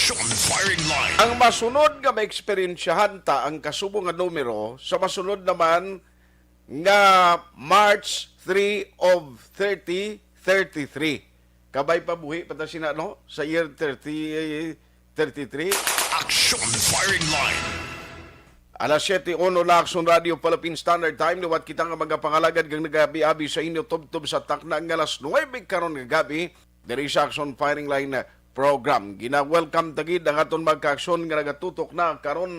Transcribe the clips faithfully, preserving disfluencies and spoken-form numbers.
Action firing line. Ang masunod nga maeksperiensyahan ta ang kasubo nga numero sa masunod naman nga March three of thirty thirty-three. Kabay pa buhi pa ta sina, no? Sa year thirty thirty-three. Action firing line. Alas siyete uno la, Action Radio Philippine Standard Time. Liwat kita nga mga pangalagad kag nagabi-abi sa inyo tubtob sa takna nga alas nuwebe karon nga gabi. Diri sa Action Firing Line Program, gina-welcome ta gid ang aton mga kaaksyon nga nagatutok na karon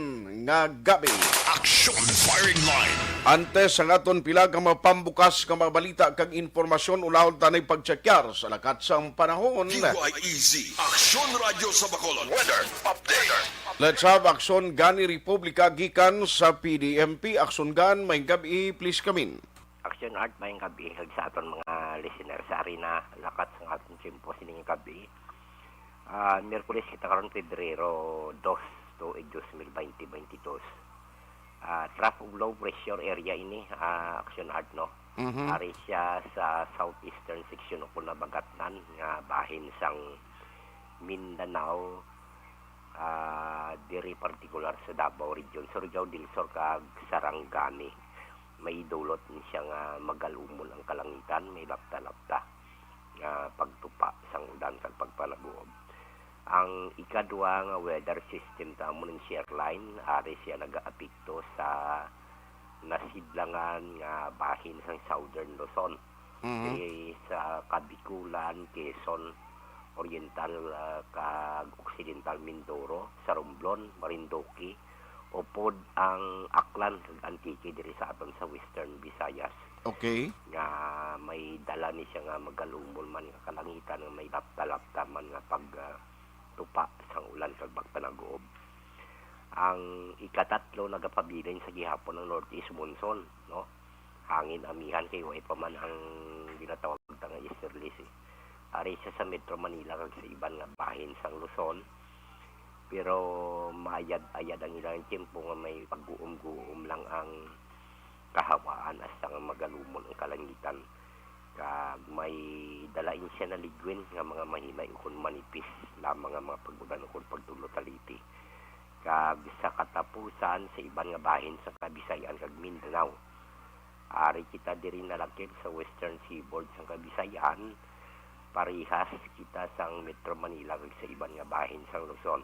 nga gabi. Action Firing Line. Antes ang aton pila ka mga pambukas ka mga balita kag impormasyon, unahon ta nay pagtsakyar sa lakat sang panahon. D Y E Z, Action Radio sa Bacolod. Weather update. Let's have Action Gani Republika gikan sa P D M P. Action Gan, may gabi, please come in. Action Art, may gabi kag sa aton mga listeners sa arena, lakat sa aton tiyempo sining gabi. Ah, Miyerkules kita karon, Pebrero dos, tuig dos mil baynte baynte dos. Ah, trough of low pressure area ini, ah, Action Art, no? Mhm. Ari siya sa southeastern section o kung nabagatnan nga bahin sang Mindanao, ah, diri partikular sa Davao Region, Surigao del Sur kag Sarangani. May dulot ni siya nga magalumon ang kalangitan, may lapta-lapta nga pagtupa sang ulan kag pagpanaguob. Ang ikadua nga weather system ta amo ning shear line, ari siya nagaapekto sa nasidlangan nga bahin sang Southern Luzon. Mhm. Diri sa Kabikulan, Quezon Oriental, ah, kag Occidental Mindoro, sa Romblon, Marinduque, upod ang Aklan kag Antique diri sa aton sa Western Visayas. Okay. Nga may dala ni siya nga magalumon man nga kalangitan nga may lapta-lapta man nga pag, ah, tupa sang ulan kag pagpanaguob. Ang ikatatlo nagapabilin sa gihapon ang northeast monsoon, no? Hangin amihan kay way pa man ang ginatawag ta nga easterlies, eh. Ari siya sa Metro Manila kag sa iban nga bahin sang Luzon. Pero maayad-ayad ang ilang tiyempo nga may pagguom-guom lang ang kahawaan hasta nga magalumon ang kalangitan. Kag may dalain siya na ligwin nga mga mahinay ukon manipis lamang nga mga pag-ulan ukon pagtulo taliti. Kag sa katapusan, sa iban nga bahin sa Kabisayan kag Mindanao. Ari kita diri nalakip sa western seaboard sang Kabisayan, parehas kita sang Metro Manila kag sa iban nga bahin sang Luzon.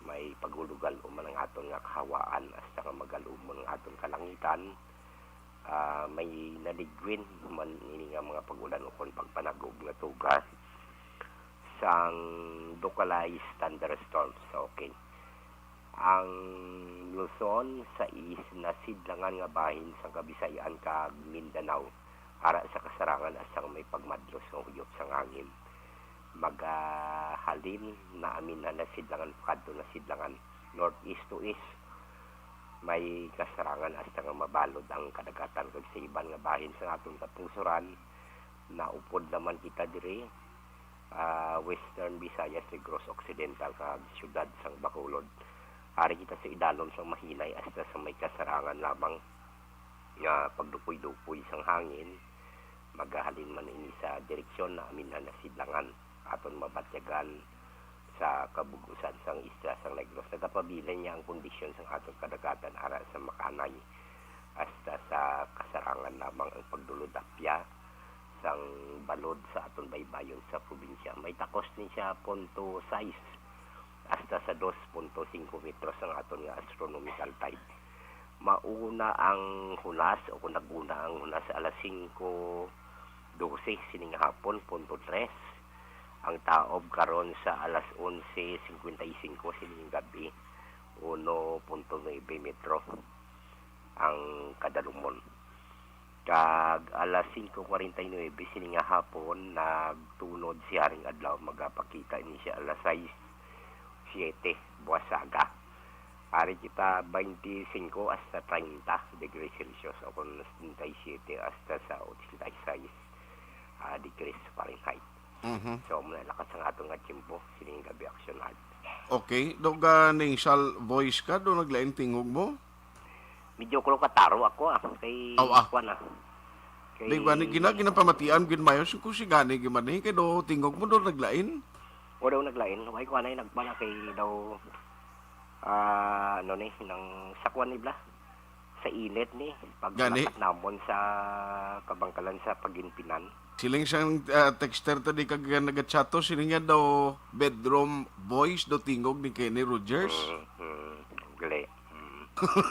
May pagulugal-om man ang aton nga kahawaan hasta nga magalumon ang aton kalangitan. Ah, may naligwin man ini nga mga pag-ulan ukon pagpanagob nga tuga sang localized thunderstorms. Okay. Ang Luzon, sa is nasidlangan nga bahin sang Kabisayan kag Mindanao, ara sa kasarangan hasta nga may pagmadlos nga huyop sang hangin. Magahalin na aminhan na sidlangan pakadto na sidlangan, northeast to east. May kasarangan hasta nga mabalod ang kadagatan kag sa iban nga bahin sa aton katungsoran. Naupod naman kita diri, ah, Western Visayas, Negros Occidental, kag siyudad sang Bacolod. Ari kita sa idalom sang mahinay hasta sa may kasarangan lamang nga pagdupoy-dupoy sang hangin. Magahalin man ini sa direksyon na aminhan na sidlangan, aton mabatyagan sa kabug-usan sang isla sang Negros. Nagapabilin niya ang kondisyon sang aton kadagatan ara sa makanay hasta sa kasarangan lamang ang pagdulod apya sang balod sa aton baybayon sa probinsya. May takos ni siya punto sais hasta sa dos punto singko metros ang aton nga astronomical tide. Mauna ang hunas, o kung naguna ang hunas, alas singko dose sining hapon, punto tres. Ang taob karon sa alas onse cincuenta y cinco sining gabi, uno punto nuebe metro ang kadalumon. Kag alas singko kwarenta y nuebe sini nga hapon, nagtunod si Haring Adlaw, magapakita ini siya alas sais siyete buas aga. Ari kita baynte singko hasta treinta degrees Celsius, o kon setenta y siete hasta sa ochenta y seis, ah, degrees Fahrenheit. Mhm. So, muna lakas ang aton nga tiyempo, sining gabi, Action Art. Okay. Dog, ah, nasal voice ka, do naglain tingog mo? Medyo ko kataro ako, ah. Kay Aw, ah. Kuwan, ah. Kay Di ba, ni, gina-, ginapamatian, gid mayo, si kusigani, gid man, eh, kay do tingog mo, do naglain? Ako daw naglain, why ko anay nagpala kay daw, ah, ano ni, nang sakwan ni bla, sa init ni, Gani? Paglakat namon sa kabangkalan sa Paginpinan. Siling sang, ah, texter to di kag nagachato, siling niya daw bedroom boys do tingog ni Kenny Rogers. Mm, mm, gali. Mm.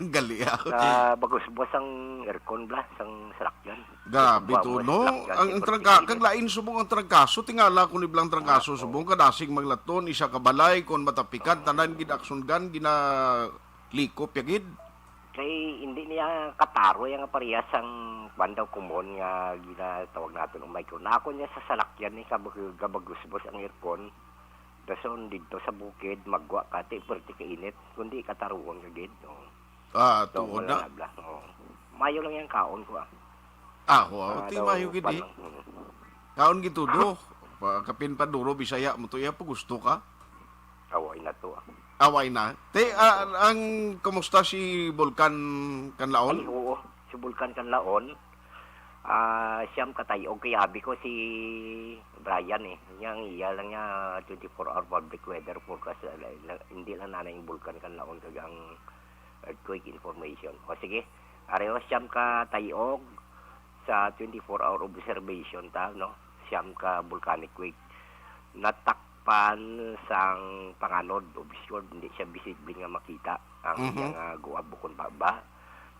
Gali, ah. Sa bagusbos ang aircon bla, sang salakyan. Grabe Bagusbos to, ang no? salakyan, Ang, ang siyempre, trangka-, init. Kag lain subong ang trangkaso, tingala ko ni blang trangkaso Ah, oo. subong, kadasig maglaton, isa ka balay, kon matapikan, tanan gid aksyon gan, ginalikop ya gid. Kay hindi niya kataro yang parehas sang kwan daw kumon nga ginatawag naton ang micro. Nako niya sa salakyan ni kabag-, kabagusbos ang aircon. Dason didto sa bukid, magwa ka, ti, perti ka init, kundi kataruon ka gid, oh. Ah, So, tuod wala na. na bla, oh. Mayo lang yang kaon ko, ah. Ah, wow, Ah, ti daw, mayo gid, kwan eh. lang, mm. Kaon gid tudo. Pa, kapin pa duro, Bisaya mo to, iya pa gusto ka? Away na to, ah. Away na. Te, ah, ang, kumusta si Bulkan Kanlaon? Ay, oo. Si Bulkan Kanlaon, ah, siyam ka tay-og kay abi ko si Brian, eh. Yang iya lang niya twenty-four hour public weather forecast. Ah, la-, la-, hindi lang nanay yung Bulkan Kanlaon kag ang earthquake information. O sige, areho siyam ka tay-og sa twenty-four hour observation ta, no? Siyam ka volcanic quake. Natakpan sang panganod, obscured, hindi siya visible nga makita ang Mhm. iya nga guwab bukon baba.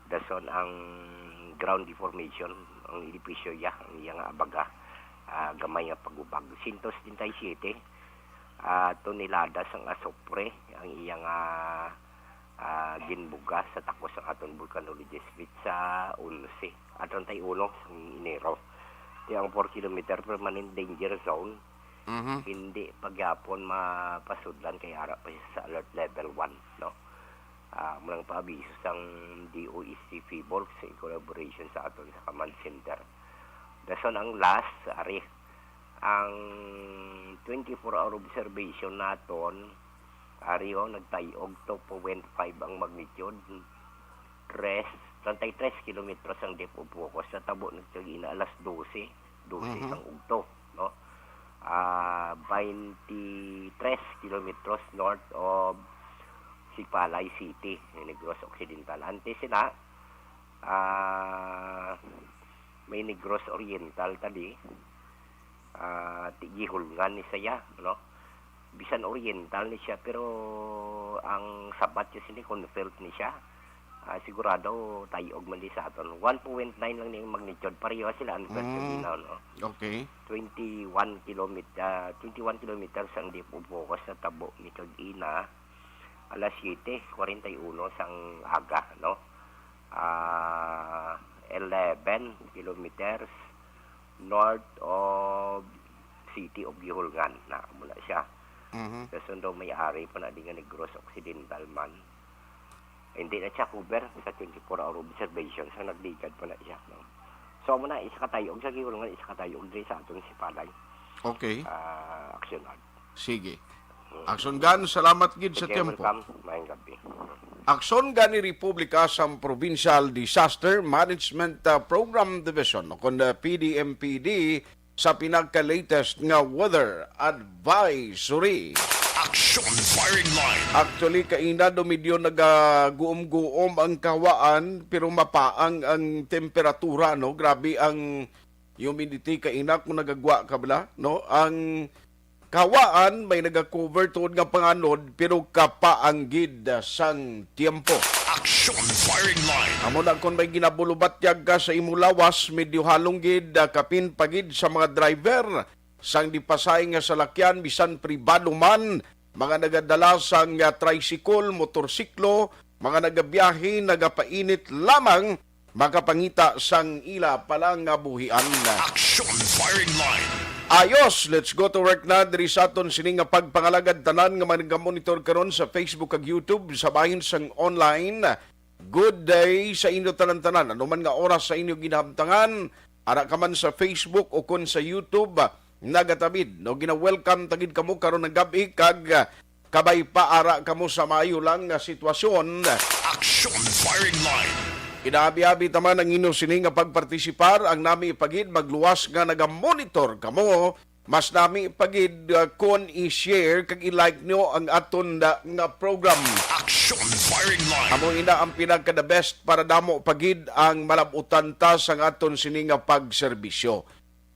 Dason ang ground deformation, ang edipisyo iya, ang iya nga abaga, ah, gamay nga pagubag. Sento setenta y siete, ah, tonelada sang asupre ang iya nga, ah, ginbuga sa takos sang aton volcanologist sa onse, ah, treinta y uno sang Enero. Ti ang four kilometer permanent danger zone, Mhm. hindi pa gyapon mapasudlan kay ara pa siya sa alert level one, no? Ah, amo lang paabiso sang D O S T PHIVOLCS in collaboration sa aton sa command center. Dason ang last, ari, ang twenty-four hour observation naton, ari, oh, nagtay-og two point five ang magnitude. Tres, treinta y tres kilometros ang depth of focus. Natabo na siya ina alas dose, dose Mhm. sang ugto, no? Ah, twenty-tres kilometros north of Sipalay City, Negros Occidental. Antes sina, ah, may Negros Oriental tadi, ah, ti-, gihulngan ni saya, no? Bisan oriental ni siya, pero ang sabat niya sini, kon felt ni siya, ah, sigurado tay-og man di sa aton. One point nine lang ni ang magnitude, pareho sila ang felt Mm. sa ginaw, no? Okay. Twenty-one kilomet-, ah, twenty-one kilometers ang depth of focus sa tabo ni kag ina, alas siyete kwarenta y uno sang aga, no? Ah, eleven kilometers north of city of Gihulngan. Na, muna siya. Mhm. Sa sundo may ari pa na di nga Negros Occidental man. Hindi na siya cover sa twenty-four hour observation. So, nagligad pa na siya, no? So, muna, isa ka tayo, og sa Gihulngan, isa ka tayo, og diri sa aton si Palay. Okay. Ah, aksyon. Sige. Aksyon gan, salamat gid sa Sige, tiyempo. Welcome. Maayong gabi. Aksyon gan ni Republika sang Provincial Disaster Management, ah, Program Division, o kon, ah, P D M P D, sa pinaka-latest nga weather advisory. Aksyon Firing Line. Actually, kaina do medyo nagaguom-guom ang kahawaan, pero mapaang ang temperatura, no? Grabe ang humidity kaina kung nagagwa ka bala, no? Ang kahawaan may nagakover tuod nga panganod, pero kapaang gid sang tiyempo. Aksyon Firing Line. Amo na, kung may ginabulubatyag ka sa imo lawas, medyo halong gid, ah, kapin pa gid sa mga driver sang dipasay nga salakyan, bisan pribado man, mga nagadala sang, ah, tricycle, motorsiklo, mga nagabiyahe, nagapainit lamang, makapangita sang ila palangabuhian. Aksyon Firing Line. Ayos, let's go to work na diri sa aton sini nga pagpangalagad, tanan nga mga nagamonitor karon sa Facebook kag YouTube, sa bahin sang online. Good day sa inyo tanan-tanan. Ano man nga oras sa inyo ginahamtangan, ara ka man sa Facebook o kon sa YouTube, nagatabid, no, gina-welcome ta gid kamo karon nga gab-i kag, ah, kabay pa ara kamo sa maayo lang nga sitwasyon. Aksyon Firing Line. Kinaabi-abi ta man ang inyo sini nga pagpartisipar, ang nami pa gid magluwas nga nagamonitor kamo Mas nami pa gid, ah, kon i-share kag i-like nyo ang aton na nga program. Action Firing Line. Amo ina ang pinaka the best para damo pa gid ang malabutan ta sang aton sini nga pagserbisyo.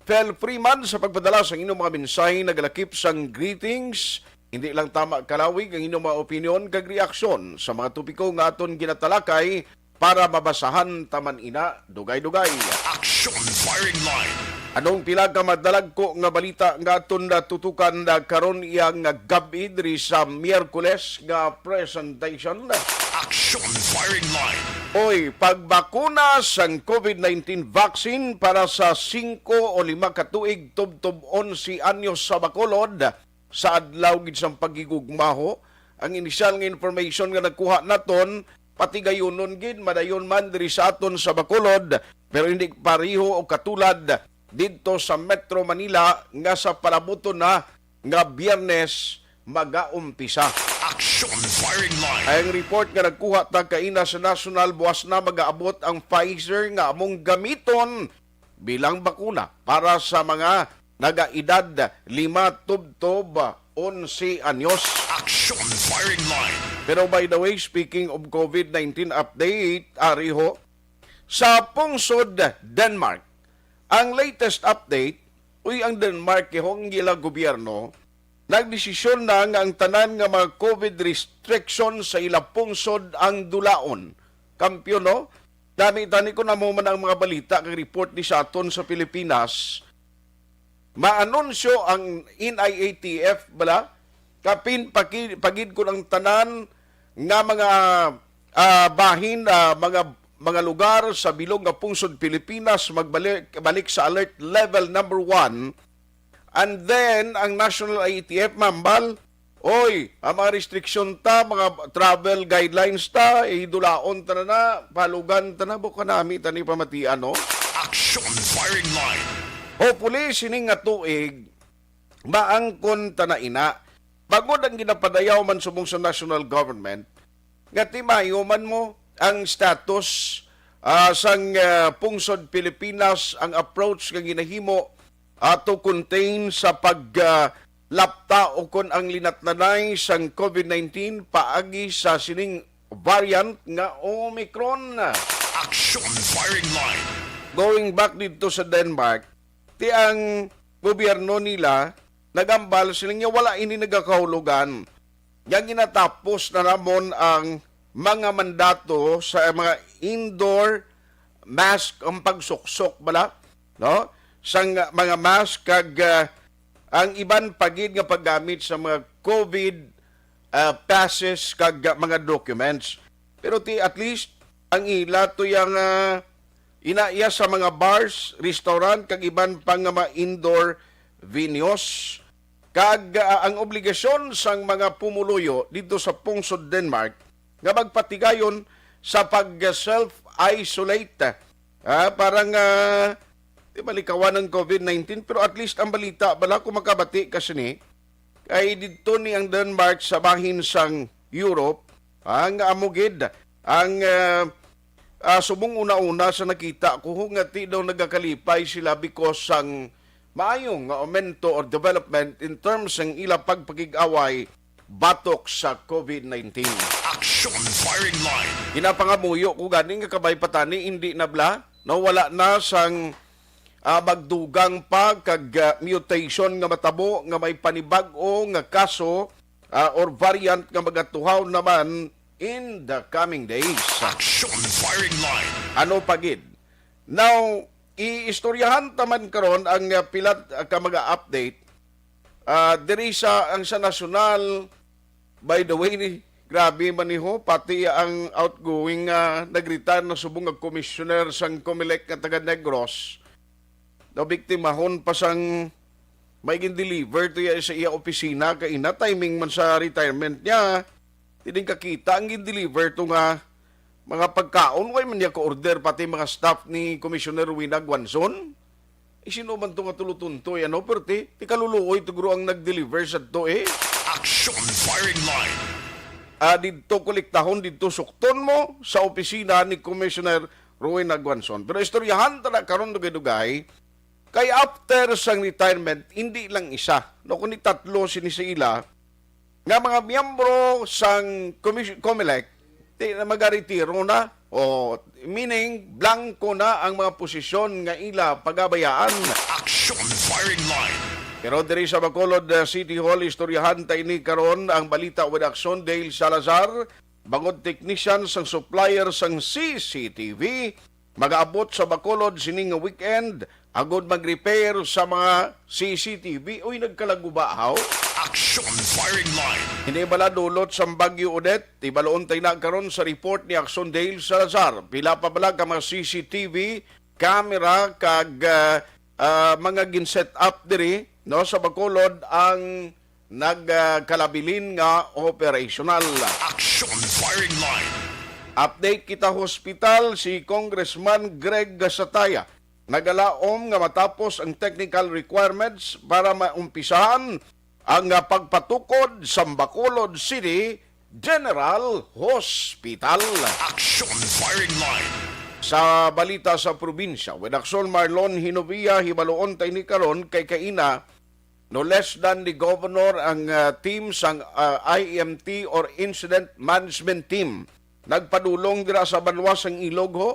Feel free man sa pagpadala sang inyong mga mensahe nagalakip sang greetings. Hindi lang tama kalawig ang inyong mga opinyon kag reaksyon sa mga topiko nga aton ginatalakay para mabasahan ta man ina dugay-dugay. Action Firing Line. Anong pila ka madalagko nga balita nga aton natutukan na karon iya nga gab-i diri sa Miyerkules nga presentation? Action Firing Line. Oy, pagbakuna sang COVID nineteen vaccine para sa singko o lima ka tuig tubtob onse anyos sa Bacolod, sa adlaw gid sang paghigugmaho. Ang inisyal nga information nga nagkuha naton, patigayunon gid madayon man diri sa aton sa Bacolod, pero hindi pareho o katulad didto sa Metro Manila nga sa palabuton na nga Biyernes magaumpisa. Action Firing Line. Ang report nga nagkuha ta kaina sa national, buwas na magaabot ang Pfizer nga among gamiton bilang bakuna para sa mga nagaedad lima tubtob onse anyos. Action Firing Line. Pero by the way, speaking of COVID nineteen update, ari ho, sa pungsod Denmark, ang latest update, uy, ang Denmark, ihong ila gobyerno, nagdesisyon na nga ang tanan nga mga COVID restriction sa ila pungsod ang dulaon. Kampiyon, no? Dami tani ko namo man ang mga balita kag report ni sa aton sa Pilipinas. Maanunsyo ang N I A T F bala, kapin paki-, pagid ko ang tanan nga mga, ah, bahin, ah, mga, mga lugar sa bilog nga pungsod Pilipinas magbalik, balik sa alert level number one. And then, ang National I A T F, mambal, oy, ang mga restriction ta, mga travel guidelines ta, idulaon ta na na, palugan ta na, buka nami tani pamatian, no? Action Firing Line. Hopefully, sining nga tuig, maangkon ta na ina. Bangod ang ginapadayaw man subong sa national government, nga timayo man mo ang status, ah, sang, ah, pungsod Pilipinas, ang approach nga ginahimo, ah, to contain sa pag, ah, lapta o kon ang linatnanay sang COVID nineteen paagi sa sining variant nga Omicron. Action Firing Line. Going back dito sa Denmark, ti ang gobyerno nila nagambal sila nga wala ini nagakahulugan nga ginatapos na namon ang mga mandato sa mga indoor mask, ang pagsuksok bala, no? Sang mga mask kag, ah, ang iban pa gid nga paggamit sa mga COVID, ah, passes kag, ah, mga documents. Pero ti at least ang ila to yang, ah, inaya sa mga bars, restaurant kag iban pa nga mga indoor venues. Kag, ah, ang obligasyon sang mga pumuluyo dito sa pungsod Denmark nga magpatigayon sa pag-self-isolate, ah, para nga di malikawan ang COVID nineteen. Pero at least ang balita bala kung makabati ka sini, kay didto ni ang Denmark sa bahin sang Europe, ah, nga amo gid ang, ah, ah, subong una-una sa nakita ko, nga ti daw nagakalipay sila because sang maayo nga aumento or development in terms sang ila pagpakig-away batok sa COVID nineteen. Action Firing Line. Ginapangamuyo ko gani nga kabay pa tani, hindi na bala, no, wala na sang, ah, magdugang pa kag, ah, mutation nga matabo nga may panibag-o nga kaso, ah, or variant nga magatuhaw naman in the coming days. Action Firing Line. Ano pa gid? Now, iistoryahan ta man karon ang, ah, pilat, ah, ka mga update. Ah, diri sa, ang sa nasyonal, by the way, ni, grabe man ni ho, pati ang outgoing, ah, nag-retire na subong nga commissioner sang Comelec nga taga Negros, nabiktimahon pa sang may gin-deliver to iya sa iya opisina, kay ina timing man sa retirement niya. Di din kakita ang gin-deliver to nga mga pagkaon, way man niya ka-order, pati mga staff ni Commissioner Rowena Guanzon. Eh, sino man to nga tulutuntoy, ano, perti? Ti kaluluoy to guro ang nag-deliver sa to, eh. Action Firing Line. Ah, didto kolektahon, didto sukton mo sa opisina ni Commissioner Rowena Guanzon. Pero istoryahan ta na karon dugay-dugay Kay after sang retirement, hindi lang isa, no, kundi tatlo sini sa ila nga mga miyembro sang Commission, COMELEC, di na magaretiro na. O, meaning, blanco na ang mga posisyon nga ila pagabayaan. Action Firing Line. Pero diri sa Bacolod, uh, City Hall, istoryahan ta ini karon ang balita with Action. Dale Salazar, bangod technician sang supplier sang C C T V, magaabot sa Bacolod sini nga weekend agud mag-repair sa mga C C T V. Uy, nagkalaguba, haw? Action Firing Line. Hinay bala dulot sang Bagyo Odette? Ibaluon tay na karon sa report ni Action Dale Salazar. Pila pa bala ka mga C C T V camera kag, ah, ah, mga gin-set up diri, no, sa Bacolod ang nagkalabilin nga operasyonal. Action Firing Line. Update kita, hospital, si Congressman Greg Gasataya nagalaom nga matapos ang technical requirements para maumpisahan ang, ah, pagpatukod sa Bacolod City General Hospital. Action Firing Line. Sa balita sa probinsya, with Action Marlon Hinovia, hibaluon ta ini karon kay kaina, no less than the governor ang, ah, team sang, ah, I M T or Incident Management Team nagpadulong dira sa banwa sang Ilog, ho,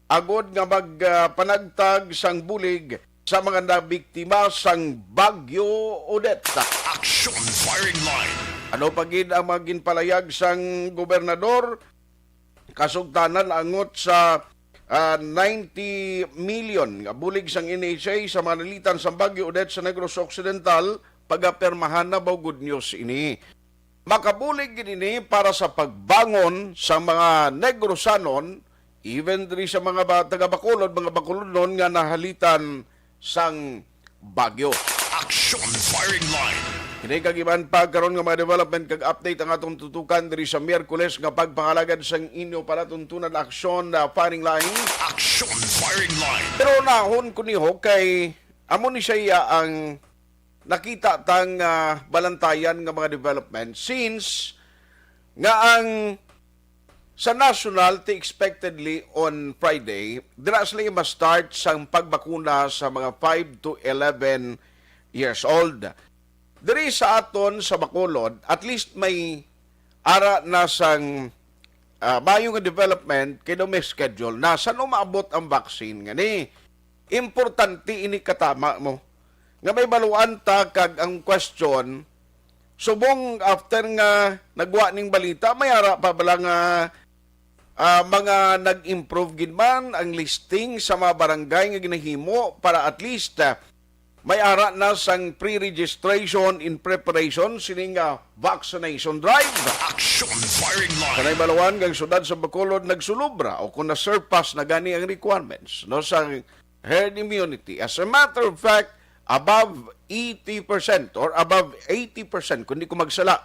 agod nga mag, ah, panagtag sang bulig sa mga nabiktima sang Bagyo Odette. Action Firing Line. Ano pa gid ang mga ginpalayag sang gobernador? Kasugtanan angot sa, ah, ninety million nga bulig sang N H A sa mga nalitan sang Bagyo Odette sa Negros Occidental, pagapirmahan na ba? Good news ini. Makabulig gid ini para sa pagbangon sa mga Negrosanon, even diri sa mga ba-, taga Bacolod, mga Bacolodnon nga nahalitan sang bagyo. Action Firing Line. Kini kag iban pa karon nga mga development kag update ang atong tutukan diri sa Miyerkules nga pagpangalagad sang inyo palatuntunan, Action, ah, Firing Line. Action Firing Line. Pero nahon ko ni, ho, kay amo ni siya ang nakita tang, ah, balantayan nga mga development since nga ang sa national, ti expectedly on Friday, dira sila ma-start sang pagbakuna sa mga five to eleven years old. Diri sa aton sa Bacolod, at least may ara na sang, ah, maayo nga development kay daw may schedule na san-o maabot ang vaccine ngani. Importante ini katama mo nga may baluan ta, kag ang question, subong after nga nagwa ning balita, may ara pa bala nga, ah, mga nag-improve gid man ang listing sa mga barangay nga ginahimo para at least, ah, may ara na sang pre-registration in preparation sini nga vaccination drive. Action Firing Line. Kanay baluan nga ang syudad sa Bacolod nagsulubra o kung na-surpass na gani ang requirements, no, sa herd immunity. As a matter of fact, above eighty percent or above eighty percent, kung di ko magsala,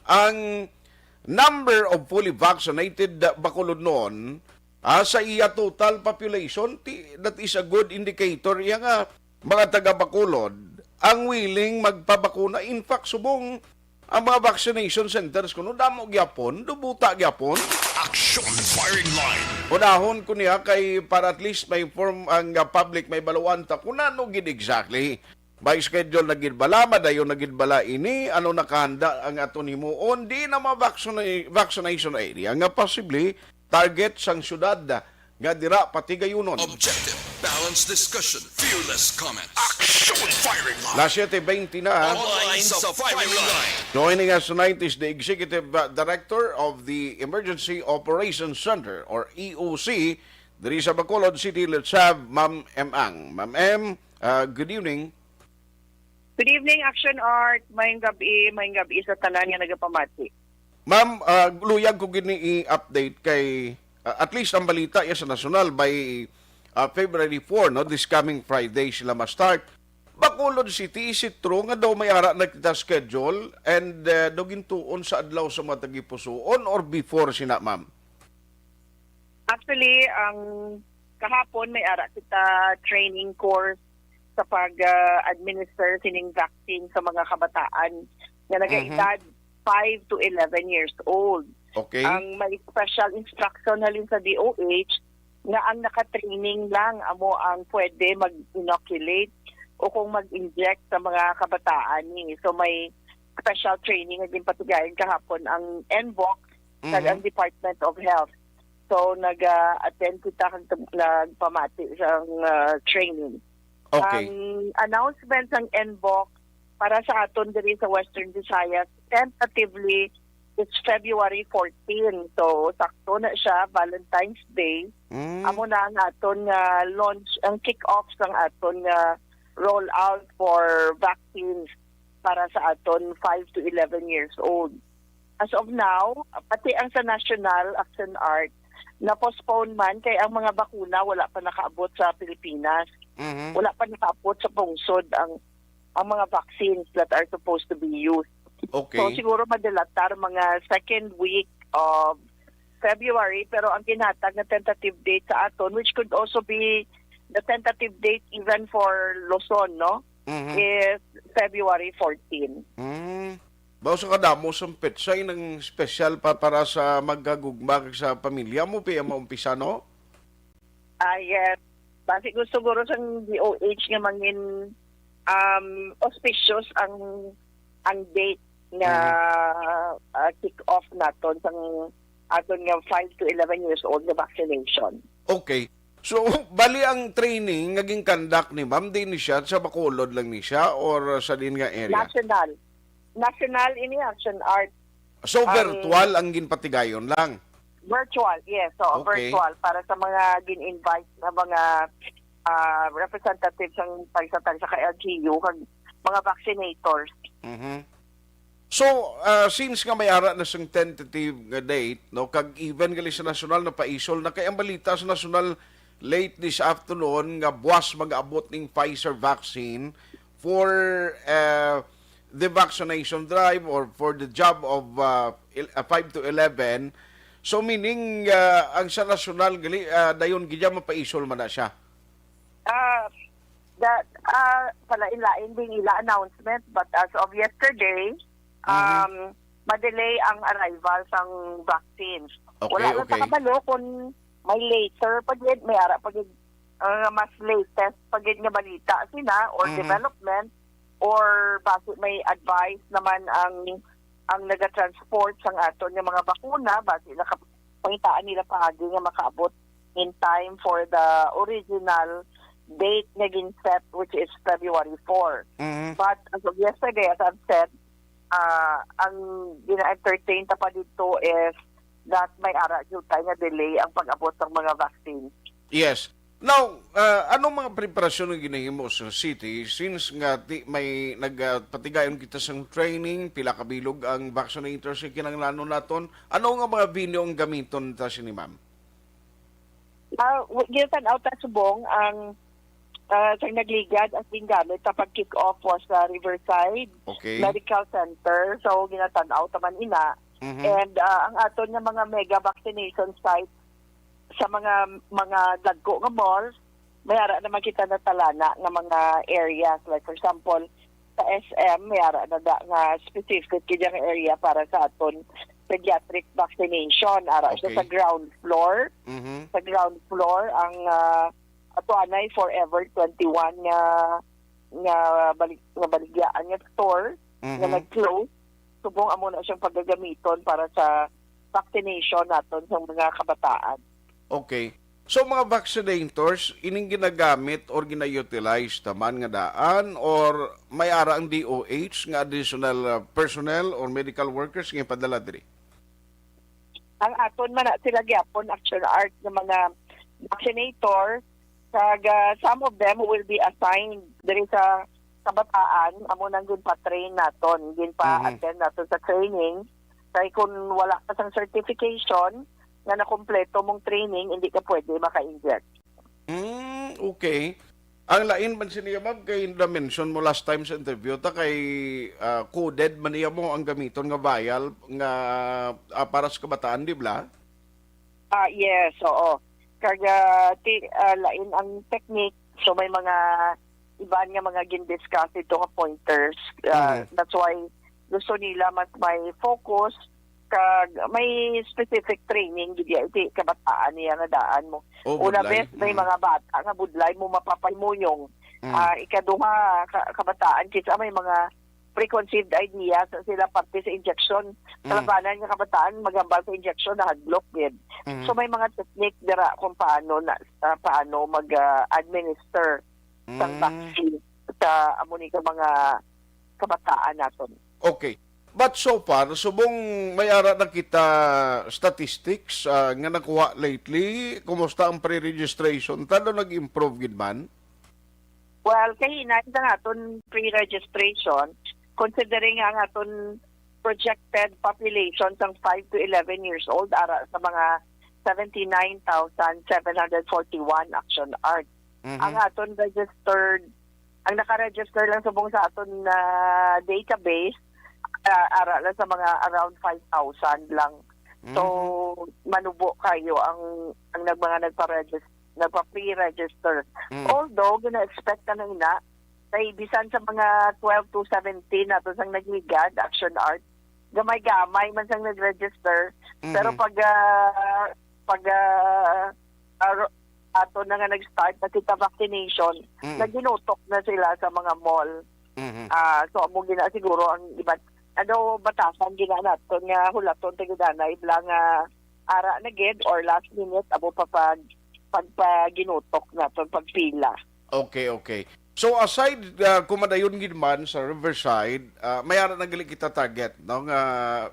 ang number of fully vaccinated, uh, Bacolodnon, ah, sa iya total population, ti-, that is a good indicator iya nga mga taga Bacolod ang willing magpabakuna. In fact, subong ang mga vaccination centers kuno damo gyapon, dubuta gyapon. Action Firing Line. Unahon ko niya kay para at least ma-inform ang, ah, public, may baluan ta kung ano gid exactly. May schedule na gid bala, madayon na gid bala ini, ano nakahanda ang aton himuon, di na ma-vaccina-, vaccination area nga possibly target sang syudad nga dira patigayunon. Objective, balanced discussion, fearless comments. Action Firing Line. Las siete veinte na. Online sa Firing Line. Joining us tonight is the Executive, uh, Director of the Emergency Operations Center or E O C diri sa Bacolod City, Let's have Ma'am M Ang. Ma'am M, uh, good evening. Good evening, Action Art. Maayong gabi, maayong gabi sa tanan nga nagapamati. Ma'am, ah, luyag ko gid ni i-update kay, ah, at least ang balita iya sa nasyonal by, ah, February four, no, this coming Friday sila ma-start. Bacolod City, is it true nga daw may ara na kita schedule and, ah, daw gintuon sa adlaw sa mga tagipusoon or before sina, ma'am? Actually, ang kahapon may ara kita training course sa pag, ah, administer sining vaccine sa mga kabataan nga nagaedad five to eleven years old. Okay. Ang may special instruction halin sa D O H nga ang naka-training lang amo ang pwede mag-inoculate. o kung mag-inject sa mga kabataan ni. So may special training nga ginpatigayon kahapon ang N BOC kag Mhm. ang Department of Health. So nag-attend kita kag nagpamati sang ah, training. Okay. Ang announcement sang N BOC para sa aton diri sa Western Visayas, tentatively, it's February fourteen. So sakto na siya, Valentine's Day. Mm. Amo na ang aton nga launch, ang kick-off sang aton nga rollout for vaccines para sa aton five to eleven years old. As of now, pati ang sa National Action Art, na-postpone man kay ang mga bakuna wala pa nakaabot sa Pilipinas. Mhm. Wala pa nakaabot sa pungsod ang ang mga vaccines that are supposed to be used. Okay. So siguro madalatar mga second week of February, pero ang ginhatag na tentative date sa aton, which could also be the tentative date even for Luzon, no? Mhm. Is February fourteen. Mm. Baw sa kadamo sang petsa, inang special pa para sa magkagugma kag sa pamilya mo, pa maumpisa, no? Ah, yes. Basi gusto guro sang D O H nga mangin um, auspicious ang ang date nga Mhm. ah, kick off naton sang aton nga five to eleven years old nga vaccination. Okay. So, bali ang training nga gin-conduct ni Ma'am, di ni siya sa Bacolod lang ni siya or sa din nga area? National. National ini, Action Art. So, Ang virtual ang ginpatigayon lang? Virtual, yes. So, Okay. virtual para sa mga gin-invite na mga ah, representatives sang tagsa-tagsa ka L G U kag mga vaccinators. Mhm. So, ah, since nga may ara na sing tentative nga date, no, kag even gali sa nasyonal napaisol na, kay ang balita sa nasyonal late this afternoon nga buwas mag-abot ning Pfizer vaccine for, ah, the vaccination drive or for the job of, ah, il-, ah, five to eleven. So, meaning, ah, ang sa nasyonal gali, ah, dayon gid mapaisol man na siya. Ah, that, ah, palain-lain din ila announcement, but as of yesterday, Mhm. um, ma-delay ang arrival sang vaccine. Okay, Wala lang okay. ta kabalo kung may later pa gid, may ara pa gid, ah, mas latest pa gid nga balita sina or Mhm. development, or basi may advice naman ang ang naga-transport sang aton nga mga bakuna, basi naka-, pangitaan nila paagi nga makaabot in time for the original date nga gin-set, which is February four. Mhm. But as of yesterday, as I've said, ah, ang gina-entertain ta pa dito is that may ara gyud tayo nga delay ang pag-abot sang mga vaccine. Yes. Now, ah, anong mga preparasyon ang ginahimo sa city since nga ti-, may nagpatigayon kita sang training, pila ka bilog ang vaccinators nga kinahanglanon naton? Ano nga mga venue ang gamiton ta sini, ma'am? Ah, w-, ginatan-aw ta subong ang, ah, sang nagligad ang gingamit sa pag-kick off was sa Riverside Okay. Medical Center. So, ginatan-aw ta man ina. Mhm. And, ah, ang aton nga mga mega vaccination site sa mga, mga dagko nga malls, may ara naman kita natalana nga mga areas. Like, for example, sa S M, may ara na da nga specific gid nga area para sa aton pediatric vaccination. Ara siya Okay. sa ground floor. Mhm. Sa ground floor, ang, ah, atuanay Forever twenty-one nga, nga bali-, nga baligyaan nga store nga Mhm. nag-close. Subong amo na siyang pagagamiton para sa vaccination naton sa mga kabataan. Okay. So, mga vaccinators, ining ginagamit or gina-utilize naman nga daan or may ara ang D O H nga additional, uh, personnel or medical workers nga ipadala diri? Ang aton man na sila gyapon, Action Art, nga mga vaccinator, kag, ah, some of them will be assigned diri sa kabataan, amo nang ginpa-train naton, ginpa-attend naton sa training. Kay kung wala ka sang certification nga nakompleto mong training, hindi ka pwede maka-inject. Mm, okay. Ang lain man siniya, ma'am, kay na-mention mo last time sa interview ta kay, ah, coded man niya mo ang gamiton nga vial nga, ah, para sa kabataan, di ba? Ah, yes, oo. Kag, ah, ti-, ah, lain ang technique. So, may mga iban nga mga gin-discuss ito nga pointers. Ah, Mhm. That's why gusto nila mas may focus kag may specific training gid ya iti kabataan niya nga daan mo. Oh, Una budlay. bes, may Mm. mga bata nga budlay mo mapapahimuyong Mm. Ah, ikaduha, ka-, kabataan, kinsa may mga preconceived ideas na sila parte sa injection. Mm. Kalabanan nga kabataan, maghambal sa injection, nahadlok gid. Mm. So, may mga technique dira kung paano na, ah, paano mag, ah, administer sang Mm. vaccine sa amo ni ka mga kabataan naton. Okay. But so far, subong may ara na kita statistics, ah, nga nakuha lately, kumusta ang pre-registration? Tano nag-improve gid man? Well, kahinay sa aton pre-registration, considering ang aton projected population sang five to eleven years old, ara sa mga seventy-nine thousand seven hundred forty-one action art. Mhm. Ang aton registered, ang naka-register lang subong sa aton na database, ah, ara lang sa mga around five thousand lang. So, Mhm. manubo kayo ang, ang nag-, mga nagpa-regis-, nagpa-pre-register. Mm. Although, gina-expect na na ina, kay bisan sa mga twelve to seventeen nato sang naghigad, action art, gamay-gamay man sang nag-register. Pero Mhm. pag, ah, pag, ah, aro-, ato na nga nag-start na kita vaccination, Mm. naginutok na sila sa mga mall. Mhm. Ah, so, amo gina siguro ang iban. Ano, batasan gina naton nga hulaton ta gid anay, bla nga ara na gid or last minute, amo pa pag, pagpaginutok naton, pagpila. Okay, okay. So, aside, ah, kumadayon gid man sa Riverside, ah, may ara na gali kita target, no, nga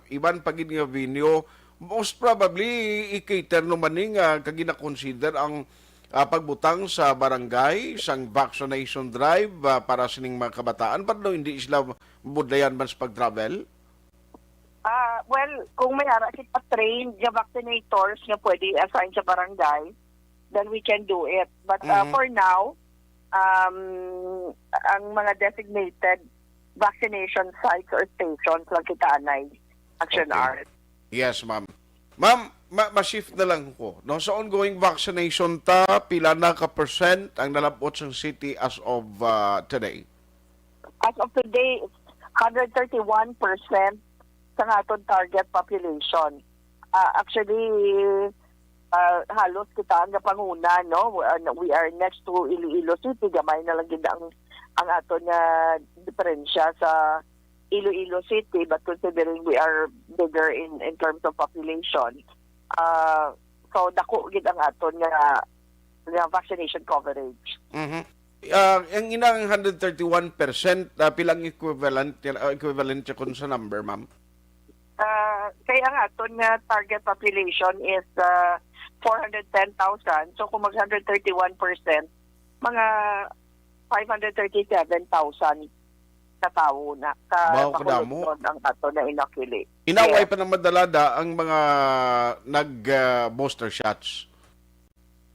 iban pa gid nga venue, most probably, i-cater naman ni nga kagina-consider ang, ah, pagbutang sa barangay sang vaccination drive, ah, para sining mga kabataan, para daw hindi sila mabudlayan man sa pag-travel? Ah, well, kung may ara kita trained nga vaccinators nga pwede assign sa barangay, then we can do it. But, ah, Mhm. for now, um, ang mga designated vaccination sites or stations lang kita anay, Action Okay. Art. Yes, ma'am. Ma'am, ma-, ma-shift na lang ko, no? Sa ongoing vaccination ta, pila na ka percent ang nalabot sa city as of, ah, today? As of today, it's hundred thirty-one percent sa aton target population. Ah, actually, ah, halos kita ang napanguna, no? We are, we are next to Iloilo City. Gamay na lang gid ang, ang aton nga diferensya sa Iloilo City, but considering we are bigger in, in terms of population, ah, so dako gid ang aton nga, nga vaccination coverage. Mhm. Ah, ang inang hundred thirty-one percent, ah, pilang equivalent, ah, equivalent siya kun sa number, ma'am? Ah, kay ang aton nga target population is, ah, four hundred ten thousand. So, kung mag hundred thirty-one percent, mga five hundred thirty-seven thousand ka tawo na, ka Wow, kadamo. Bakulod ang ato na inakili. Inaway Yes. pa ng madalada ang mga nag, ah, booster shots.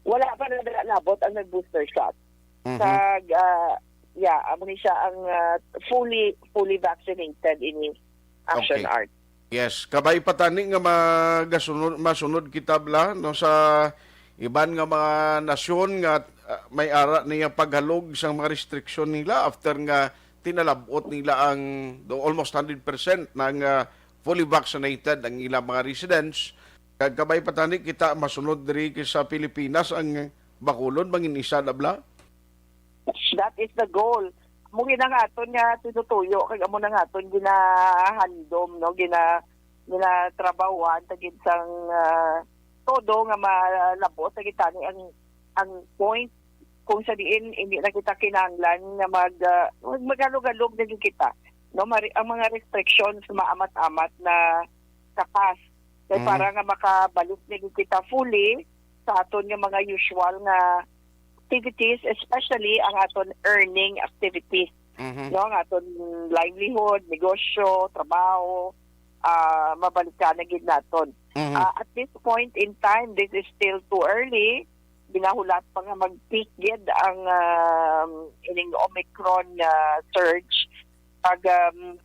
Wala pa na nabot ang nag-booster shot. Mhm. Kag, ah, yeah, amo ni siya ang, ah, fully, fully vaccinated ini Action Okay. Art. Yes, kabay pa tani nga magasunod, masunod kita bla, no, sa iban nga mga nasyon nga, ah, may ara niya paghalog sang mga restriction nila after nga tinalab-ot nila ang do-, almost hundred percent ng, ah, fully vaccinated ang ilang mga residents. Kag kabay pa tani kita masunod diri sa Pilipinas ang bakulon mangin isa na bla. That is the goal. Amo gid ang aton nga tinutuyo, kag amo na nga aton ginahandom, no? Gina-, ginatrabahuan ta gid sang, ah, todo nga malabot ta gid tani ang, ang point kung sa diin hindi na kita kinahanglan nga mag, ah, mag-, maghalog-halog na gid kita, no? Mari-, ang mga restrictions maamat-amat na kapas. Kay Mm. para nga makabalik na gid kita fully sa aton nga mga usual nga activities, especially ang aton earning activities, Mhm. no? Ang aton livelihood, negosyo, trabaho, ah, mabalikan na gid naton. Mhm. Ah, at this point in time, this is still too early. Ginahulat pa nga mag-peak gid ang, um, ining Omicron, ah, surge. Pag, um,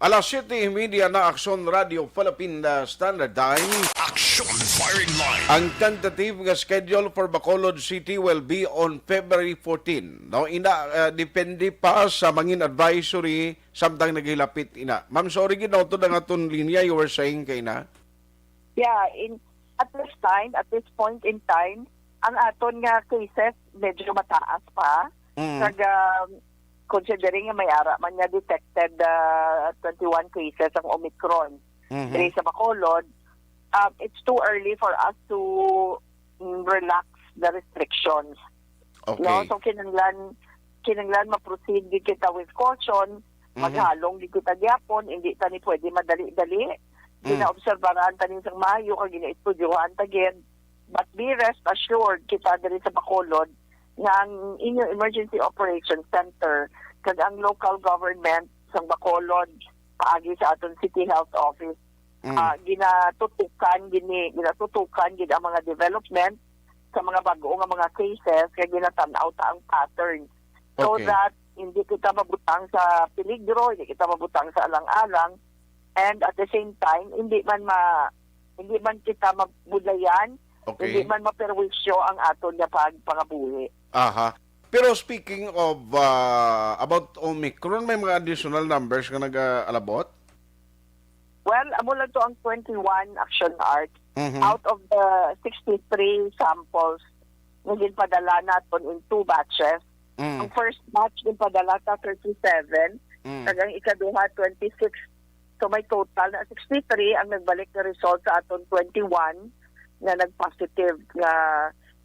Alas siyete y media na, Aksyon Radio Philippine Standard Time. Action Firing Line. Ang tentative nga schedule for Bacolod City will be on February fourteen. No, ina, ah, depende pa sa mangin advisory samtang naghilapit ina. Ma'am, sorry, ginautod ang aton linya, you were saying kay na? Yeah, in, at this time, at this point in time, Ang aton nga cases medyo mataas pa. Mm. Kag, ah, considering nga may ara man nga detected, ah, twenty-one cases ang Omicron Mhm. diri sa Bacolod, um, it's too early for us to, mm, relax the restrictions. Okay. No? So, kinahanglan, kinahanglan ma-proceed gid kita with caution, Mhm. maghalong gid kita gyapon, hindi ta ni pwede madali-dali. Mm. Ginaobserbaran ta ni sang maayo, kag ginaestudyohan ta gid. But be rest assured, kita diri sa Bacolod, nga ang inyo emergency operation center kag ang local government sang Bacolod, paagi sa aton City Health Office, Mm. ah, ginatutukan gini, ginatutukan gid ang mga development sa mga bag-o nga mga cases, kag ginatan-aw ta ang pattern. So Okay. that hindi kita mabutang sa peligro, hindi kita mabutang sa alang-alang, and at the same time, hindi man ma-, hindi man kita mabudlayan, Okay. hindi man maperwisyo ang aton nga pagpangabuhi. Aha. Pero speaking of, ah, about Omicron, may mga additional numbers nga nag-aalabot? Well, amo lang to ang twenty-one, Action Art. Mhm. Out of the sixty-three samples nga ginpadala naton in two batches, Mm. ang first batch ginpadala ta thirty-seven, Mm. kag ang ikaduha twenty-six. So may total na sixty-three ang nagbalik nga result sa aton twenty-one nga nag-positive, nga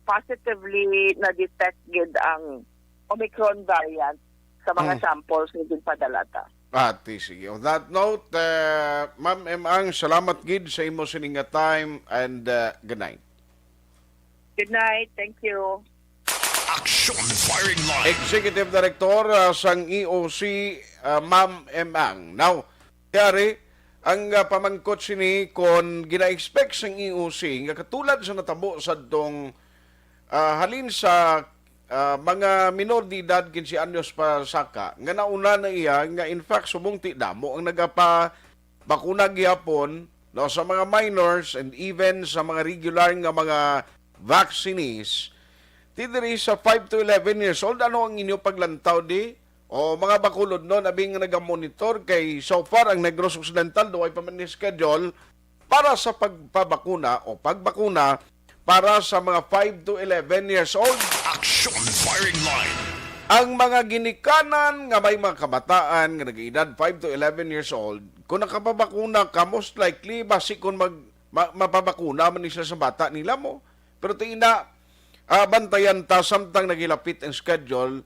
positively na-detect gid ang Omicron variant sa mga Mm. samples nga ginpadala ta. Ati, sige. On that note, uh, Ma'am Emang, salamat gid sa imo sining nga time and, uh, good night. Good night. Thank you. Action Firing Line. Executive Director, uh, sang E O C, uh, Ma'am Emang. Now, yari, ang, uh, pamangkot sini kon gina-expect sang E O C nga katulad sa natabo sa tong, uh, halin sa, uh, mga minor de edad, quince anyos pa saka, nga nauna na iya, nga in fact, subong ti damo ang nagapa-, bakuna gihapon, no, sa mga minors and even sa mga regular nga mga vaccinees, ti diri sa five to eleven years old, ano ang inyo paglantaw di? O mga Bacolodnon, abi nga nagamonitor, kay so far ang Negros Occidental, duway pa man ni schedule para sa pagpabakuna o pagbakuna para sa mga five to eleven years old. Action Firing Line. Ang mga ginikanan nga may mga kabataan nga nag-edad five to eleven years old, kung nakapabakuna ka, most likely, basi kung mag-, ma-, mapabakuna man ni sila sa bata nila mo. Pero tingin na, ah, bantayan ta samtang naghilapit ang schedule.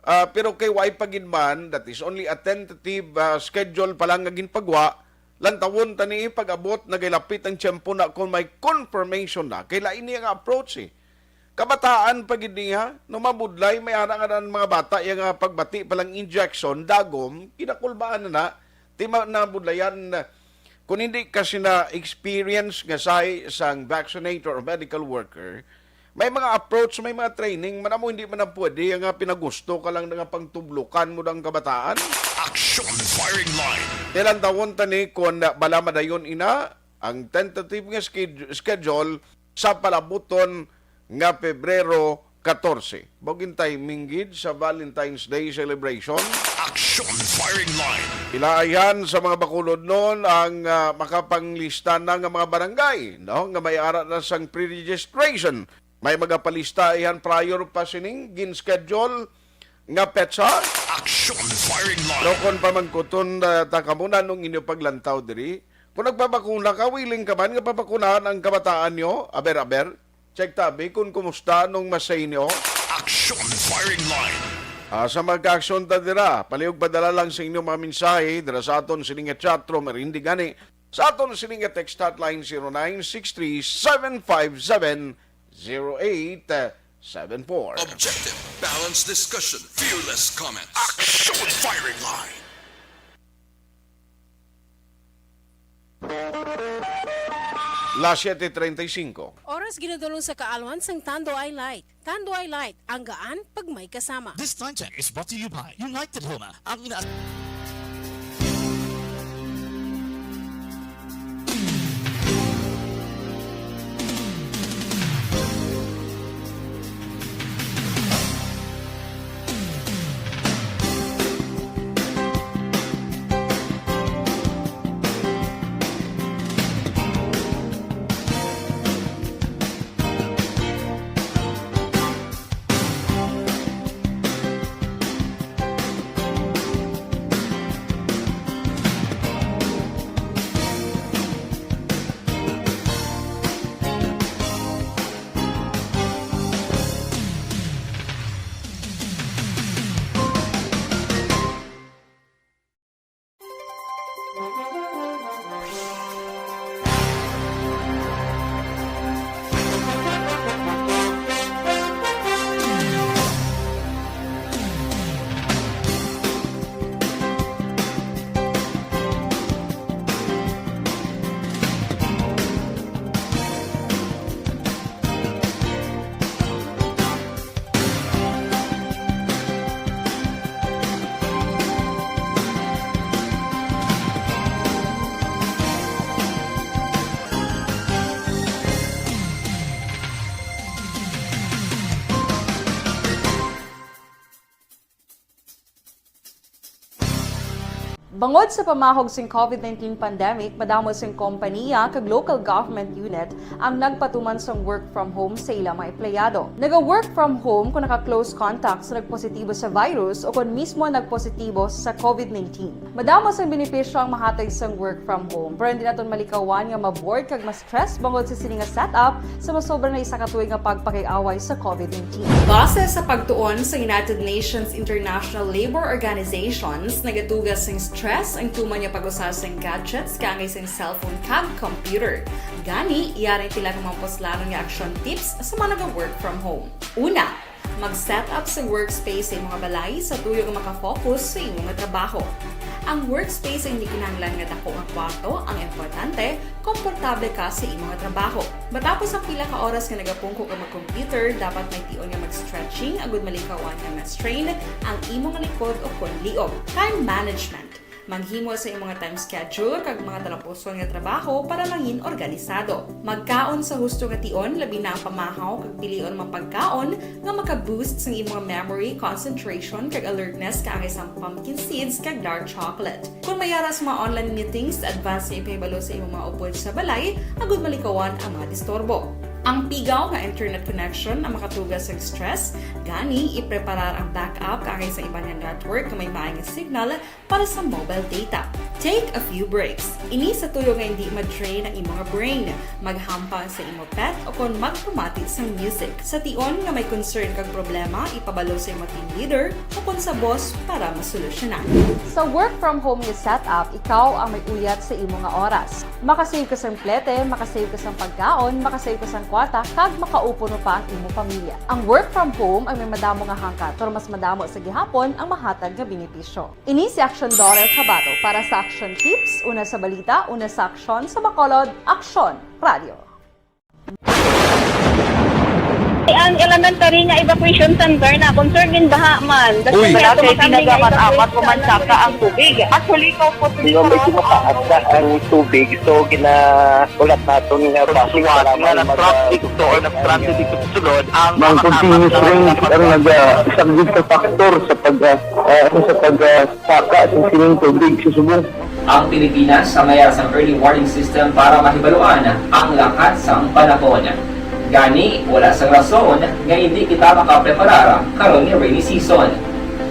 Ah, pero kay way pa gid man, that is only a tentative, ah, schedule pa lang nga ginpagwa, lantawon ta ni pag-abot, nagilapit ang tiyempo na kung may confirmation na. Kay lain niya nga approach, eh. Kabataan pa gid niya, no, mabudlay, may ara nga ang mga bata, iya nga pagbati pa lang injection, dagom, kinakulbaan na na, ti ma-, nabudlayan, kung hindi ka sina experience nga say sang vaccinator or medical worker, may mga approach, may mga training, man amo hindi man na pwede nga pinagusto ka lang nga pangtublukan mo ang kabataan. Action Firing Line. Tilantawon ta ni kon bala madayon ina ang tentative nga sked-, schedule sa palabuton nga Pebrero katorse. Mao gid timing gid sa Valentine's Day celebration. Action Firing Line. Ilaayhan sa mga Bacolodnon ang, ah, makapanglista na nga mga barangay, no, nga may ara na sang pre-registration. May magapalista ihan prior pa sining gin-schedule nga petsa. Action Firing Line. Pero kung pamangkuton, ah, ta kamo na nung inyo paglantaw diri, kung nagpabakuna ka, willing ka man nga pabakunahan ang kabataan nyo? Aber, aber. Check tabi kung kumusta nung masay nyo. Action Firing Line. Ah, sa magka-aksyon ta dira, palihog padala lang sa inyong mga mensahe dira sa aton sining nga chat room, or hindi gani, sa aton sining nga text hotline, zero nine six three, seven five seven, zero eight seven four. Objective, balanced discussion, fearless comments. Action Firing Line. Las siete treinta y cinco. Oras ginadulong sa kaalwan sang Tanduay Light. Tanduay Light, ang gaan pag may kasama. This time check is brought to you by United Homa. Ang ina- Tungod sa pamahog sing COVID nineteen pandemic, madamo sing kompaniya kag local government unit ang nagpatuman sang work from home sa ila mga empleyado. Naga-work from home kung naka-close contact sa nagpositibo sa virus o kon mismo nagpositibo sa COVID nineteen. Madamo sang benepisyo ang mahatag sang work from home, pero hindi naton malikawan nga ma-bored kag ma-stress bangod sa sini nga setup sa masobra na isa ka tuig nga pagpakig-away sa COVID nineteen. Base sa pagtuon sa United Nations International Labour Organizations, nagatuga sing stress ang tuman nga pag-usa sing gadgets kaangay sing cellphone kag computer. Gani, yari pila ka mga puslanon nga action tips sa mga naga-work from home. Una, mag-set up sa workspace sa imong balay sa tuyo nga makafocus sa imong trabaho. Ang workspace ay hindi kinahanglan nga dako nga kwarto ang importante, komportable ka sa imong trabaho. Matapos ang pila ka oras nga nagapungko ka mag-computer, dapat may tion nga mag-stretching agud malikawan nga ma-strain ang imong likod o kon liog. Time management. Maghimo sa imong time schedule kag mga talapuson nga trabaho para mangin organisado. Magkaon sa husto nga tion, labi na ang pamahaw kag pilion mga pagkaon nga maka-boost sang imong memory, concentration, kag alertness kaangay sang pumpkin seeds kag dark chocolate. Kung may ara sa mga online meetings, advance nga ipahibalo sa imong mga upod sa balay agud malikawan ang mga disturbo. Ang pigaw nga internet connection ang makatuga sa stress, gani ipreparar ang backup kaangay sa iban nga network nga may maay nga signal para sa mobile data. Take a few breaks. Ini sa tuyo nga hindi ma-drain ang imong brain. Maghampang sa imo pet o kon magpamati sang music. Sa tion nga may concern kag problema, ipabalo sa imo team leader o kon sa boss para masolusyonan. Sa work from home nga setup, ikaw ang may uyat sa imo nga oras. Makasave ka sang plete, makasave ka sang pagkaon, makasave ka sang kwarta, kag makaupod pa ang imo pamilya. Ang work from home ay may madamo nga hangkat, pero mas madamo sa gihapon ang mahatag nga benepisyo. Ini si Action Daughter Kabato para sa Action Tips, una sa balita, una sa aksyon, sa Bacolod, Aksyon Radio. Ang elementary nga evacuation center na concern gin baha man. Uy, wala kay tinaga man apat o man saka ang tubig. Actually, ko po, medyo mataas na ang tubig, so ginaulat naton nga basi nga nag-traffic to or nag-transit dito sa sulod ang mga continuous rains ang nag-, ah, isang big factor sa pag, ah, ah, sa pag, ah, saka sa sining tubig sa subong. Ang Pilipinas ang may sang early warning system para mahibaluan ang lakat sang panahon. Gani, wala sang rason nga hindi kita makapreparar karon nga rainy season.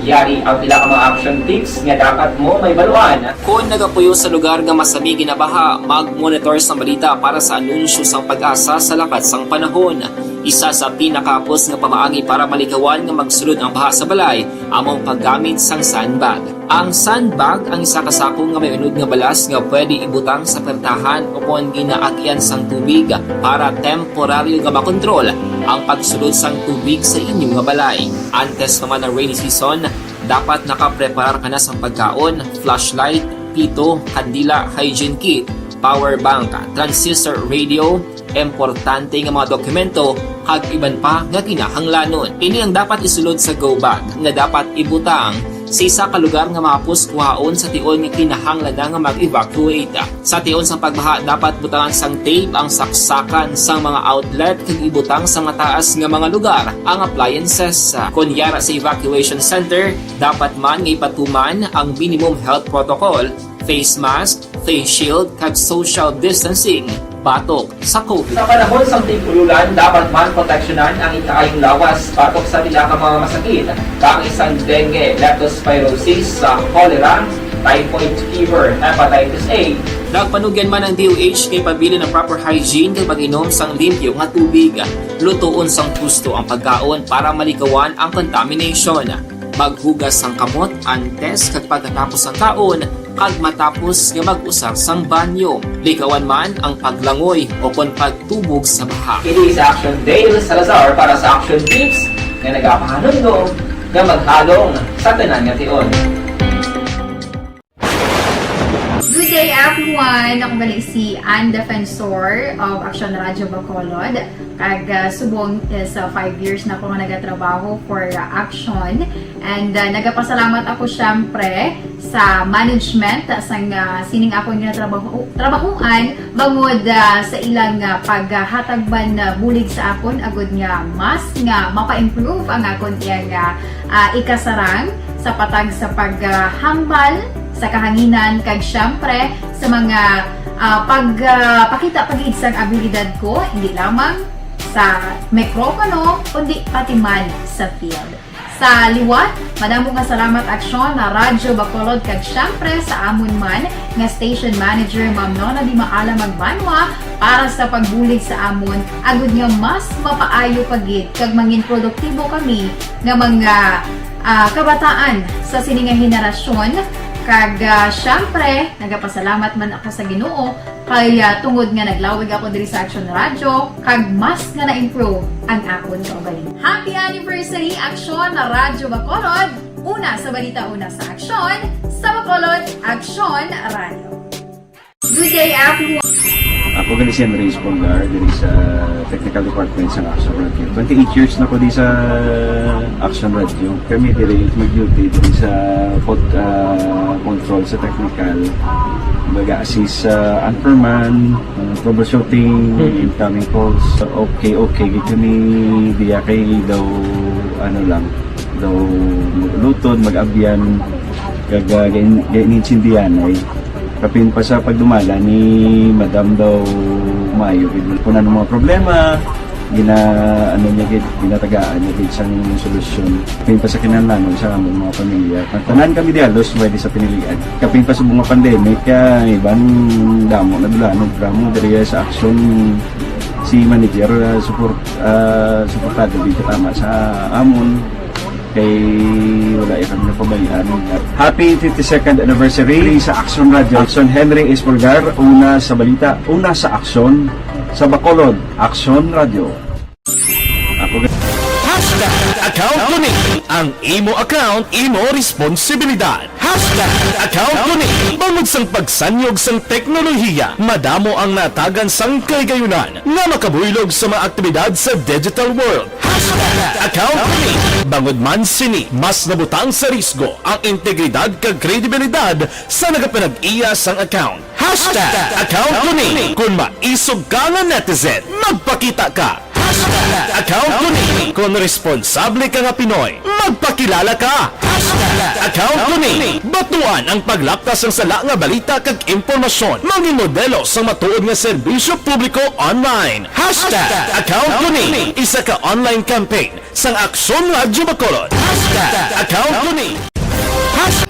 Yari ang pila ka mga action tips nga dapat mo mahibaluan. Kon nagapuyo sa lugar nga masami ginabaha, mag-monitor sang balita para sa anunsyo sang PAGASA sa lakat sang panahon. Isa sa pinakahapos nga pamaagi para malikawan nga magsulod ang baha sa balay amo ang paggamit sang sandbag. Ang sandbag ang isa ka sako nga may unod nga balas nga pwede ibutang sa pertahan o kon ginaagian sang tubig para temporaryo nga makontrol ang pagsulod sang tubig sa inyo nga balay. Antes pa man ang rainy season, dapat nakapreparar ka na sang pagkaon, flashlight, pito, kandila, hygiene kit, power bank, transistor radio, importante nga mga dokumento, kag iban pa nga kinahanglanon. Ini ang dapat isulod sa go bag nga dapat ibutang sa isa ka lugar nga mahapos kuhaon sa tion nga kinahanglan na nga mag-evacuate. Sa tion sang pagbaha, dapat butangan sang tape ang saksakan sang mga outlet kag ibutang sa mataas nga mga lugar ang appliances. Kon yara sa evacuation center, dapat man nga ipatuman ang minimum health protocol, face mask, face shield, kag social distancing batok sa COVID. Sa panahon sang tig-ululan, dapat man proteksyonan ang ikaayong lawas batok sa pila ka mga masakit, kaangay sang dengue, leptospirosis, sa cholera, typhoid fever, hepatitis A. Nagpanugyan man ang D O H kay pabilin ang proper hygiene kag pag-inom sang limpyo nga tubig. Lutoon sang husto ang pagkaon para malikawan ang contamination. Maghugas sang kamot antes kag pagkatapos sang kaon, kag matapos nga mag-usar sang banyo. Likawan man ang paglangoy o kon pagtubog sa baha. Ini si Action Dale Salazar para sa Action Tips nga nagapahanumdom nga maghalong sa tanan nga tion. Good day, everyone! Ako gali si Ann Defensor of Action Radio Bacolod. Kag, ah, subong is, ah, five years na ako nga nagatrabaho for, ah, Action. And, ah, nagapasalamat ako, syempre, sa management, ah, sang, ah, sining akong ginatrabaho-, trabahoan bangod, ah, sa ilang, ah, paghatag man, ah, bulig sa akon agud nga mas nga mapa-improve ang akon iyang, ah, ah, ikasarang sa patag sa paghambal sa kahanginan, kag siyempre sa mga, ah, pag, ah, pakita pa gid sang abilidad ko, hindi lamang sa mikropono, kundi pati man sa field. Sa liwat, madamo nga salamat, Aksyon na Radyo Bacolod, kag siyempre sa amon man nga station manager, Ma'am Nona Di Maala Magbanwa, para sa pagbulig sa amon, agud nga mas mapaayo pa gid kag mangin produktibo kami nga mga, ah, kabataan sa sini nga henerasyon. Kag, ah, siyempre, nagapasalamat man ako sa Ginoo kay, ah, tungod nga naglawig ako diri sa Aksyon Radyo, kag mas nga na-improve ang akon kaugalingon. Happy anniversary, Aksyon na Radyo Bacolod! Una sa balita, una sa aksyon, sa Bacolod, Aksyon Radyo. Good day, everyone! Ako gali si Henry Espolgar, diri sa Technical Department sa Aksyon Radyo. Twenty-eight years na ko di sa Aksyon Radyo. Kami diri mag-duty diri sa pod-, ah, control sa technical. Mag-assist sa anchorman, ah, troubleshooting, incoming calls. Okay, okay, gid kami diya kay daw, ano lang, daw mag-lutod, mag-abyan, kag, ah, gain-, gain-, insindihan ay. Kapin pa sa pagdumala ni Madam daw maayo gid. Kung ano mga problema, gina-, ano niya gid, ginatagaan niya gid sang solusyon. Kapin pa sa kinahanglanon sa among mga pamilya. Ang tanan kami di halos may di sa pinilian. Kapin pa sa mga pandemic, kaya iban damo na dula, no, drama diri sa aksyon si manager, ah, support, ah, suportado gid katama sa amon. Kay wala ya kami napabayaan. Happy fifty-second anniversary sa Aksyon Radyo. Aksyon Henry Espolgar, una sa balita, una sa aksyon, sa Bacolod, Aksyon Radyo. Ako ga- Hashtag account ko ni. Ang imo account, imo responsibilidad. Hashtag account ko ni. Bangod sang pagsanyog sang teknolohiya, madamo ang natagan sang kahigayunan nga makabuylog sa mga aktibidad sa digital world. Hashtag account ko ni. Bangod man sini, mas nabutang sa risgo ang integridad kag kredibilidad sa nagapanag-iya sang account. Hashtag account ko ni. Kung maisog ka nga netizen, magpakita ka. Hashtag account ko ni. Kung responsable ka nga Pinoy, magpakilala ka. Hashtag account ko ni. Batuan ang paglapkas sang sala nga balita kag impormasyon. Mangin modelo sang matuod nga serbisyo publiko online. Hashtag account ko ni. Isa ka online campaign sang Aksyon Radyo Bacolod. Hashtag account ko ni. Hashtag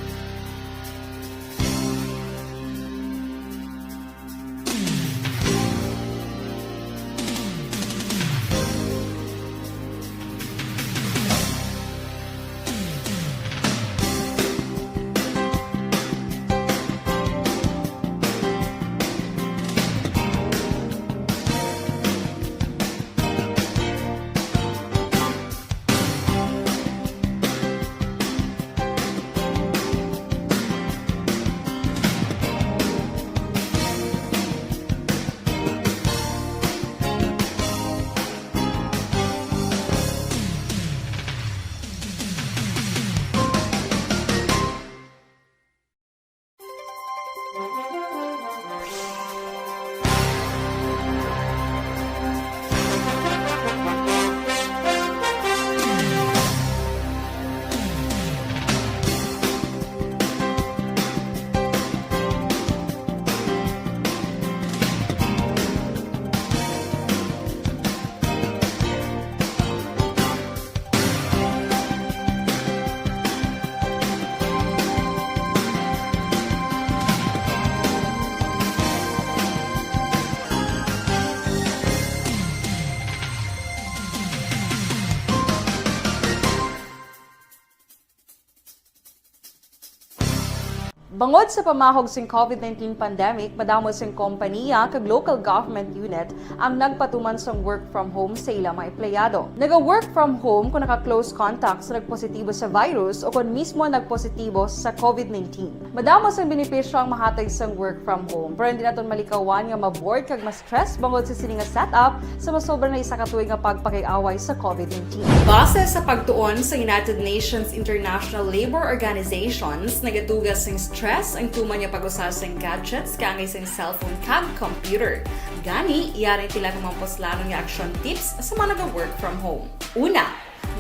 Bangod sa pamahog sing COVID nineteen pandemic, madamo sing kompaniya kag local government unit ang nagpatuman sang work from home sa ila mga empleyado. Naga-work from home kon naka-close contact sa nagpositibo sa virus o kon mismo nagpositibo sa COVID nineteen. Madamo sang benepisyo ang mahatag sang work from home, pero hindi naton malikawan nga ma-bored kag ma-stress bangod sa sini nga setup sa masobra na isa ka tuig nga pagpakig-away sa COVID nineteen. Base sa pagtuon sa United Nations International Labor Organizations, nagaduga sing stress ang tuman nga pag-usa sing gadgets kaangay sing cellphone kag computer. Gani, yari ang pila ka mga puslanon nga action tips sa mga naga-work from home. Una,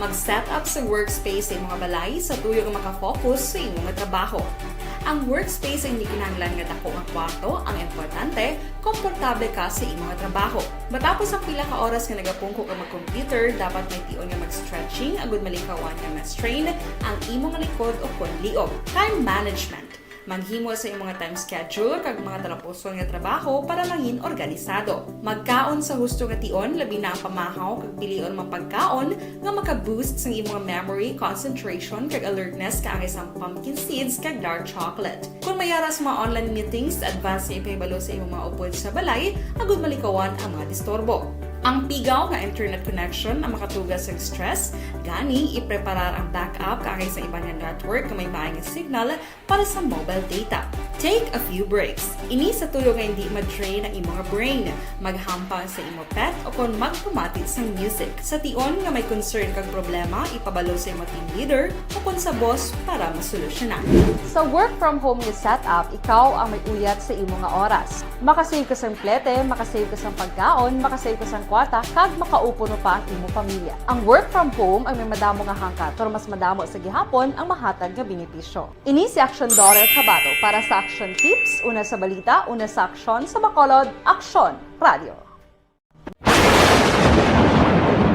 mag-set up sa workspace sa imong balay sa tuyo nga maka-focus sa imo nga trabaho. Ang workspace ay hindi kinahanglan nga dako nga kwarto, ang importante, komportable ka sa imo nga trabaho. Matapos ang pila ka oras nga nagapungko ka mag-computer, dapat may tion nga mag-stretching agud malikawan nga ma-strain ang imo nga likod o kon liog. Time management. Maghimo sa imo nga time schedule kag mga talapuson nga trabaho para mangin organisado. Magkaon sa husto nga tion, labi na ang pamahaw kag pilion mga pagkaon nga maka-boost sang imo nga memory, concentration, kag alertness kaangay sang pumpkin seeds kag dark chocolate. Kung may ara sa mga online meetings, advance nga ipahibalo sa imo mga upod sa balay agud malikawan ang mga disturbo. Ang pigaw nga internet connection ang makatuga sa stress, gani ipreparar ang backup kaangay sa iban nga network nga may maay nga signal para sa mobile data. Take a few breaks. Ini sa tuyo nga hindi ma-drain ang imo nga brain. Maghampang sa imo pet o kon magpamati sang music. Sa tion nga may concern kag problema, ipabalo sa imo team leader o kon sa boss para masolusyonan. Sa work from home nga setup, ikaw ang may uyat sa imo nga oras. Makasave ka sang plete, makasave ka sang pagkaon, makasave ka sang kwarta, kag makaupo pa ang imo pamilya. Ang work from home ang may madamo nga hangkat, pero mas madamo sa gihapon ang mahatag nga benepisyo. Ini si Aksyon Dorer Cabato para sa Aksyon Tips, una sa balita, una sa aksyon, sa Bacolod, Aksyon Radio.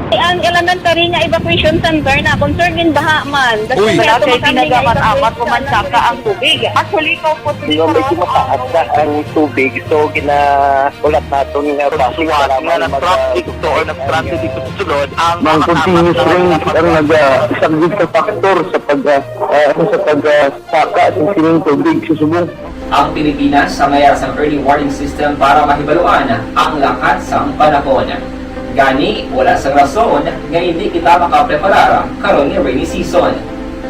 Ang elementary nga evacuation center na concern gin baha man. Uy, wala kay tinaga man amat ko man saka ang tubig. Actually, ko po. Di ba, medyo mataas na ang tubig, so ginaulat naton nga basi nga nag-traffic to or nag-transit dito sa sulod ang mga continuous rain ang nagasaglit sa factor sa pag, ah, ah, sa pag, ah, saka sa sining tubig sa subong. Ang Pilipinas ang may ara sang early warning system para mahibaluan ang lakat sang panahon. Gani, wala sang rason nga hindi kita makapreparar karon nga rainy season.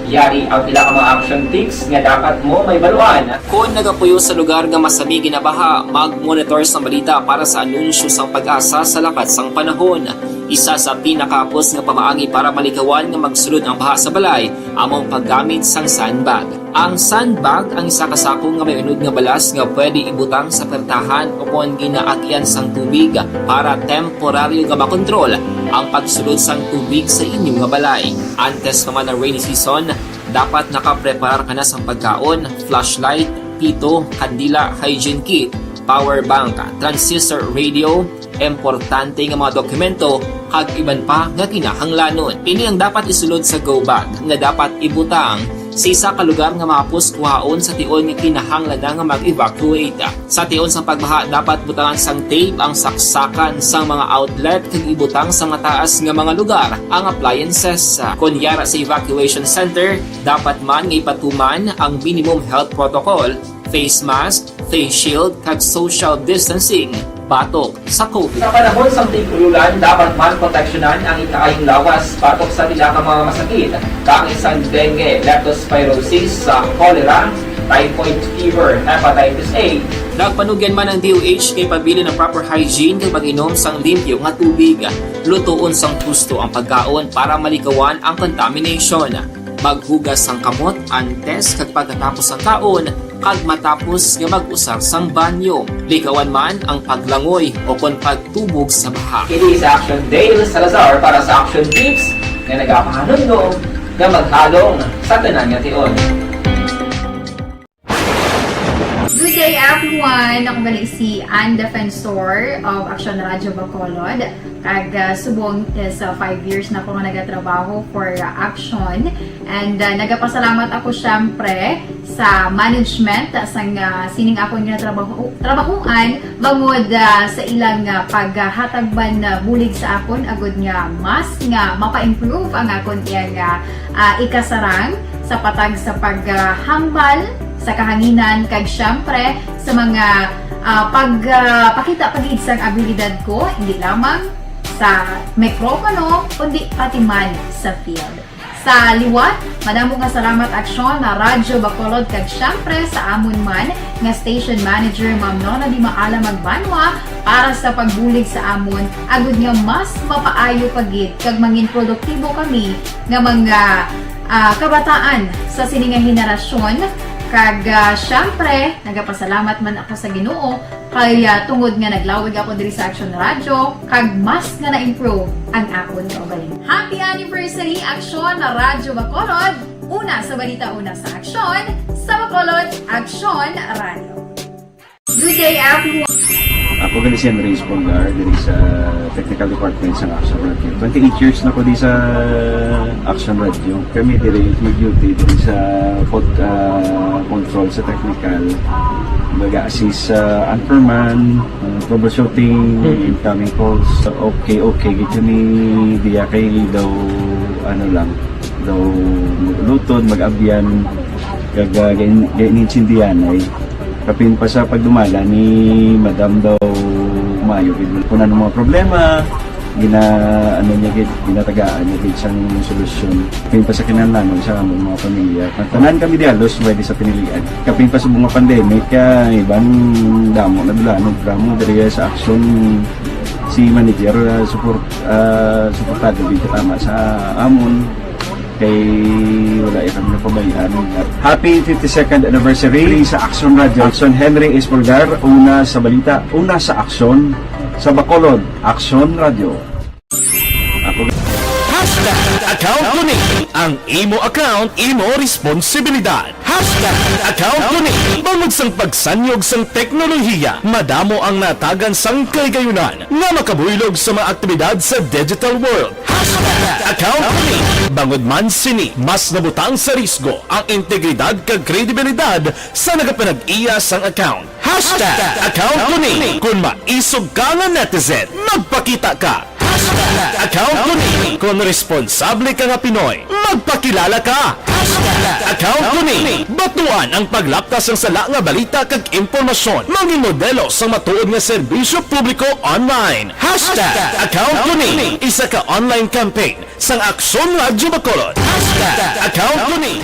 Yari ang pila ka mga action tips nga dapat mo mahibaluan. Kon nagapuyo sa lugar nga masami ginabaha, mag-monitor sang balita para sa anunsyo sang PAGASA sa lakat sang panahon. Isa sa pinakahapos nga pamaagi para malikawan nga magsulod ang baha sa balay amo ang paggamit sang sandbag. Ang sandbag ang isa ka sako nga may unod nga balas nga pwede ibutang sa pertahan o kon ginaagian sang tubig para temporaryo nga makontrol ang pagsulod sang tubig sa inyo nga balay. Antes pa man ang rainy season, dapat nakapreparar ka na sang pagkaon, flashlight, pito, kandila, hygiene kit, power bank, transistor radio, importante nga mga dokumento, kag iban pa nga kinahanglanon. Ini ang dapat isulod sa go bag nga dapat ibutang sa isa ka lugar nga mahapos kuhaon sa tion nga kinahanglan na nga mag-evacuate. Sa tion sang pagbaha, dapat butangan sang tape ang saksakan sang mga outlet kag ibutang sa mataas nga mga lugar ang appliances. Kon yara sa evacuation center, dapat man nga ipatuman ang minimum health protocol, face mask, face shield, kag social distancing batok sa COVID. Sa panahon sang tig-ulan, dapat man proteksyonan ang ikaayong lawas batok sa pila ka mga masakit, kaangay sang dengue, leptospirosis, sa cholera, typhoid fever, hepatitis A. Nagpanugyan man ang D O H kay pabilin ang proper hygiene kag mag-inom sang limpyo nga tubig. Lutoon sang husto ang pagkaon para malikawan ang contamination. Maghugas sang kamot antes kag pagkatapos sang kaon, kag matapos nga mag-usar sang banyo. Likawan man ang paglangoy o kon pagtubog sa baha. Kini si Action Dale Salazar para sa Action Tips nga nagapahanumdom nga maghalong sa tanan nga tion. Good day, everyone! Ako gali si Ann Defensor of Action Radio Bacolod. Kag, ah, subong is, ah, five years na ko nga nagatrabaho for, ah, Action. And, ah, nagapasalamat ako, syempre, sa management, ah, sang, ah, sining akon nga trabaho, trabahuan, bangod, ah, sa ilang, ah, paghatag man, ah, bulig sa akon, agud nga mas nga mapa-improve ang akon iyang, ah, ah, ikasarang sa patag sa paghambal sa kahanginan, kag, syempre, sa mga, ah, pag, ah, pakita pa gid sang abilidad ko, hindi lamang sa mikropono, kundi pati man sa field. Sa liwat, madamo nga salamat, Aksyon, na Radyo Bacolod, kag syempre sa amon man nga station manager, Ma'am Nona Di Maala Magbanwa, para sa pagbulig sa amon, agud nga mas mapaayo pa gid kag mangin produktibo kami nga mga, ah, kabataan sa sini nga henerasyon. Kag, ah, syempre, nagapasalamat man ako sa Ginoo kay, ah, tungod nga naglawig ako diri sa Action Radio, kag mas nga na-improve ang akon kaugalingon. Happy anniversary, Action Radyo Bacolod! Una sa balita, una sa aksyon, Sa Bacolod, Aksyon Radio. Good day, everyone. Ako gali si Henry Espolgar, diri sa technical department sa Aksyon Radio. Twenty-eight years na ko di sa Aksyon Radio. Kami diri nag-duty diri sa pod, ah, control sa technical. Mag-assist sa anchorman, ah, troubleshooting, incoming calls. Okay, okay. Gid kami diya kay daw, ano lang, daw mag-ulutod, mag-abyan, kag, ah, gain-, gain-, intindihan ay kapin pa sa pagdumala ni Madam daw maayo gid. Kung ano mga problema, gina-, ano niya gid, ginatagaan niya gid sang solusyon. Kapin pa sa kinahanglanon sa among mga pamilya. Ang tanan kami dialos, pwede sa pinilian. Kapin pa sa mga pandemic, kay iban damo na dula, no, drama diri sa Aksyon, si manager, ah, support, ah, suportado gid katama sa amon. Kay wala ya kami napabayaan. Happy fifty-second anniversary sa Aksyon Radio. Aksyon Henry Espolgar, una sa balita, una sa aksyon, sa Bacolod, Aksyon Radio. Ako Hashtag account ko ni. Ang imo account, imo responsibilidad. Hashtag account ko ni. Bangod sang pagsanyog sang teknolohiya, madamo ang natagan sang kahigayonan nga makabuylog sa mga aktibidad sa digital world. Hashtag account ko ni. Bangod man sini, mas nabutang sa risgo ang integridad kag kredibilidad sa nagapanag-iya sang account. Hashtag account ko ni. Kung maisog ka nga netizen, magpakita ka. Hashtag account ko ni. Kung responsable ka nga Pinoy, magpakilala ka. Hashtag account ko ni. Batuan ang paglapta sang sala nga balita kag impormasyon. Mangin modelo sang matuod nga serbisyo publiko online. Hashtag account ko ni. Isa ka online campaign sang Aksyon Radyo Bacolod. Hashtag account ko ni.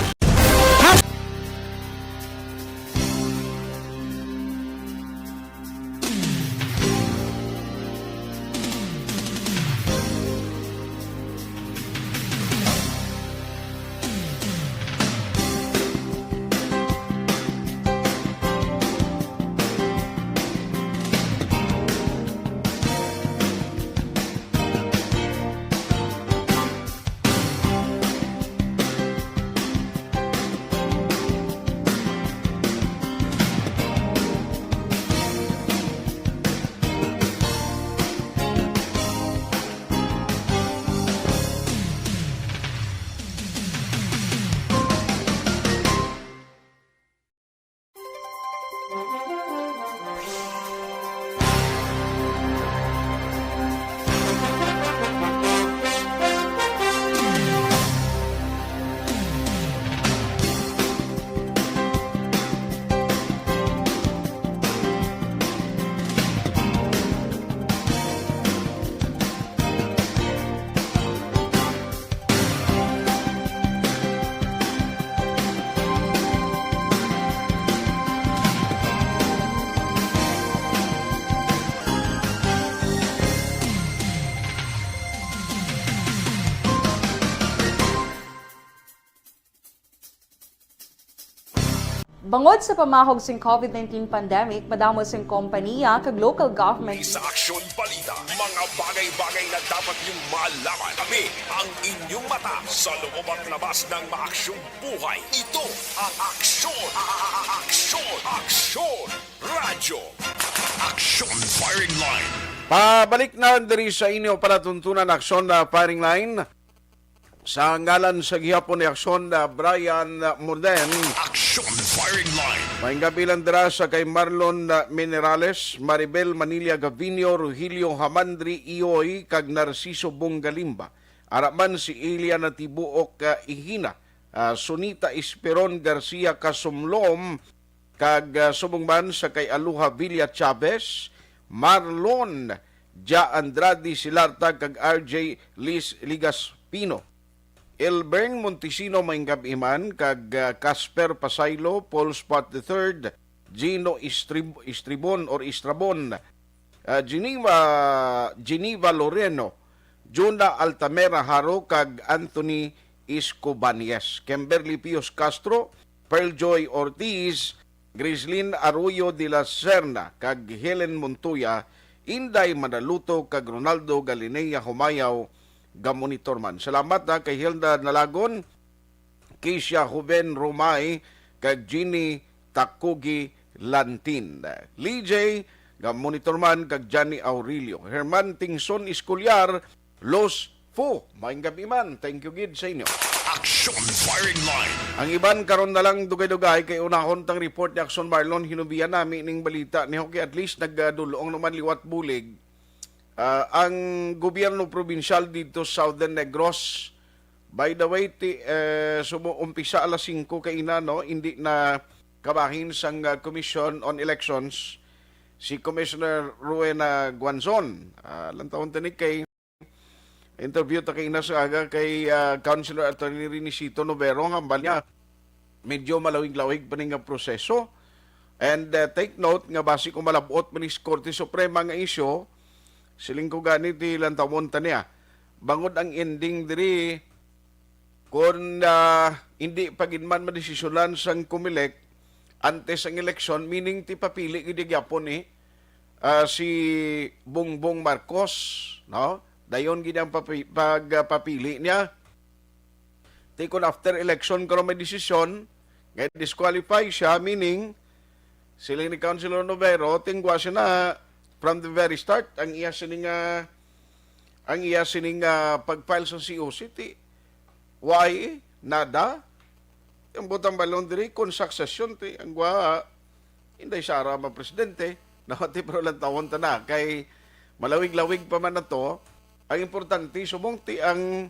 Bangod sa pamahog sing covid nineteen pandemic, madamo sing kompaniya kag local government Sa Aksyon Balita, mga bagay-bagay na dapat niyong malaman. Kami ang inyong mata sa loob at labas ng maaksyong buhay. Ito ang Aksyon, a-, a-, a-, Aksyon, Aksyon Radyo. Aksyon Firing Line. Pabalik na diri sa inyo palatuntunan, Aksyon na Firing Line. Sa ngalan sa gihapon ni Aksyon na Brian Morden. Aksyon Firing Line. Maayong gabi lang dira sa kay Marlon, ah, Minerales, Maribel Manila Gavino, Rogelio Hamandri Ioy, kag Narciso Bongalimba. Ara man si Eliana Tibuok, ah, Ihina, ah, Sunita Esperon Garcia Kasumlom, kag, ah, subong man sa kay Aloha Villa Chavez, Marlon Ja Andrade Silarta, kag R J Lis Ligaspino. Elbern Montesino, maayong gab-i man, kag, ah, Casper Pasaylo, Paul Spot the third, Gino Istrib-, Istribon or Istrabon, ah, Geneva, Geneva Loreno, Juna Altamera Haro, kag Anthony Escobañez, Kimberly Pius Castro, Pearl Joy Ortiz, Grislin Arroyo de la Serna, kag Helen Montoya, Inday Manaluto, kag Ronaldo Galinea Humayaw, gamonitor man. Salamat, ha, kay Hilda Nalagon, Keisha Juven Romay, kag Jeannie Takugi Lantin. Lee J nga monitor man kag Johnny Aurelio. Herman Tingson Escolar, Los Fu. Maayong gabi man. Thank you gid sa inyo. Action Firing Line. Ang iban karon na lang dugay-dugay kay unahon tang report ni Action Marlon. Hinubian nami ning balita ni Hockey. At least nagdulong naman liwat bulig. Ah, ang gobyerno probinsyal dito sa Southern Negros, by the way, ti, eh, sumo umpisa alas singko kaina, no? Hindi na kabahin sang, ah, Commission on Elections si Commissioner Rowena Guanzon. Ah, lantawon tani kay interview ta kaina sa aga kay, ah, Councilor Attorney Renisito Novero, nga hambal niya medyo malawig-lawig pa ni nga proseso. And, uh, take note nga basi kung malabot man ni sa Korte Suprema nga isyu, siling ko gani ti lantawon ta niya. Bangod ang ending diri, kung, uh, hindi pa gid man madesisyonan sang Comelec antes ang eleksyon, meaning ti papili gid gyapon ni, ah, si Bongbong Marcos, no? Dayon gid ang papi-, pagpapili niya. Ti kun after election karon may desisyon nga disqualify siya, meaning siling ni Councilor Novero, tingwa siya na from the very start ang iya sining, ah, ang iya sining, ah, pag-file sa C O C, ti why nada? Ang butang balon diri kon succession ti ang gwa Inday Sara man presidente, no? Ti pero lantawon ta na kay malawig-lawig pa man na to. Ang importante subong ti ang,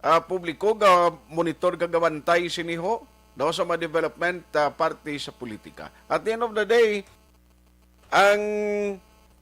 ah, publiko ga monitor, gagabantay sini ho, no, sa mga development, ah, parte sa politika. At the end of the day, ang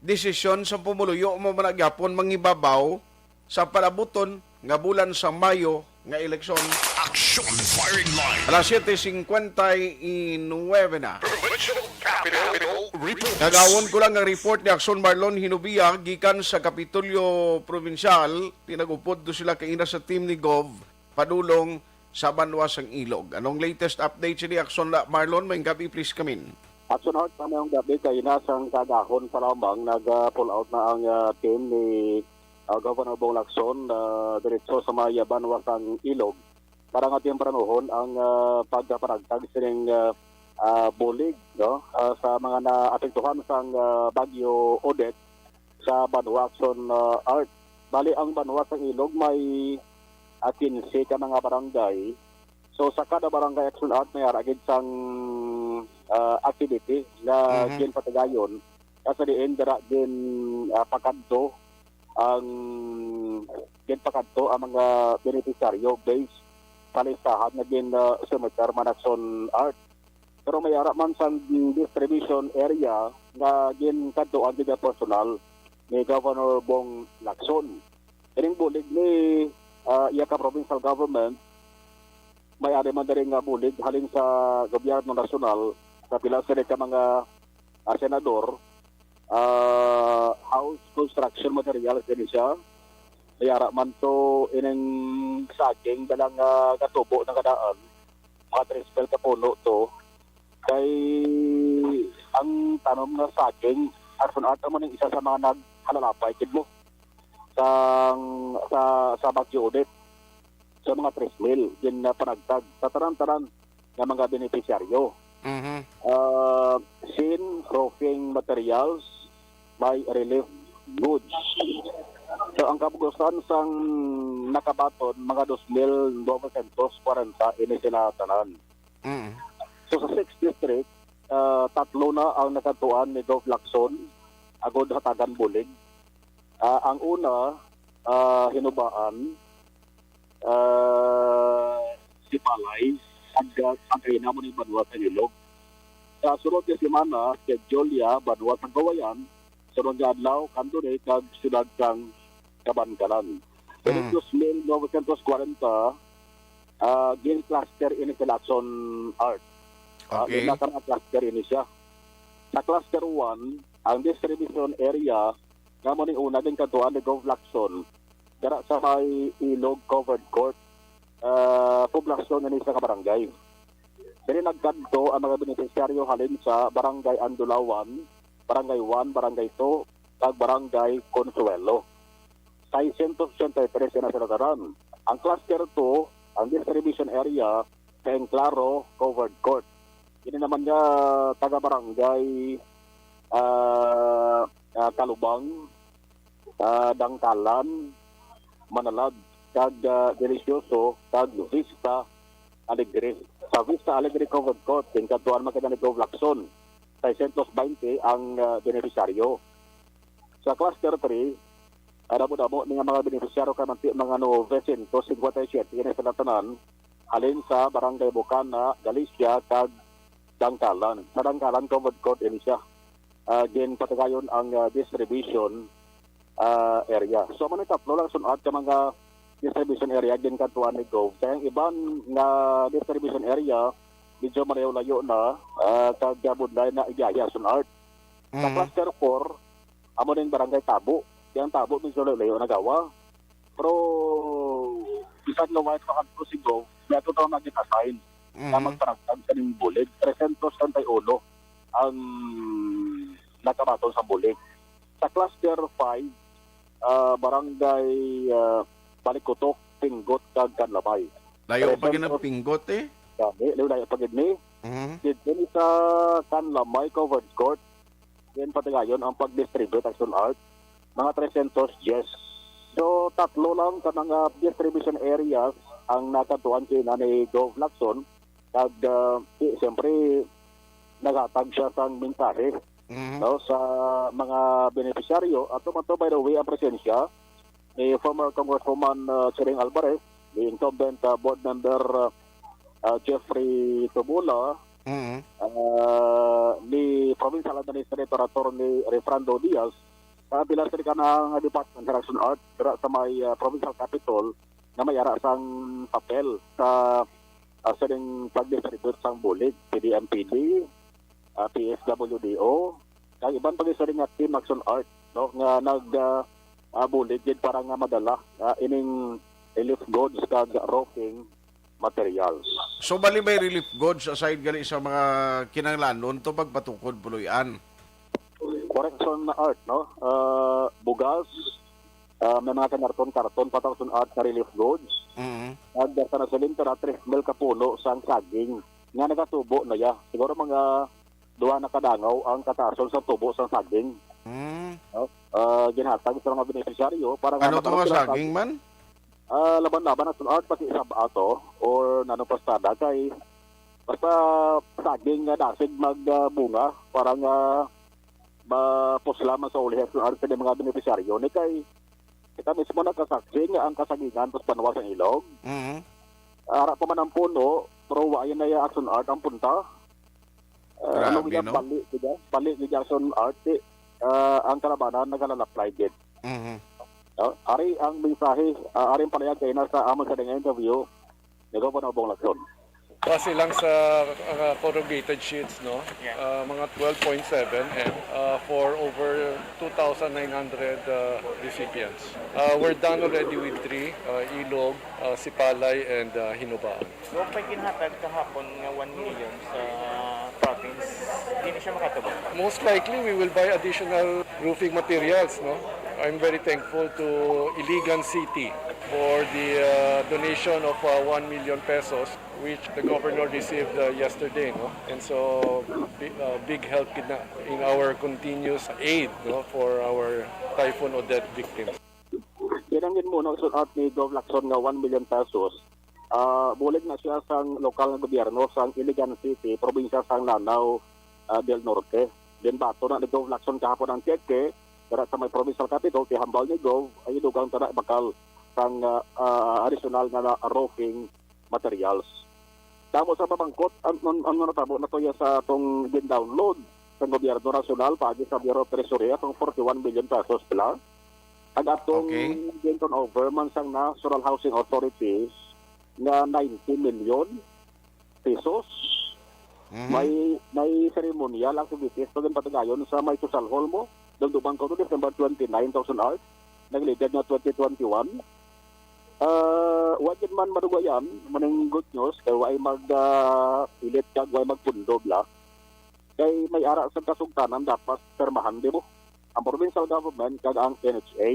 desisyon sa pumuluyo mo man gyapon mangibabaw sa palabuton nga bulan sa Mayo nga eleksyon. Action Firing Line. Alas siete cincuenta y nueve na. Provincial Capitol Report. Kagawon ko lang ang report ni Action Marlon Hinubia gikan sa Kapitolyo Probinsyal. Tinag-upod to sila kaina sa team ni Gov padulong sa banwa sang Ilog. Anong latest update sini Action Marlon? May gabi, please, kamin. Action Heart, maayong gabi. Kaina sang kagahon pa lamang, nag-, ah, pull out na ang, ah, team ni, ah, Governor Bong Lacson, ah, diretso sa may banwa sang Ilog para nga tempranuhon ang, ah, pagkapanagtag sining, ah, ah, bulig, no, ah, sa mga naapektuhan sang, ah, Bagyo Odette sa banwa, Action, ah, Art. Bali, ang banwa sang Ilog may, ah, quince ka mga barangay. So, sa kada barangay, Action Art, may ara gid sang, ah, activity nga Mhm. ginpatigayon. Nga sa diin dira gin, ah, pakadto ang, ginpakadto ang mga benepisyaryo based sa listahan nga gin, ah, submit man, Action Art. Pero may ara man sang distribution area nga ginkadtuan gid ang personal ni Governor Bong Lacson. Ining bulig ni, ah, iya ka provincial government, may ari man diri nga bulig halin sa gobyerno nasyonal, sa pila sini ka mga, ah, senador, ah, house construction materials din siya. May ara man to ining saging, dalang, ah, gatubo na kadaan, mga tres mil ka puno to. Kay ang tanom nga saging, Action Art, amo ning isa sa mga naghalalapay kid mo sang, sa, sa Bagyo Odette. Sa mga tres mil gin, ah, panagtag sa tanan-tanan nga mga benepisyaryo. Mhm. Ah, sin roofing materials, may relief goods. So, ang kabugusan sang nakabaton, mga dos mil novecientos kwarenta ini sila tanan. Mm. So, sa sixth district, ah, tatlo na ang nakadtuan ni Gov Lacson agod hatagan bulig. Ah, ang una, ah, Hinubaan, ah, Sipalay, ag, ag kaina mo ning banwa sa Ilog. Sa sunod nga semana, si Julia, banwa sa Gawayan, sunod nga adlaw, Candore, kag siyudad sang Kabankalan. Pero Mm. dos mil novecientos kwarenta, ah, gin-cluster ini sa Lacson Art. Ah, Okay. May naka-cluster ini siya. Sa cluster one, ang distribution area nga mo ni una din kadtuan ni Gov Lacson, dira sa may Ilog Covered Court, ah, poblasyon na ni sa kabarangay. Diri nagkadto ang mga benepisyaryo halin sa Barangay Andulawan, Barangay one, Barangay two, kag Barangay Consuelo. Seiscientos ochenta y tres na sila tanan. Ang cluster two, ang distribution area, Kay Claro, Covered Court. Ini naman nga taga-barangay, ah, ah, Kalubang, ah, Dangkalan, Manalag, kag, ah, Delicioso, kag Vista Alegre. Sa Vista Alegre Covered Court, ginkantuan man kita ni Gov Lacson, seiscientos baynte ang, ah, benepisyaryo. Sa Cluster three, ah, damo-damo ni nga mga benepisyaryo kay manti mga novecientos cincuenta y siete ini sila tanan, halin sa Barangay Bukana, Galicia, kag Dangkalan. Sa Dangkalan, Covered Court ini siya. Ah, ginpatigayon ang, ah, distribution, ah, area. So, amo ni tatlo lang sunod ka mga distribution area ginkantuan ni Gov. Kaya ang iban nga distribution area, medyo malayo-layo na, ah, kag budlay na igaya sunod. Sa Mm. Cluster four, amo ning Barangay Tabo. Kaya ang Tabo, medyo layo-layo na gawa. Pero, bisan nga wide makadto si Gov, may ato tawag na gin-assign na Mhm. magpanagtag sa ning bulig. Trescientos treinta y uno ang nakabaton sa bulig. Sa Cluster five, ah, Barangay, ah, Balikutok, Pinggot, kag Kanlamay. Layo pa gid ang Trescientos Pinggot, eh. Gani, layo-layo pa gid ni. Mhm. Dito ni sa Kanlamay Covered Court, yan patigayon ang pag-distribute, Action Art, mga trescientos diyes. So, tatlo lang ka mga distribution areas ang nakadtuan kina ni Gov Lacson. Kag, ah, si-, siyempre, naghatag siya sang mensahe, Mhm. no, sa mga benepisyaryo. Ato man to, by the way, ang presensya ni former Congresswoman, ah, Chiring Alvarez, ni incumbent, ah, board member, ah, ah, Jeffrey Tubula, Mhm. ah, ni Provincial Administrator Attorney Refrando Diaz, sa pila sa kanang department sa Action Art, dira sa may, ah, Provincial Capitol, na may ara sang papel sa, ah, sa ning pag-distribute sang bulig, P D M P D, ah, P S W D O, kag iban pa gid sa nga Team Action Art, no, nga nag, ah, ah, bulig gid para nga madala, ah, ining relief goods kag roofing materials. So, bali may relief goods aside gali sa mga kinahanglanon to pagpatukod puloy-an? Correction na Art, no? Ah, bugas, ah, may mga kanarton-karton, patawson Art na relief goods. Mhm. At sa nasulin ka na, tres mil ka puno sang saging nga nagatubo na ya. Siguro mga duha na kadangaw ang katason sa tubo sa saging. Mm. No? Ah, ginhatag sa mga benepisyaryo para nga Ano to makaroon nga sila saging saging. Man? Ah, laban-laban na sunod, pati isab ato or nano pastada kay basta saging nga dasig mag, ah, bunga para nga mapusla man sa ulihi sa mga benepisyaryo ni kay kita mismo nagkasaksi nga ang kasagingan tos banwa sang ilog. Mhm. Ara pa man ang puno, pero wa yan na Action Art ang punta. Ah, ano Grabe, gid ang no? Bali gid, bali gid Action Art, eh, ah, ang kalabanan nagalalaplay gid. Mhm. No? Ari ang mensahe, ah, ari ang palayag kay na sa amon sa ding interview ni Governor Bong Lacson. Base lang sa, ah, corrugated sheets, no? Yeah. Ah, mga twelve point seven M, ah, for over two thousand nine hundred, ah, recipients. Ah, we're done already with three, ah, Ilog, ah, Sipalay, and, ah, Hinobaan. Wa pa'y ginhatag kahapon nga one million sa province. Di na siya makatabo. Most likely, we will buy additional roofing materials, no? I'm very thankful to Iligan City for the, uh, donation of, uh, one million pesos, which the governor received, uh, yesterday, no? And so, bi-, uh, big help gid na in our continuous aid, no, for our Typhoon Odette victims. Yan ang ginmuna sa ni Gov Lacson nga one million pesos. Ah, bulig na siya sang lokal nga gobyerno sang Iligan City, probinsya sang Lanao, ah, del Norte. Ginbaton na ni Gov Lacson kahapon ang cheque, dira sa may provincial capital, ti hambal ni Gov, ay dugang ta na bakal sang, ah, ah, additional nga na roofing materials. Tamo sa pamangkot, an-, an-, ano natabo na to ya sa atong gin-download sa gobyerno nasyonal paagi sa Bureau of Treasury, atong forty-one million pesos pala. Ang atong Okay. Gin-turnover man sang National Housing Authority nga ninety million pesos. Mhm. May, may ceremonial activities pa ginpatigayon sa may Social Hall mo. Dumduman ko to, December twenty-nine, thousand hours. Nagligad nga twenty twenty-one. Ah, wa gid man madugayan, maning good news, kay way mag, ah, pilit kag way magpundo bla. Kay may ara sa kasugtanan dapat permahan, di mo? Ang provincial government kag ang N H A.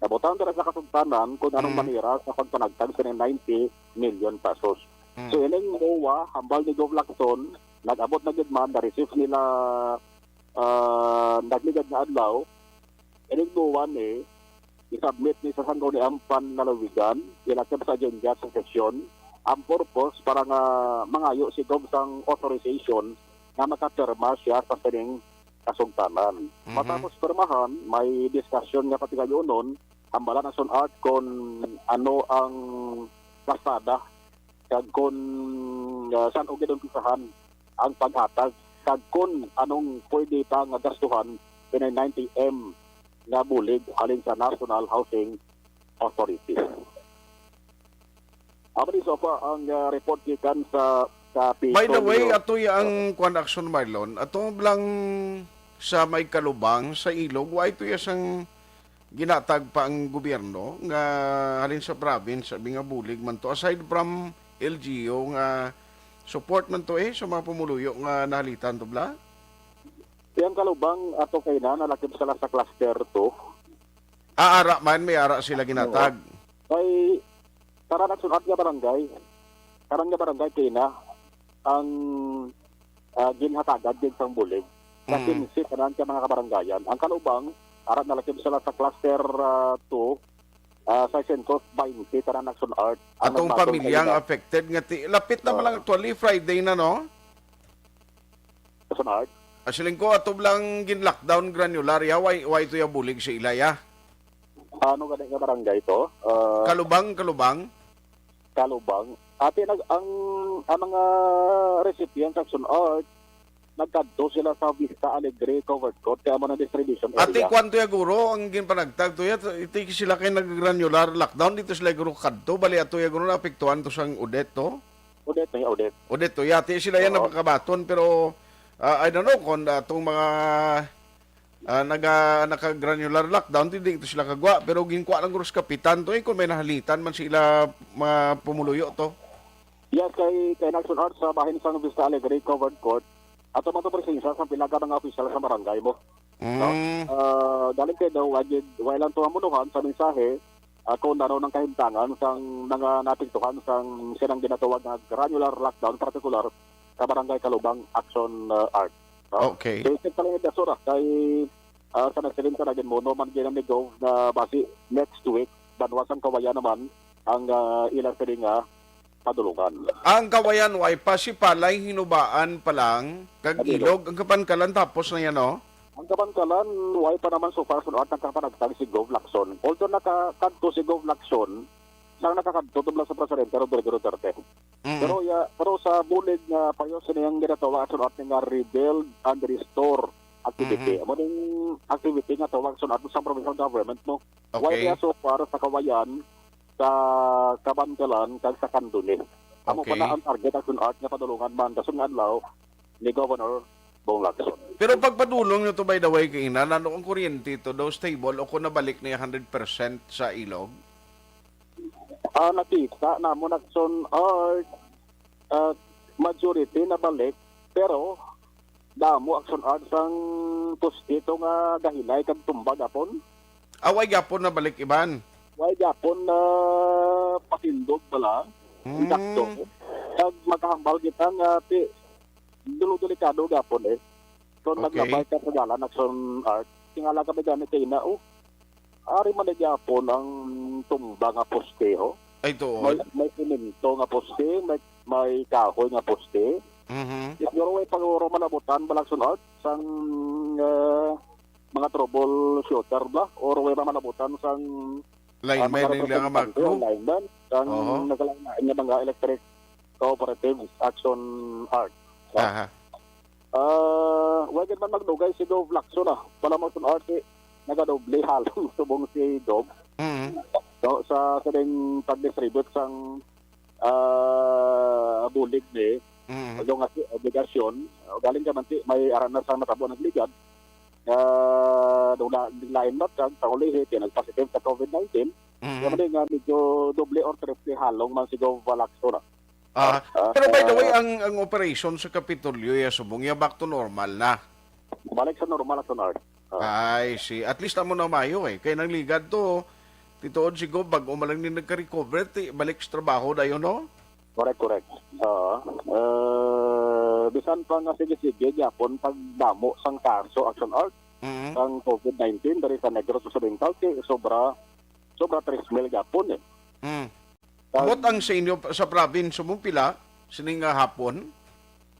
Nabutang dira sa kasugtanan kung anong Mm. manera sa pagpanagtag sa ninety million pesos. So, ining MOA, hambal ni Gov Lacson, nag-abot na gid man, na-receive nila, ah, nagligad nga adlaw. Ining MOA ni, isubmit ni sa Sangguniang Panlalawigan, ilakip sa agenda sa sesyon, ang purpose para nga mangayo si Gov sang authorization nga makapirma siya sa sining kasugtanan. Mhm. Matapos pirmahan, may discussion nga patigayunon, hambalan ang sun-art kon ano ang pasada kag kon, ah, san-o gid umpisahan ang paghatag kag kon anong pwede pa nga gastuhan kini ninety M nga bulig halin sa National Housing Authority. Amo ni so far ang, ah, report gikan sa, sa By the way, Kapitolyo. Ato ya ang kwan, Action Marlon. Ato lang sa may Kalubang, sa Ilog, wa ito ya sang ginatag pa ang gobyerno nga halin sa province, abi nga bulig man to. Aside from L G U nga support man to eh, sa mga pumuluyo nga nahalitan to, bla? Yang Kalubang, ato kay na, nalakip sila sa cluster two. Ah, ara man, may ara sila ginatag. Kay, tanan ang sun-at nga barangay. Tanan nga barangay kay na ang, ah, ginhatagan din sang bulig. Sa Mm. quince tanan ka mga kabarangayan. Ang Kalubang, ara nalakip sila sa cluster, ah, two, ah, sa Centros, twenty tanan ang sun-at. Ang Atong nagmatod pamilya nga kanina. Affected nga ti-, lapit na Ah. man lang actually, Friday na, no? Sun-at? Ah, siling ko, ato lang gin-lockdown granular, ya, why, why to ya bulig sa ila, ya? Ano gani nga barangay to? Ah, Kalubang, Kalubang. Kalubang. Ate, nag-, ang, ang mga recipients sa sun-at, nagkadto sila sa Vista Alegre Covered Court, kaya mo na distribution Ate, area. Kwan to ya, guro, ang ginpanagtag to ya, iti sila kay nag-granular lockdown, dito sila, guro, kadto, bali ato ya, guro, naapektuhan to sang Odette, to? Odette, may Odette. Odette, to ya, ati sila yan, Oo. napakabaton, pero, ah, I don't know kung, ah, itong mga, ah, naga-, naka-granular lockdown, hindi ito sila kagwa, pero ginkwa lang, guro, sa kapitan to, eh, kung may nahalitan man sila, mga pumuluyo to. Yes, kay, kay Naxon Arts sa bahin sang Vista Alegre Covered Court, ato man to presensya sa pila ka mga opisyal sa barangay mo. No? Mm. Ah, galing kay daw, wa gid, wa lang to mamunuhan sa mensahe, ah, kung ano nang kahimtangan sang mga naapektuhan sang silang ginatawag nga granular lockdown, partikular sa Barangay Kalubang Action, ah, Art. No? Okay. So, isip ka lang yung basura, kay, ah, sa nagsiling ka na gid mo, no, man ginam ni Gov na basi next week, banwa sang Kawayan naman ang, ah, ilang siling nga padulungan. Ang Kawayan, way pa, si Palay, Hinubaan pa lang, kag Padulong. Ilog, ang Kapankalan, tapos na yan, no? Ang Kapankalan, way pa naman so far, sunod ang kapanagtag si Gov Lacson. Although nakakadto si Gov Lacson, sang nakakadto to lang sa Presidente Rodrigo Duterte. Mm. Pero, ya, pero sa bulig nga payo sa niyang ginatawa, sunod nga rebuild and restore activity. Mm-hmm. Amo ning activity nga tawag sunod sa provincial government mo. Okay. Way pa so far sa Kawayan, sa Kabankalan, kag sa Candole. Amo Okay. pa na ang target ang sun-at nga padulungan man, dason nga adlaw ni Governor Bong Lacson. Pero pagpadulong nyo to, by the way, kay ina, ano ang kuryente to? Daw stable o kung nabalik na yung hundred percent sa ilog? Ah, nakita namon ang sun-at, ah, majority nabalik, pero damo ang sun-at sang poste to nga gahilay kag tumba gapon. Away gapon na balik iban. Way gapon na patindog bala. Hmm. Sakto. Kag makahambal kita nga ti-, dulo delikado gapon eh. So, okay. Naglabay ka sa dalan, Action Art. Tingala kami gani kay na, oh, ari man na gyapon ang tumba nga poste, ho. Ay, tuod. May, may semento nga poste, may, may kahoy nga poste. Mhm. Siguro may paguro malabutan, Action Art, sang, eh, mga troubleshooter ba? Or may malabutan sang, ah, Lineman, mga yung mga representante, crew. Lineman, sang Oho. nagkalain-lain nga mga electric cooperatives, Action Art. Aha. Ah, wa gid man magdugay si Gov Lacson, ah. Wala mo sun-at si nagadoble halong subong si Gov. Mm. No, sa, sa ding pag-distribute sang, ah, bulig ni, Mm. yung asi-, obligasyon, ah, galing ka man si, may aran na sang natabo nagligad, ah, nung na, lain na, sa, sa ulihi, kaya nagpositive sa COVID nineteen, Mm. kaya man nga medyo doble or triple halong man si Gov Lacson, ah. Ah, Ah, pero by the way, ah, ang, ang operation sa Kapitolyo, ya, subong, ya, back to normal na. Balik sa normal, Action Art. Ah. Ay, si, at least amo na mayo eh. Kay nang ligad to, tituod si Gov, bag-o man lang ni nagka-recover, ti, balik sa trabaho dayon, no? Correct, correct. Oo. Eh, bisan pa nga sige-sige gyapon pagdamo sang kaso, Action Art, Mm. sang covid nineteen diri sa Negros Occidental, kay sobra, sobra tres mil gyapon eh. Mm. Kag Ambot ang sa inyo, sa province mo, pila sining nga hapon?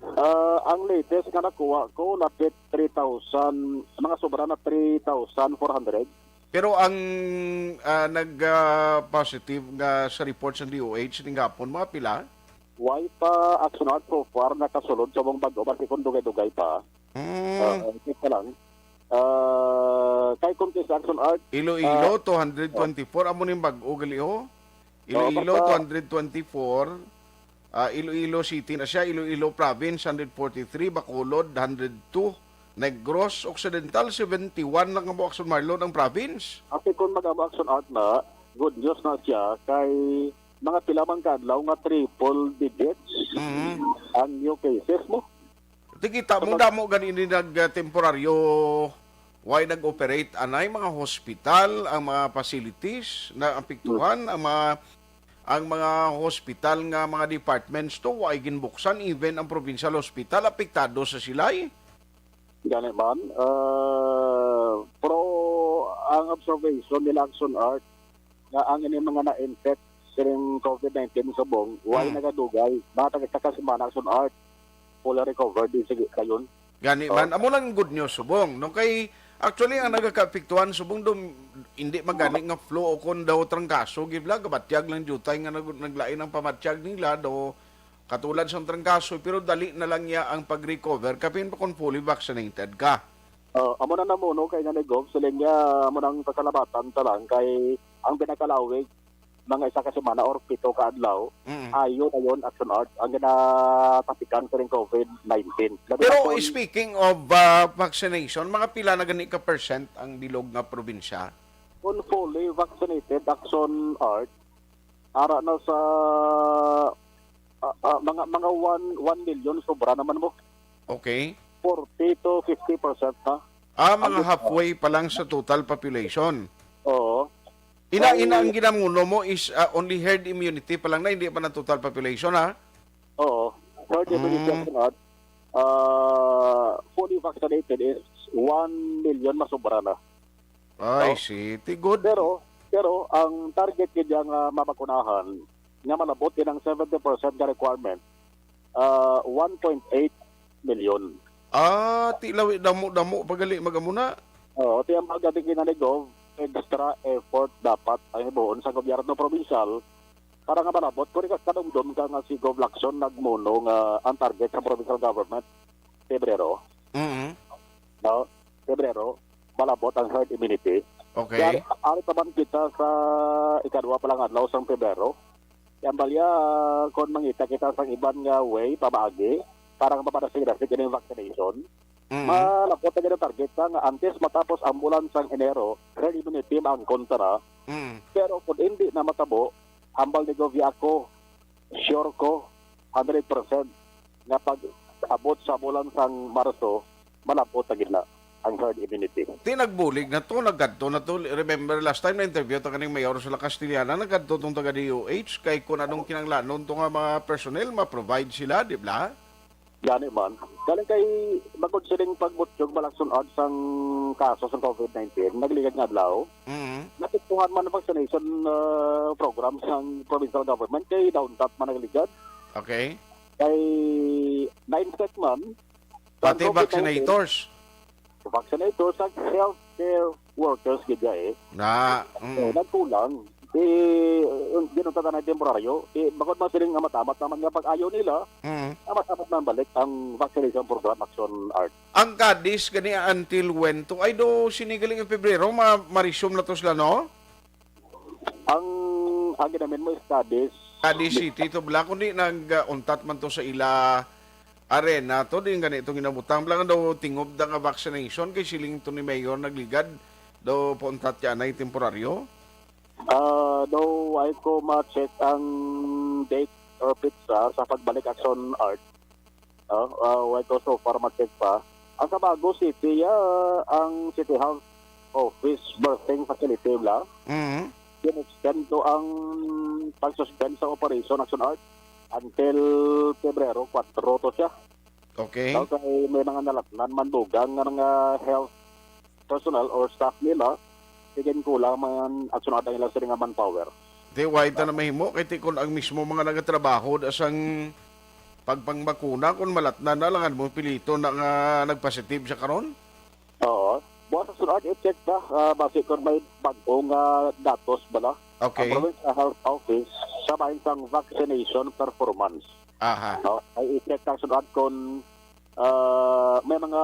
Ah, ang latest nga nakuha ko, lapit three thousand, mga sobra na three thousand four hundred. Pero ang, ah, nag, ah, positive nga sa report sa D O H ning hapon, mga pila? Way pa, Action Art, so far nakasulod sa mong bag-o, basi kung dugay-dugay pa. Hmm. Ah, check pa lang. Ah, kay kung kay sa Action Art, Iloilo, ah, two hundred twenty-four. Amo ning bag-o gali, oh. Oo, Iloilo, basta two hundred twenty-four. Ah, Iloilo City na siya. Iloilo Province, hundred forty-three. Bacolod, hundred two. Negros Occidental, seventy-one lang amo, Action Marlon, ang province. Ate, kung mag-amo, Action Art, na, good news na siya kay mga pila man ka adlaw nga triple digits Mhm. ang new cases mo. Ti kita mo, damo gani ni nag, ah, temporaryo, way nag-operate anay mga hospital, ang mga facilities na apektuhan, ang mga, ang mga hospital nga mga department store, way ginbuksan, even ang provincial hospital apektado sa silay. Gani man, ah, pero ang observation nila, Action Art, nga ang ini mga na-infect sining covid nineteen subong, way Hmm. nagadugay. Mga taga-, taga semana, Action Art, fully recovered din sige dayon. Gani Oh. man, amo lang good news subong, no? Kay, actually, ang nagakaapektuhan subong do, hindi magani nga flu o kon daw trangkaso, gid la, gabatyag lang jutay nga nag-, naglain ang pamatyag nila, do katulad sang trangkaso, pero dali na lang niya ang pag-recover, kapin pa kung fully vaccinated ka. Oh, amo na namuno kay Nanay Gov, siling niya, amo nang pasalamatan ta lang kay ang pinakalawig, mga isa ka semana or pito ka adlaw, Mm. ayo na yon, Action Art, ang ginatapikan sining covid nineteen. Labi Pero na kon speaking of, ah, vaccination, mga pila na gani ka percent ang bilog nga probinsya? Kung fully vaccinated, Action Art, ara na sa, ah, ah, mga, mga one, one million, sobra naman mo. Okay. Forty to fifty percent na. Ah, mga Ang halfway pa lang sa total population. Oo. Ina, Ay, ina, ang ginamuno mo is, ah, only herd immunity pa lang na, hindi pa na total population, ha? Oo. Herd immunity Mm. ang sunod. Ah, fully vaccinated is one million masubra na. Ay, No? City. Good. Pero, pero ang target gid nga mabakunahan nga malabot din ang seventy percent nga requirement, ah, one point eight million. Ah, ti lawi damo-damo pagali magamuna. Oo, ti ang pagdating na ni Gov, extra effort dapat ang himuon sa gobyerno probinsyal para nga malabot. Kung ikaw kadumdom ka nga si Gov Lacson nagmuno nga ang target sa provincial government, Pebrero, Mm-hmm. no? Pebrero, malabot ang herd immunity. Okay. Kaya ari pa man kita sa ikadua pa lang adlaw sang Pebrero. Kaya ang balya, kung mangita kita sa iban nga way, pamaagi, para nga mapadasig-dasig ining vaccination, Mm-hmm. malabot na gid ang target sa nga antes matapos ang bulan sang Enero, herd immunity maangkon ta na. Mm. Pero kung hindi na matabo, hambal ni Govia ako, sure ko, hundred percent, nga pag abot sa bulan sang Marso, malabot na gid na ang herd immunity. Ti nagbulig na to, nagkadto na to. Remember last time na-interview ta kaning mayor sa La Castellana, nagkadto tong taga D O H, kay kung anong kinanglanon to nga mga personnel, ma-provide sila, di ba? Gani man. Galing kay, bangod sining pagbutyog malakson out sang kaso sang covid nineteen, nagligad nga adlaw, Mm. naapektuhan man ang vaccination, ah, program sang provincial government kay nauntat man nagligad. Okay. Kay na-infect man, Pati ang covid nineteen, vaccinators. Vaccinators, ang healthcare workers gid ya eh. Na, mm. So, nagkulang. Di, uh, ginunta na temporaryo. Di, bangod man siling amat-amat naman nga pag-ayo nila, Mm. amat-amat man balik ang vaccination program, Action Art. Ang Cadiz gani until when to? Ay, do, sini galing ang Pebrero, ma-, ma-resume na to sila, no? Ang, ang ginamin mo is Cadiz. Cadiz City to bala, kundi nag-, uh, untat man to sa ila arena to, di gani itong ginabutang. Bala nga daw tingob da nga vaccination kay siling to ni Mayor nagligad daw pauntat ya anay temporaryo. Ah, daw ay ko ma-check ang date or petsa sa pagbalik, Action Art. No? Ah, way ko so far ma-check pa. Ang Sabago City, ah, ang City Health Office birthing facility bala. Mhm. Gin-extend to ang pag-suspend sa operation, Action Art. until Pebrero kuwatro to siya. Okay. Daw kay may mga nalatnan man dugang nga mga health personnel or staff nila, sige, kulang man action ata nila sa nga manpower. Di, why ta na mahimo? Kay ti kun ang mismo mga nagatrabaho da sang pagpangbakuna, kun malatnan na lang mo pilito na nga nagpositive siya karon? Oo. Buwas sa sunod, i-check ta, ah, basi kung may bag-o nga datos bala. Okay. Ang Provincial Health Office sa bahin sang vaccination performance. Aha. No? Ay i-check ta sunod kung, ah, may mga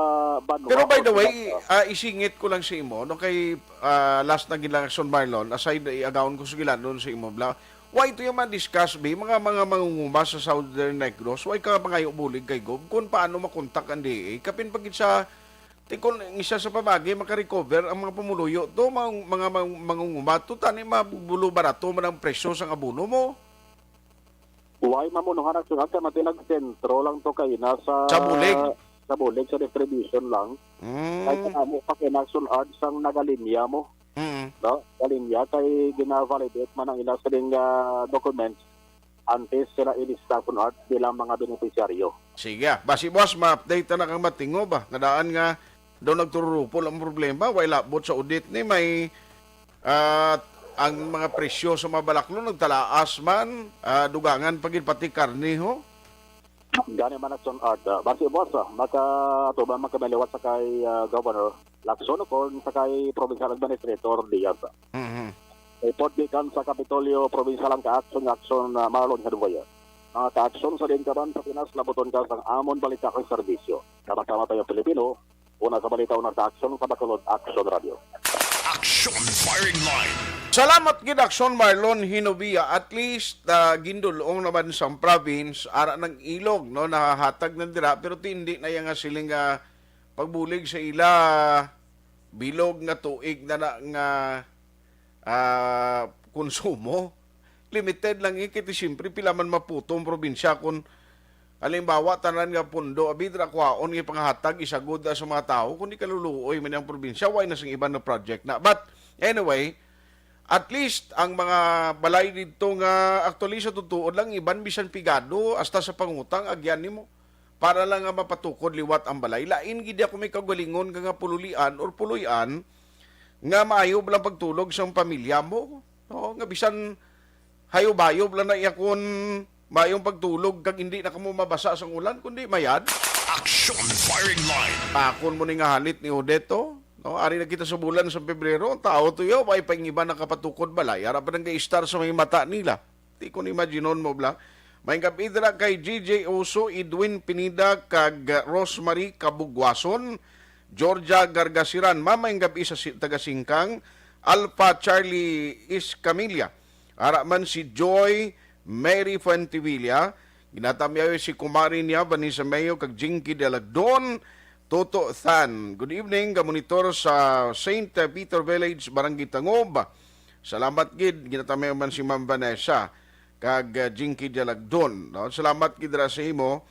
banwa Pero by the or way, ilang, ah, isingit ko lang sa imo, no, kay, ah, last na gid lang, Action Marlon, aside, iagawon ko sa gilanon sa imo, bla. Why to yung ma-discuss, bi, mga, mga mangunguma sa Southern Negros? Why ka mangayo bulig kay Gob? Kung paano makontak ang D A? Kapin pagid sa, ti kun ang isa sa pamagi, makarecover ang mga pumuluyo to, mga, mga, mga mangunguma to, tani mabulo barato man ang presyo sang abono mo. Why mamunuhan ang sunod kay mati nagsentro lang to kay na sa Sa bulig. Sa bulig, sa distribution lang. Mm. Kay sa amo pa kay nagsunod sang nagalinya mo. Mm. No? Galinya kay gina-validate man ang ila sining, ah, documents antes sila ilista sunod bilang mga benepisyaryo. Sige, ah. Basi, boss, ma-update na kang matingo ba? Nga daan nga daw nagtururupol ang problema, way labot sa audit ni may, ah, ang mga presyo sa mga balaklon nagtalaas man, ah, dugangan pa gid pati karne, ho? Gani man, Action Art, ah, basi, boss, ah, makatubang man kami liwat sa kay, ah, Governor Lacson o kon sa kay Provincial Administrator Diaz. Mhm. Report gikan sa Kapitolyo Provincial ang ka-action nga action, ah, Marlon Hadwaya. Mga ka-action sa diin ka man sa Pinas, labuton ka sang amon balita kag serbisyo. Sama-sama tayo, Pilipino. Una sa balita, una sa aksyon, sa Bacolod Action Radio. Action Firing Line. Salamat gid, Action Marlon Hinobia. At least, ah, gindulong naman sang province, ara ng ilog, no, nahahatag na dira, pero ti hindi na iya nga siling nga pagbulig sa ila, bilog nga tuig na na nga, ah, konsumo. Limited lang, eh, kay ti siyempre pila man maputo ang probinsya kung halimbawa tanan nga pundo, abi, dira kuhaon nga pangahatag isagod, ah, sa mga tawo, kundi kaluluoy man ang probinsya, why na sing iban nga project na. But anyway, at least ang mga balay didto nga actually sa totoo lang iban bisan pigado hasta sa pangutang agyan nimo para lang nga mapatukod liwat ang balay. Lain gid ako may kaugalingon ka nga pululian or puloy-an nga maayo lang pagtulog sang pamilya mo, no? Nga bisan hayob-hayob lang na iya kun maayong pagtulog kag hindi na kamo mabasa sang ulan, kundi mayad. Action Firing Line. Akon mo ni nga halit ni Odette, oh. No, ari na kita sa bulan sa Pebrero, ang tao to yaw, ay pangiba nakapatukod balay, ara pa nang istar sa may mata nila. Ti kun imaginon mo, bla. Maayong gab-i dira kay G J Oso, Edwin Pineda, kag Rosemary Kabugwason, Georgia Gargasiran. Mamayong gab-i sa si-, taga Singkang, Alpha Charlie Iscamilla. Ara man si Joy Mary Fuentevilla. Ginatamyaw si kumari niya, Vanessa Mayo, kag Jinky Dalagdon, Toto Than. Good evening, ka monitor sa Saint Peter Village, Barangay Tangob. Salamat gid, ginatamyaw man si Ma'am Vanessa kag, uh, Jinky Dalagdon, no? Salamat gid ra sa imo,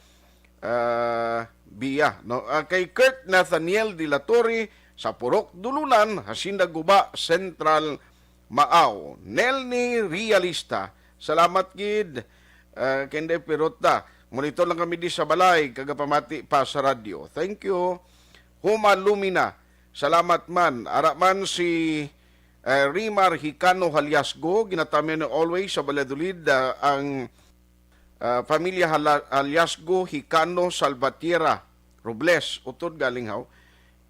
uh, Bia, no? Uh, kay Kurt Nathaniel de la Torre sa Purok Dulunan, Hacienda Guba, Central, Maaw. Nelny Realista, salamat gid, uh, kay Inday Pirota. Monitor lang kami di sa balay, kagapamati pa sa radyo. Thank you. Huma Lumina, salamat man. Ara man si, eh, Rimar Hicano Haliasgo, ginatamyaw ni always sa Valladolid, ah, ang, ah, pamilya Hala-, Haliasgo, Hicano, Salvatierra, Robles, utod galing haw.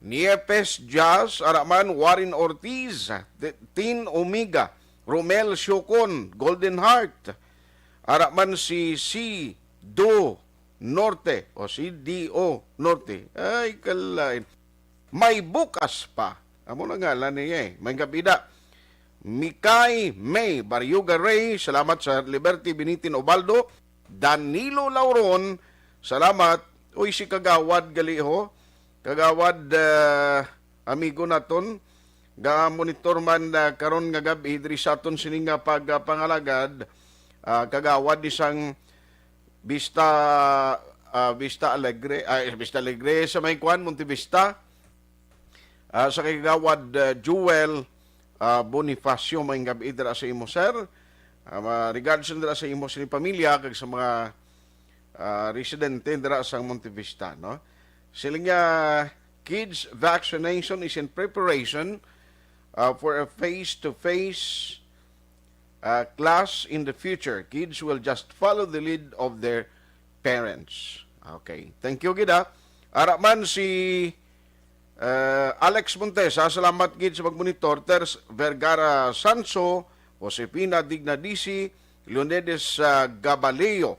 Niepes Jazz, ara man Warren Ortiz, T-, Tin Omega, Romel Siocon, Golden Heart, ara man si C. Do Norte o si D O Norte. Ay, kalain. May bukas pa. Amo na ngalan niya eh. May gabida. Mikay May Baryoga Ray, salamat sa Liberty Binitin Obaldo, Danilo Lauron, salamat. Uy, si Kagawad gali ho. Kagawad, ah, amigo naton, ga-monitor man, ah, karon nga gab-i diri sa aton sining nga pagpangalagad, ah, Kagawad, isang Vista, ah, Vista Alegre, ah, Vista Alegre sa may kuan, Monte Vista. Ah, sa kay Kagawad, ah, Joel, ah, Bonifacio, may gab-i dira sa imo, sir. Ah, ma-, regards dira sa imo, sa inyong pamilya, kag sa mga, ah, residente dira sa Montevista, no? Siling niya, kids vaccination is in preparation, ah, for a face-to-face, ah, class in the future. Kids will just follow the lead of their parents. Okay. Thank you gid, ah. Ara man si, eh, Alex Montes, ah, salamat gid sa pagmonitor. Ters Vergara Sanso, Josefina Dignadisi, Leonides, ah, Gabaleo,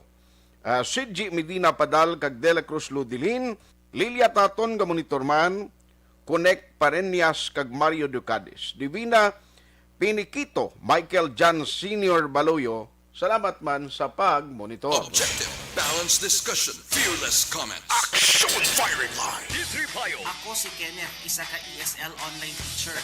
ah, Sidji Medina Padal, kag Dela Cruz Ludilin, Lilia Taton nga monitor man, Connect Pareñas, kag Mario Ducades. Divina Piniquito, Michael John Senior Baloyo, salamat man sa pag-monitor. Objective, balanced discussion, fearless comment. Action firing line. Ako si Kenneth, isa ka E S L online teacher.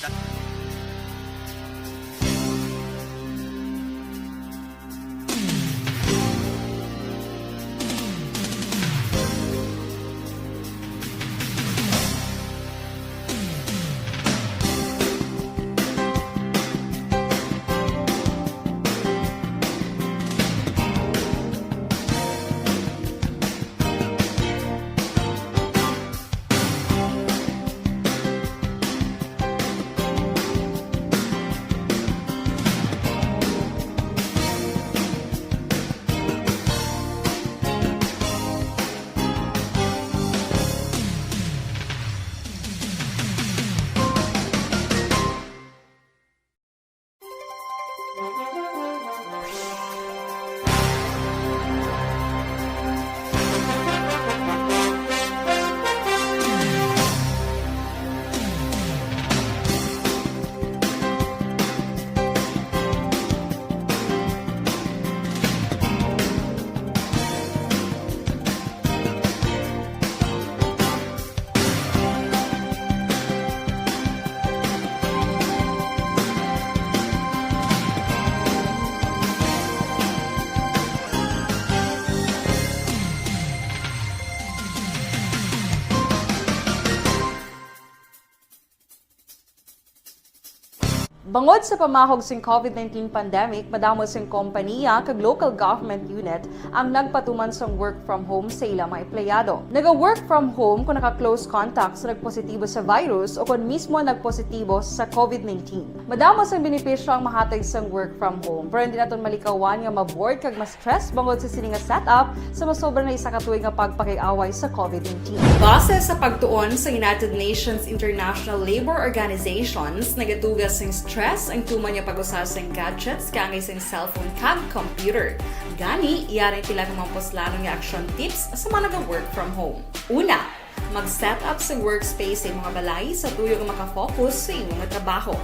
Bangod sa pamahog sing COVID nineteen pandemic, madamo sing kompanya kag local government unit ang nagpatuman sang work from home sa ila mga empleyado. Naga-work from home kon naka-close contact sa nagpositibo sa virus o kon mismo nagpositibo sa COVID nineteen. Madamo sang benepisyo ang mahatag sang work from home, pero hindi naton malikawan nga ma-bored kag ma-stress bangod sa sini nga setup sa masobra na isa ka tuig nga pagpakiaway sa COVID nineteen. Base sa pagtuon sa United Nations International Labour Organizations, nagatuga sing stress ang tuman nga pag-usa sing gadgets kaangay sing cellphone kag computer. Gani, yari pila ka mga puslanon nga action tips sa mga naga-work from home. Una, mag-set up sa workspace sa imong balay sa tuyo nga makafocus sa imo nga trabaho.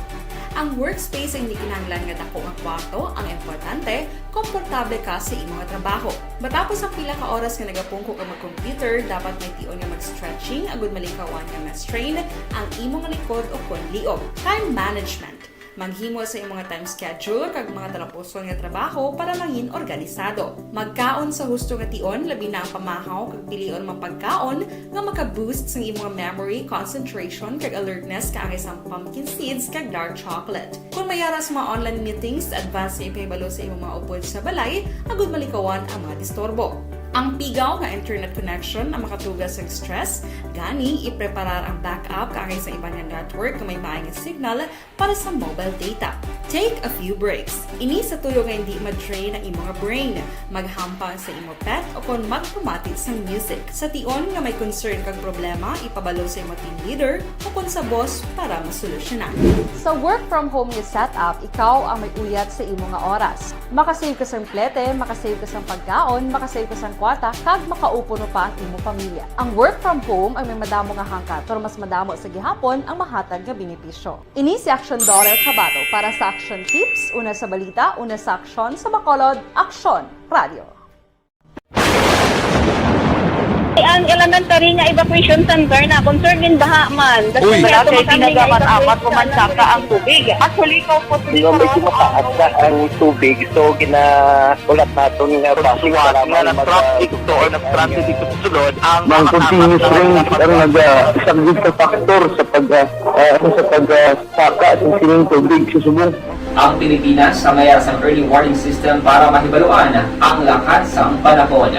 Ang workspace ay hindi kinahanglan nga dako nga kwarto, ang importante, komportable ka sa imo nga trabaho. Matapos ang pila ka oras nga nagapungko ka mag-computer, dapat may tion nga mag-stretching agud malikawan nga ma-strain ang imo nga likod o kon liog. Time management. Maghimo sa imong time schedule kag mga talapuson nga trabaho para mangin organisado. Magkaon sa husto nga tion, labi na ang pamahaw kag pilion mga pagkaon nga maka-boost sang imong memory, concentration, kag alertness kaangay sang pumpkin seeds kag dark chocolate. Kung may ara sa mga online meetings, advance nga ipahibalo sa imong mga upod sa balay agud malikawan ang mga disturbo. Ang pigaw nga internet connection ang makatuga sang stress, gani ipreparar ang backup kaangay sa iban nga network nga may maay nga signal para sa mobile data. Take a few breaks. Ini sa tuyo nga hindi ma-drain ang imo nga brain. Maghampang sa imo pet o kon magpamati sang music. Sa tion nga may concern kag problema, ipabalo sa imo team leader o kon sa boss para masolusyonan. Sa work from home nga setup, ikaw ang may uyat sa imo nga oras. Makasave ka sang plete, makasave ka sang pagkaon, makasave ka sang kwarta, kag makaupod pa ang imo pamilya. Ang work from home ay may madamo nga hangkat, pero mas madamo sa gihapon ang mahatag nga benepisyo. Ini si Action Daughter Kabato para sa Action Tips, una sa balita, una sa aksyon, sa Bacolod, Aksyon Radio. Kay Ang elementary nga evacuation center na concern din baha man. Kasi Uy. Wala kay tinaga man apat o man saka ang tubig. Actually, ikaw po, Di ba, medyo mataas na ang tubig, so ginaulat naton nga basi Suwat para nga may nag-traffic mag- to or nag-traffic dito sa sulod, ang Ang mga continuous apat na rain ang mga naga-, isa gid ka factor sa pag, ah, ah, sa pag, ah, saka sa sining tubig sa subong. Ang Pilipinas ang mayar sang early warning system para mahibaluan ang lakat sang panahon.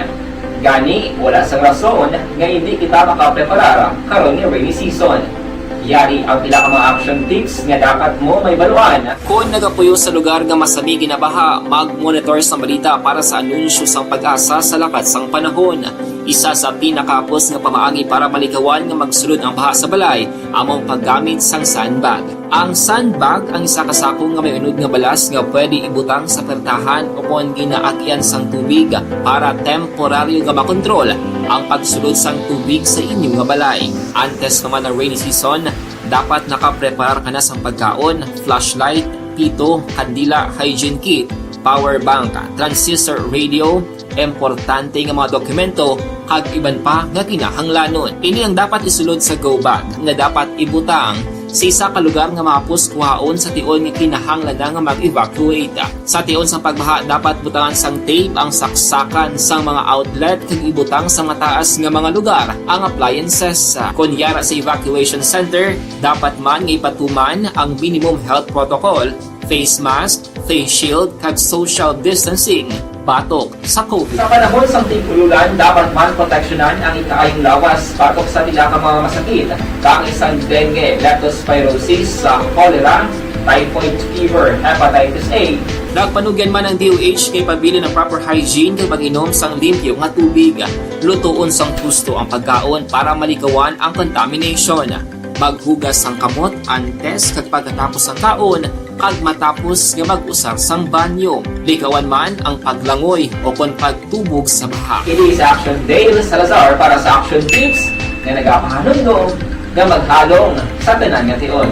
Gani, wala sang rason nga hindi kita makapreparar karon nga rainy season. Yari ang pila ka mga action tips nga dapat mo mahibaluan. Kon nagapuyo sa lugar nga masami ginabaha, mag-monitor sang balita para sa anunsyo sang PAGASA sa lakat sang panahon. Isa sa pinakahapos nga pamaagi para malikawan nga magsulod ang baha sa balay amo ang paggamit sang sandbag. Ang sandbag ang isa ka sako nga may unod nga balas nga pwede ibutang sa pertahan o kon ginaagyan sang tubig para temporaryo nga makontrol ang pagsulod sang tubig sa inyo nga balay. Antes pa man ang rainy season, dapat nakapreparar ka na sang pagkaon, flashlight, pito, kandila, hygiene kit, power bank, transistor radio, importante nga mga dokumento, kag iban pa nga kinahanglanon. Ini ang dapat isulod sa go bag nga dapat ibutang sa isa ka lugar nga mahapos kuhaon sa tion nga kinahanglan na nga mag-evacuate. Sa tion sang pagbaha, dapat butangan sang tape ang saksakan sang mga outlet kag ibutang sa mataas nga mga lugar ang appliances. Kon yara sa evacuation center, dapat man nga ipatuman ang minimum health protocol, face mask, face shield, kag social distancing batok sa COVID. Sa panahon sang tig-ululan, dapat man proteksyonan ang ikaayong lawas batok sa pila ka mga masakit, kaangay sang dengue, leptospirosis, sa cholera, typhoid fever, hepatitis A. Nagpanugyan man ang D O H kay pabilin ang proper hygiene kag pag-inom sang limpyo nga tubig, lutoon sang husto ang pagkaon para malikawan ang contamination. Maghugas sang kamot antes kag pagkatapos sang kaon, kag matapos nga mag-usar sang banyo. Likawan man ang paglangoy o kon pagtubog sa baha. Ini si Action Dale Salazar para sa Action Tips nga nagapahanumdom nga maghalong sa tanan nga tion.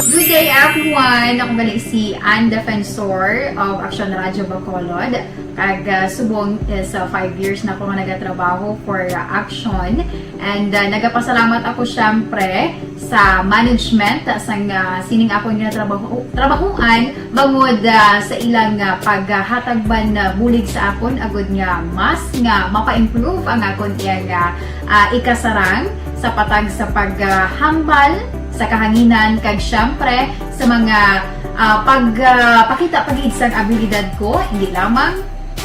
Good day, everyone! Ako gali si Ann Defensor of Action Radio Bacolod. Kag, ah, subong is, ah, five years na ako nga nagatrabaho for, ah, Action. And, ah, nagapasalamat ako, syempre, sa management sang, ah, sining akong ginatrabaho-, trabahuan bangod, ah, sa ilang, ah, paghatag man, ah, bulig sa akon agud nga mas nga mapa-improve ang akon iyang, ah, ah, ikasarang sa patag sa paghambal sa kahanginan kag, syempre, sa mga, ah, pag, ah, pakita pa gid sang abilidad ko, hindi lamang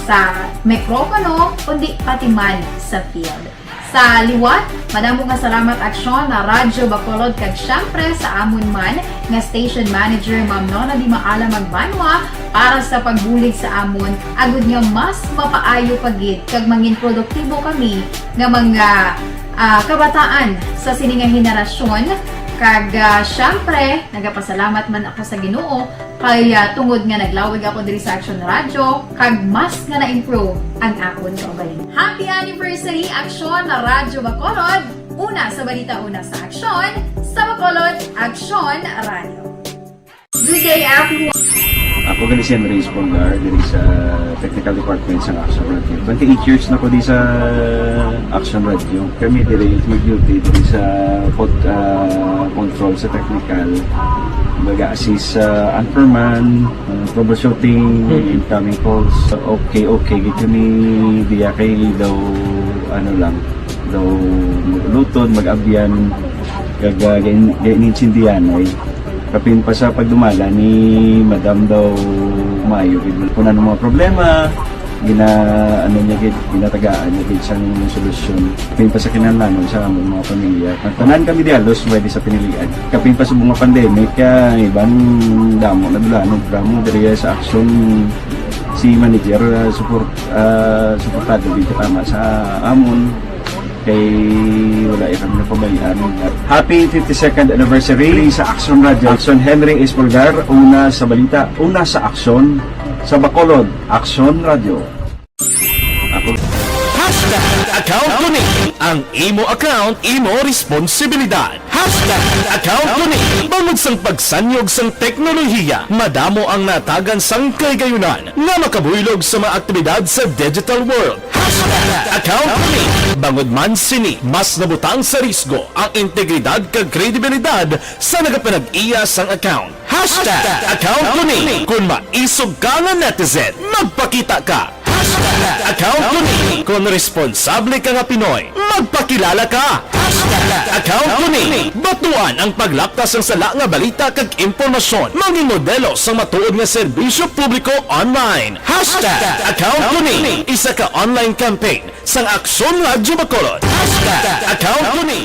sa mikropono, kundi pati man sa field. Sa liwat, madamo nga salamat, Aksyon, na Radyo Bacolod, kag syempre sa amon man nga station manager, Ma'am Nona Di Maala Magbanwa, para sa pagbulig sa amon, agud nga mas mapaayo pa gid kag mangin produktibo kami nga mga, ah, kabataan sa sini nga henerasyon. Kag, ah, syempre, nagapasalamat man ako sa Ginoo kay, ah, tungod nga naglawig ako diri sa Action Radio, kag mas nga na-improve ang akon kaugalingon. Happy anniversary, Aksyon na Radyo Bacolod! Una sa balita, una sa aksyon, sa Bacolod, Aksyon Radio. Good day, everyone. Ako gali si Henry Espolgar, diri sa Technical Department sa Action Radio. Twenty-eight years na ko di sa Action Radio. Kami diri mag-duty diri sa pod-, ah, control sa technical. Mag-assist sa anchorman, ah, troubleshooting, Mm. incoming calls. Okay, okay. Gid kami diya kay daw, ano lang, daw mag-uluton, mag-abyan, kag, ah, gain-, gain-, gaintindihan ay. Kapin pa sa pagdumala ni Madam daw maayo gid. Kung ano mga problema, gina-, ano niya gid, ginatagaan niya gid sang solusyon. Kapin pa sa kinahanglanon sa among mga pamilya. Tanan kami di halos pwede sa pinilian. Kapin pa sa mga pandemic, ah, iban damo na dulanog, damo diri sa aksyon si manager, ah, support, ah, suportado gid katama sa amon. Kay wala ya kami napabayaan. Happy fifty-second anniversary sa Action Radio. Action Henry Espolgar, una sa balita, una sa aksyon, sa Bacolod, Action Radio. Ako. Hashtag account ko ni. Ang imo account, imo responsibilidad. Hashtag account ko ni. Bangod sang pagsanyog sang teknolohiya, madamo ang natagan sang kahigayunan nga makabuylog sa mga aktibidad sa digital world. Hashtag account ko ni. Bangod man sini, mas nabutang sa risgo ang integridad kag kredibilidad sa nagapanag-iya sang account. Hashtag account ko ni. Kung maisog ka nga netizen, magpakita ka. Hashtag account ko ni. Kung responsable ka nga Pinoy, magpakilala ka. Hashtag account ko ni. Batuan ang paglapta sang sala nga balita kag impormasyon. Mangin modelo sang matuod nga serbisyo publiko online. Hashtag account ko ni. Isa ka online campaign sang Aksyon Radyo Bacolod. Hashtag account ko ni.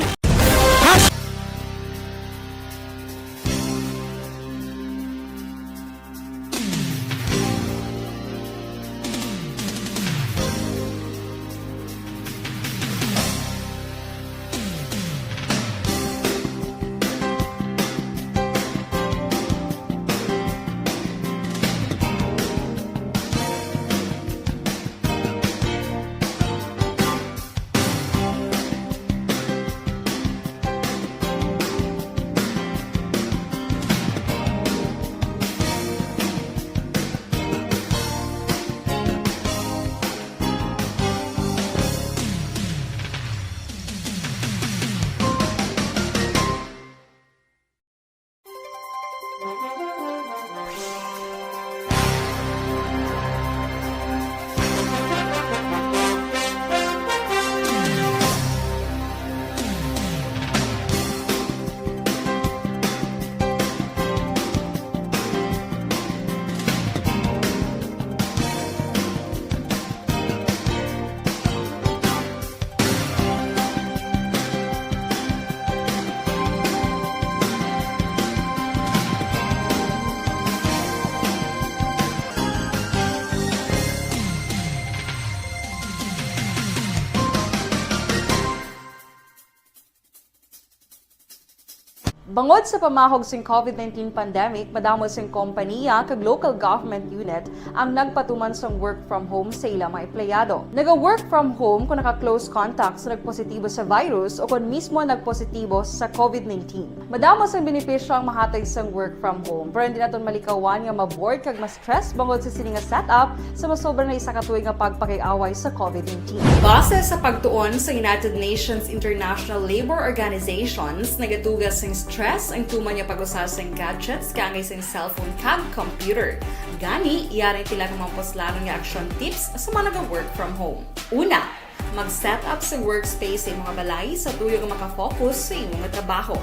Bangod sa pamahog sing covid nineteen pandemic, madamo sing kompaniya kag local government unit ang nagpatuman sang work from home sa ila mga empleyado. Naga-work from home kon naka-close contact sa nagpositibo sa virus o kon mismo nagpositibo sa covid nineteen. Madamo sang benepisyo ang mahatag sang work from home, pero hindi naton malikawan nga ma-bored kag ma-stress bangod sa sini nga setup sa masobra na isa ka tuig nga pagpakig-away sa covid nineteen. Base sa pagtuon sa United Nations International Labour Organizations, nagatuga sing stress ang tuman nga pag-usa sing gadgets kaangay sing cellphone kag computer. Gani, yari ang pila ka mga puslanon nga action tips sa mga naga-work from home. Una, mag-set up sa workspace sa imong balay sa tuyo nga makafocus sa imong trabaho.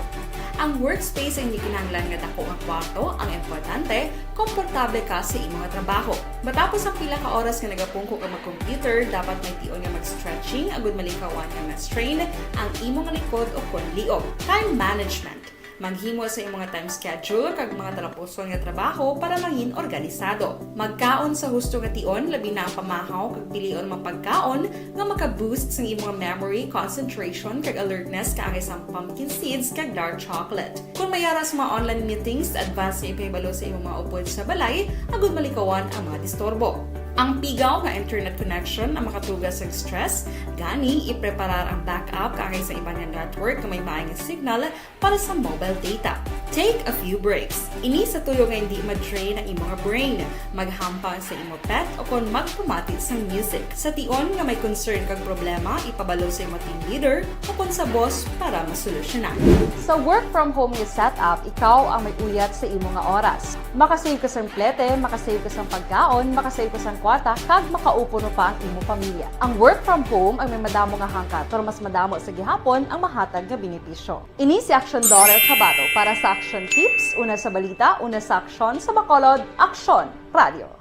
Ang workspace hindi kinahanglan nga dako nga kwarto ang importante, komportable ka sa imong trabaho. Matapos ang pila ka oras nga nagapungko ka mag-computer, dapat may tion nga mag-stretching agud malikawan nga ma-strain ang imong likod o kon liog. Time management. Maghimo sa imong time schedule kag mga talapuson nga trabaho para mangin organisado. Magkaon sa husto nga tion, labi na ang pamahaw kag pilion mga pagkaon nga maka-boost sang imong memory, concentration, kag alertness kaangay sang pumpkin seeds kag dark chocolate. Kon may ara sa mga online meetings, advance nga ipahibalo sa imong mga upod sa balay agud malikawan ang mga disturbo. Ang pigaw nga internet connection ang makatuga sang stress, gani ipreparar ang backup kaangay sa iban nga network nga may maay nga signal para sa mobile data. Take a few breaks. Ini sa tuyo nga hindi ma-drain ang imong brain. Maghampang sa imo pet o kon magpamati sang music. Sa tion nga may concern kag problema, ipabalo sa imo team leader o kon sa boss para masolusyonan. Sa work from home nga setup, ikaw ang may uyat sa imo nga oras. Makasave ka sang plete, makasave ka sang pagkaon, makasave ka sang kwarta, kag makaupod pa ang imo pamilya. Ang work from home ang may madamo nga hangkat, pero mas madamo sa gihapon ang mahatag nga benepisyo. Ini si Aksyon Dorel Cabato para sa Aksyon Tips, una sa balita, una sa aksyon, sa Bacolod, Aksyon Radio.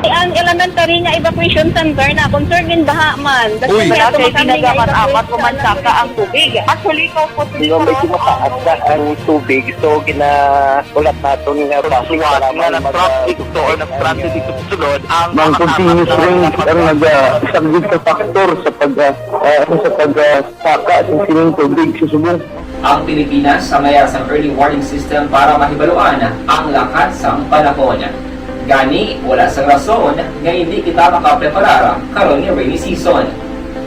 Ang elementary nga evacuation center na concerned in baha man. Uy, wala kay tinaga man apat o man saka ang tubig. Actually, ko po. Di ba may tumataas na ang tubig? So, ginaulat naton nga traffic nga nag-traffic to or nag-transit dito sa sulod ang mga continuous rain ang nag-, ah, isa gid ka factor sa pag, ah, ah, sa pag, ah, saka sa sining tubig sa subong. Ang Pilipinas samaya sang early warning system para mahibaluan ang lakat sang panahon. Gani, wala sang rason nga hindi kita makapreparar karon nga rainy season.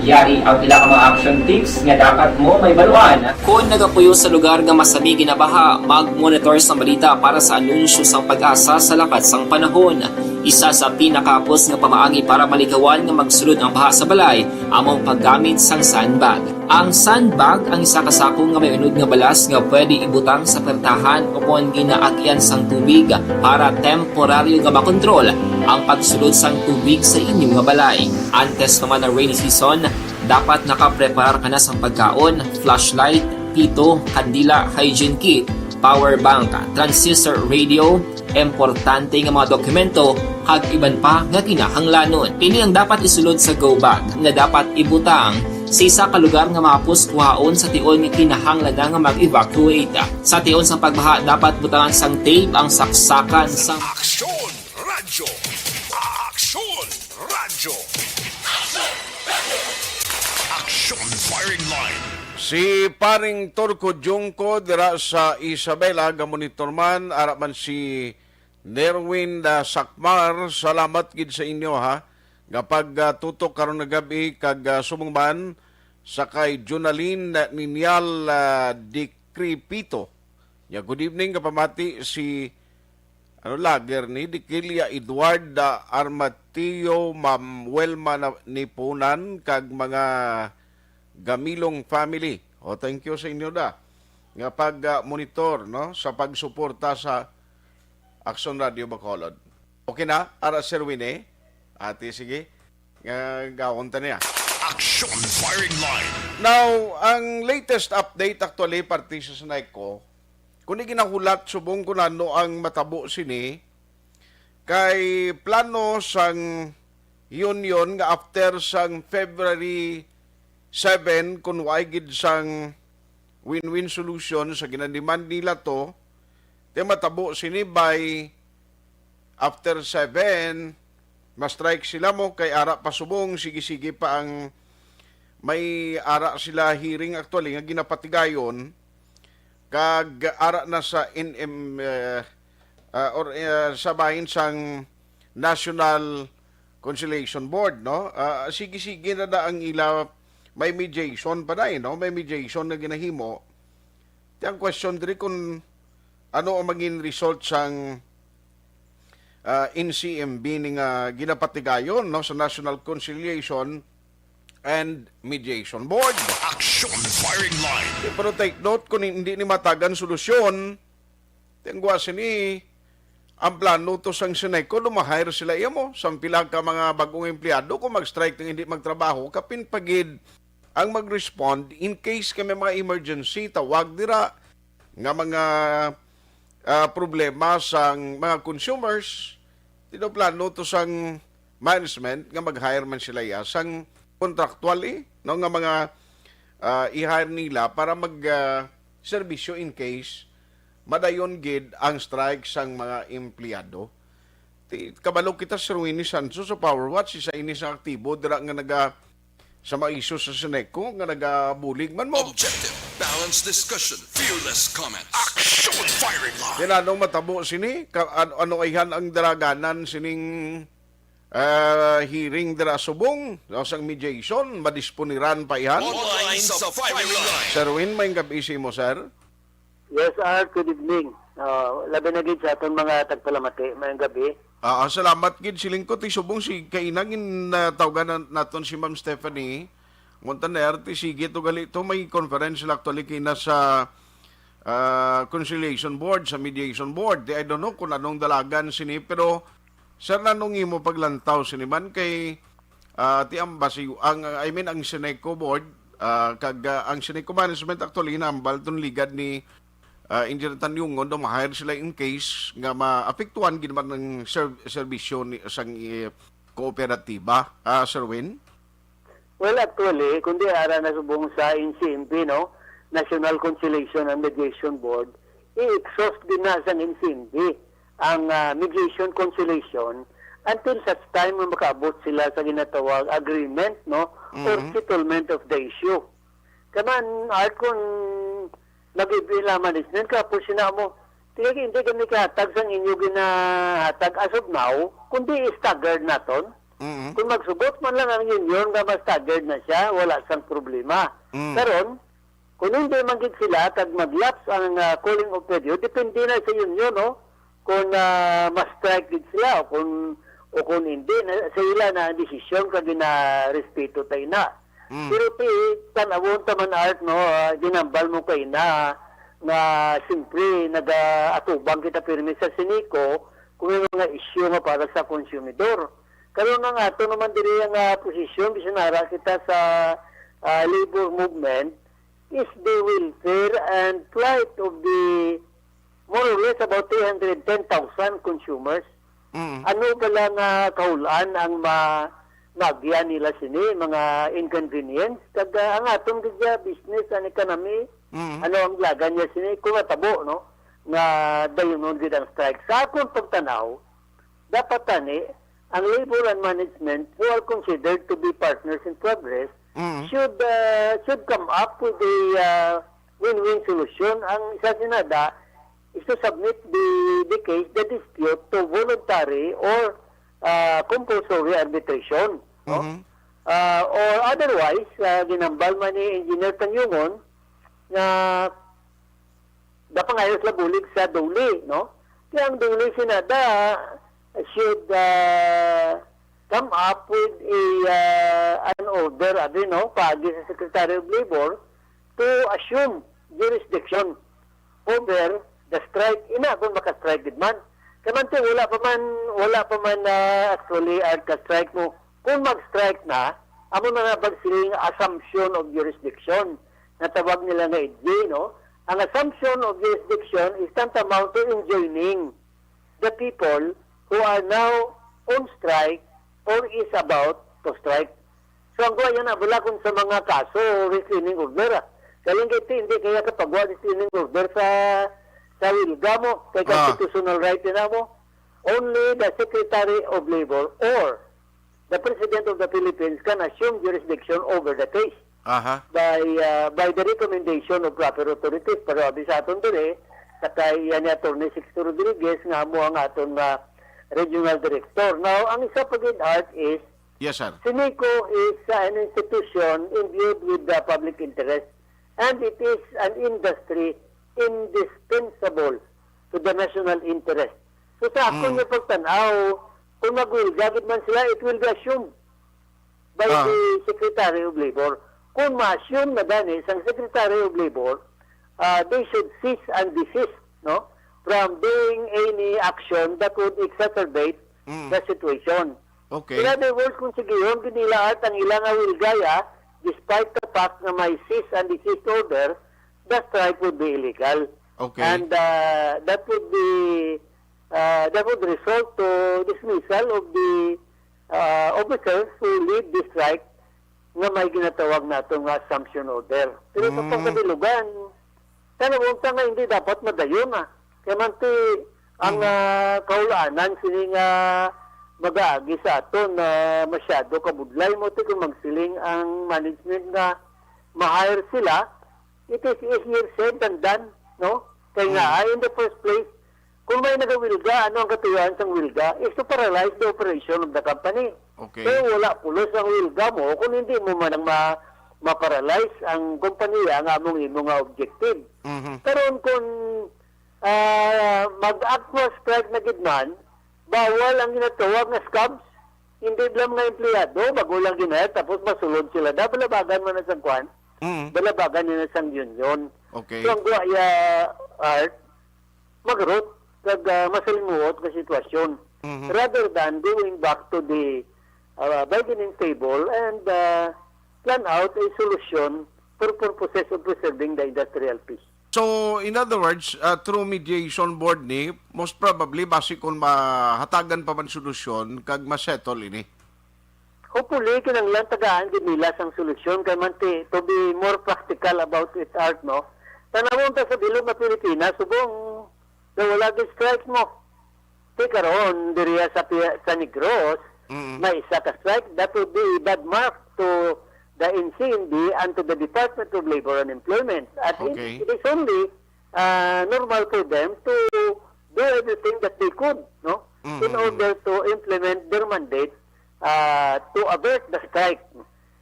Yari ang pila ka mga action tips nga dapat mo mahibaluan. Kon nagapuyo sa lugar nga masami ginabaha, mag-monitor sang balita para sa anunsyo sang PAGASA sa lakat sang panahon. Isa sa pinakahapos nga pamaagi para malikawan nga magsulod ang baha sa balay amo ang paggamit sang sandbag. Ang sandbag ang isa ka sako nga may unod nga balas nga pwede ibutang sa pertahan o kon ginaagian sang tubig para temporaryo nga makontrol ang pagsulod sang tubig sa inyo nga balay. Antes pa man ang rainy season, dapat nakapreparar ka na sang pagkaon, flashlight, pito, kandila, hygiene kit, power bank, transistor radio, importante nga mga dokumento, kag iban pa nga kinahanglanon. Ini ang dapat isulod sa go bag nga dapat ibutang sa isa ka lugar nga mahapos kuhaon sa tion nga kinahanglan na nga mag-evacuate. Sa tion sang pagbaha, dapat butangan sang tape ang saksakan sang Aksyon Radyo! Aksyon Radyo! Aksyon Firing Line! Si Paring Turco Junco dira sa Isabela, gamonitor man, ara man si Nerwin, ah, Sakmar, salamat gid sa inyo, ha, nga pag, ah, tutok karon nga gab-i kag, ah, subong man sa kay Jonalyn Ninial, ah, Dikripito. Ya, good evening, kapamati si, ano, lager ni Dikilia Edward, ah, Armatio, Ma'am Welma na, Nipunan, kag mga Gamilong family. O, thank you sa inyo da nga pag, ah, monitor, no, sa pagsuporta sa Aksyon Radio Bacolod. Okay na, ara, Sir Winnie? Ate, sige. Nga gawon ta niya. Action Firing Line. Now, ang latest update actually, parte sa Syneco, kung di ginahulat subong kung ano ang matabo sini, kay plano sang union nga after sang February seven, kung waay gid sang win-win solution sa ginademand nila to, te matabo sini by after seven, ma-strike sila mo, kay ara pa subong, sige-sige pa ang may ara sila hearing actually nga ginapatigayon, kag ara na sa N M, eh, ah, or, eh, sa bahin sang National Conciliation Board, no? Ah, sige-sige na da ang ila, may mediation pa na, eh, no? May mediation na ginahimo. Ti ang question diri kung ano ang maging result sang, ah, N C M B ni nga ginapatigayon, no, sa National Conciliation and Mediation Board. Action Firing Line. Pero take note, kung hindi ni matagan solusyon, ti ang gwa sini, ang plano to sang Syneco, lumahire sila iya mo, sang pila ka mga bagong empleyado, kung mag-strike nga hindi magtrabaho, kapin pagid ang mag-respond in case kay may mga emergency, tawag dira, nga mga, ah, problema sang mga consumers, tinoplano to sang management nga mag-hire man sila iya sang contractually, no, nga mga, ah, i-hire nila para mag, ah, serbisyo in case madayon gid ang strike sang mga empleyado. Ti, kabalo kita, Sir Winnie Sancho, sa Power Watch, isa ini sa aktibo dira nga naga, sa mga isyu sa Syneco nga nagabulig man mo. Objective, balanced discussion, fearless comment. Action Firing Line. Yan, anong matabo sini? Ka-, an-, ano ayhan ang daraganan sining, ah, hearing dira subong, no, sang mediation, madisponiran pa ihan? Online sa Firing Line. Sir Win, may gabi sa imo, sir. Yes, Art, good evening. Ah, labi na gid sa aton mga tagpalamati, maayong gabi. Ah, ah, salamat gid, siling ko, ti subong si kainang in, ah, tawgan na-, naton si Ma'am Stephanie Montaner, ti sige to gali to, may conference sila actually kina sa, ah, conciliation board, sa mediation board. Ti I don't know kung anong dalagan sini, pero sir, nanong imo paglantaw sini man kay, ah, ti ang basi-, ang, I mean, ang Syneco board, ah, kag, ah, ang Syneco management actually hinambal tong ligad ni ah, Engineer Tanyungon daw ma-hire sila in case nga maapektuhan gid man ang serv-, serbisyo ni, sang, eh, kooperatiba, ah, Sir Win? Well, actually, kundi ara na subong sa N C M B, no? National Conciliation and Mediation Board, i-exhaust din na sang N C M B ang, ah, mediation conciliation until such time nga makaabot sila sa ginatawag agreement, no? Or Mhm. settlement of the issue. Kaman, Art, kung nag-ibig management ka, po sina mo, Sige, hindi kami kahatag sang inyo ginahatag as of now, kundi staggered naton. Mm. Kung magsugot man lang ang union nga ma-staggered na siya, wala sang problema. Mm. Karon, kung hindi man gid sila, kag mag-lapse ang, ah, cooling off period, depende na sa union, no? Kung, ah, ma-strike gid sila o kung, o kung hindi, na, sa ila na ang desisyon kag ginarespeto ta ina. Mm. Pero ti, tan-awon ta man, Art, no, ah, ginambal mo kaina nga siyempre nagaatubang kita pirmi sa Sinico kung may mga isyu nga para sa konsumidor. Karon ang ato naman diri nga posisyon, bisan ara kita sa, ah, labor movement, is the welfare and plight of the more or less about three hundred ten thousand consumers. Mm. Ano bala nga kahulan ang ma-, maagyan nila sini, mga inconvenience? Kag, ah, ang aton gid siya, business and economy, Mm. ano ang lagan niya sini? Kung matabo, no, nga dayon gid ang strike. Sa akon pagtanaw, dapat tani, ang labor and management, who are considered to be partners in progress, Mm. should, ah, should come up with a, ah, win-win solution. Ang isa sinada is to submit the, the case, the dispute, to voluntary or, ah, compulsory arbitration, no? Mhm. Ah, or otherwise, ah, ginambal man ni Engineer Tanyungon nga dapat nga sila bulig sa DOLE, no? Kaya ang DOLE sinada should, ah, come up with a, ah, an order, abi, no, paagi sa Secretary of Labor to assume jurisdiction over the strike. Ina kung maka-strike gid man. Kay man ti, wala pa man, wala pa man, ah, actually, ah, ka-strike mo. Kung mag-strike na, amo na na pagsiling assumption of jurisdiction. Natawag nila nga idye, no? Ang assumption of jurisdiction is tantamount to enjoining the people who are now on strike or is about to strike. So, ang kuha yan, abula kung sa mga kaso, restraining order, ah. Galing kay ti, hindi kaya kapagwa restraining order sa, sa wilga mo, kay Ah. constitutional right na mo. Only the Secretary of Labor or the President of the Philippines can assume jurisdiction over the case Aha. by, uh, by the recommendation of proper authorities. Pero abi sa aton diri, sa kay yan ni Attorney Sixto Rodriguez nga amo ang aton nga regional director. Now, ang isa pa gid, Art, is Yes, sir. Sinico is, uh, an institution imbued with the public interest, and it is an industry indispensable to the national interest. So, sa akon Mm. nga pagtan-aw, kung magwilga gid man sila, it will be assumed by Ah. the Secretary of Labor. Kung ma-assume na gani sang Secretary of Labor, ah, they should cease and desist, no, from doing any action that would exacerbate Mm. the situation. Okay. In other words, kung sigihon gid nila at ang ila nga wilgaya, despite the fact nga may cease and desist order, the strike would be illegal. Okay. And, uh, that would be, uh, that would result to dismissal of the, uh, officers who lead the strike nga may ginatawag nato nga assumption order. Pero sa Mm. pagkabilugan, tan-awon ta nga hindi dapat madayon, ah. Kaya man ti, ang, Mm. ah, kaulanan sini nga mag-aagi sa aton na masyado kabudlay mo ti kung magsiling ang management nga ma-hire sila, it is easier said than done, no? Kay nga, Mm. ah, in the first place, kung may nagawilga, ano ang katuyuan sang wilga? Is to paralyze the operation of the company. Okay. Pero wala pulos ang wilga mo kung hindi mo man ang ma-, ma-paralyze ang kompanya nga among imo nga objective. Mhm. Karon kung, ah, mag-actual strike na gid man, bawal ang ginatawag nga scabs. Hindi lang mga empleyado, bago lang ginahit, tapos masulod sila. Da, balabagan man na sang kwan. Mhm. Balabagan nila sang union. Okay. So, ang guwa ya, Art, magarot, kag, ah, masalimuot nga sitwasyon. Mhm. Rather than going back to the, ah, bargaining table and, ah, plan out a solution for purposes of preserving the industrial peace. So, in other words, uh, through mediation board ni, most probably, basi kung mahatagan pa man solusyon, kag ma-settle ini. Hopefully, kinahanglan tagaan gid nila sang solusyon kay man ti, to be more practical about it, Art, no? Tanawon ta sa bilog nga Pilipinas, subong daw wala gid strike mo. Ti karon, diriya sa pi-, sa Negros, Mm. may isa ka strike, that would be a bad mark to the N C N B and to the Department of Labor and Employment. At Okay. it is only, ah, normal for them to do everything that they could, no, in Mm-hmm. order to implement their mandate, uh, to avert the strike,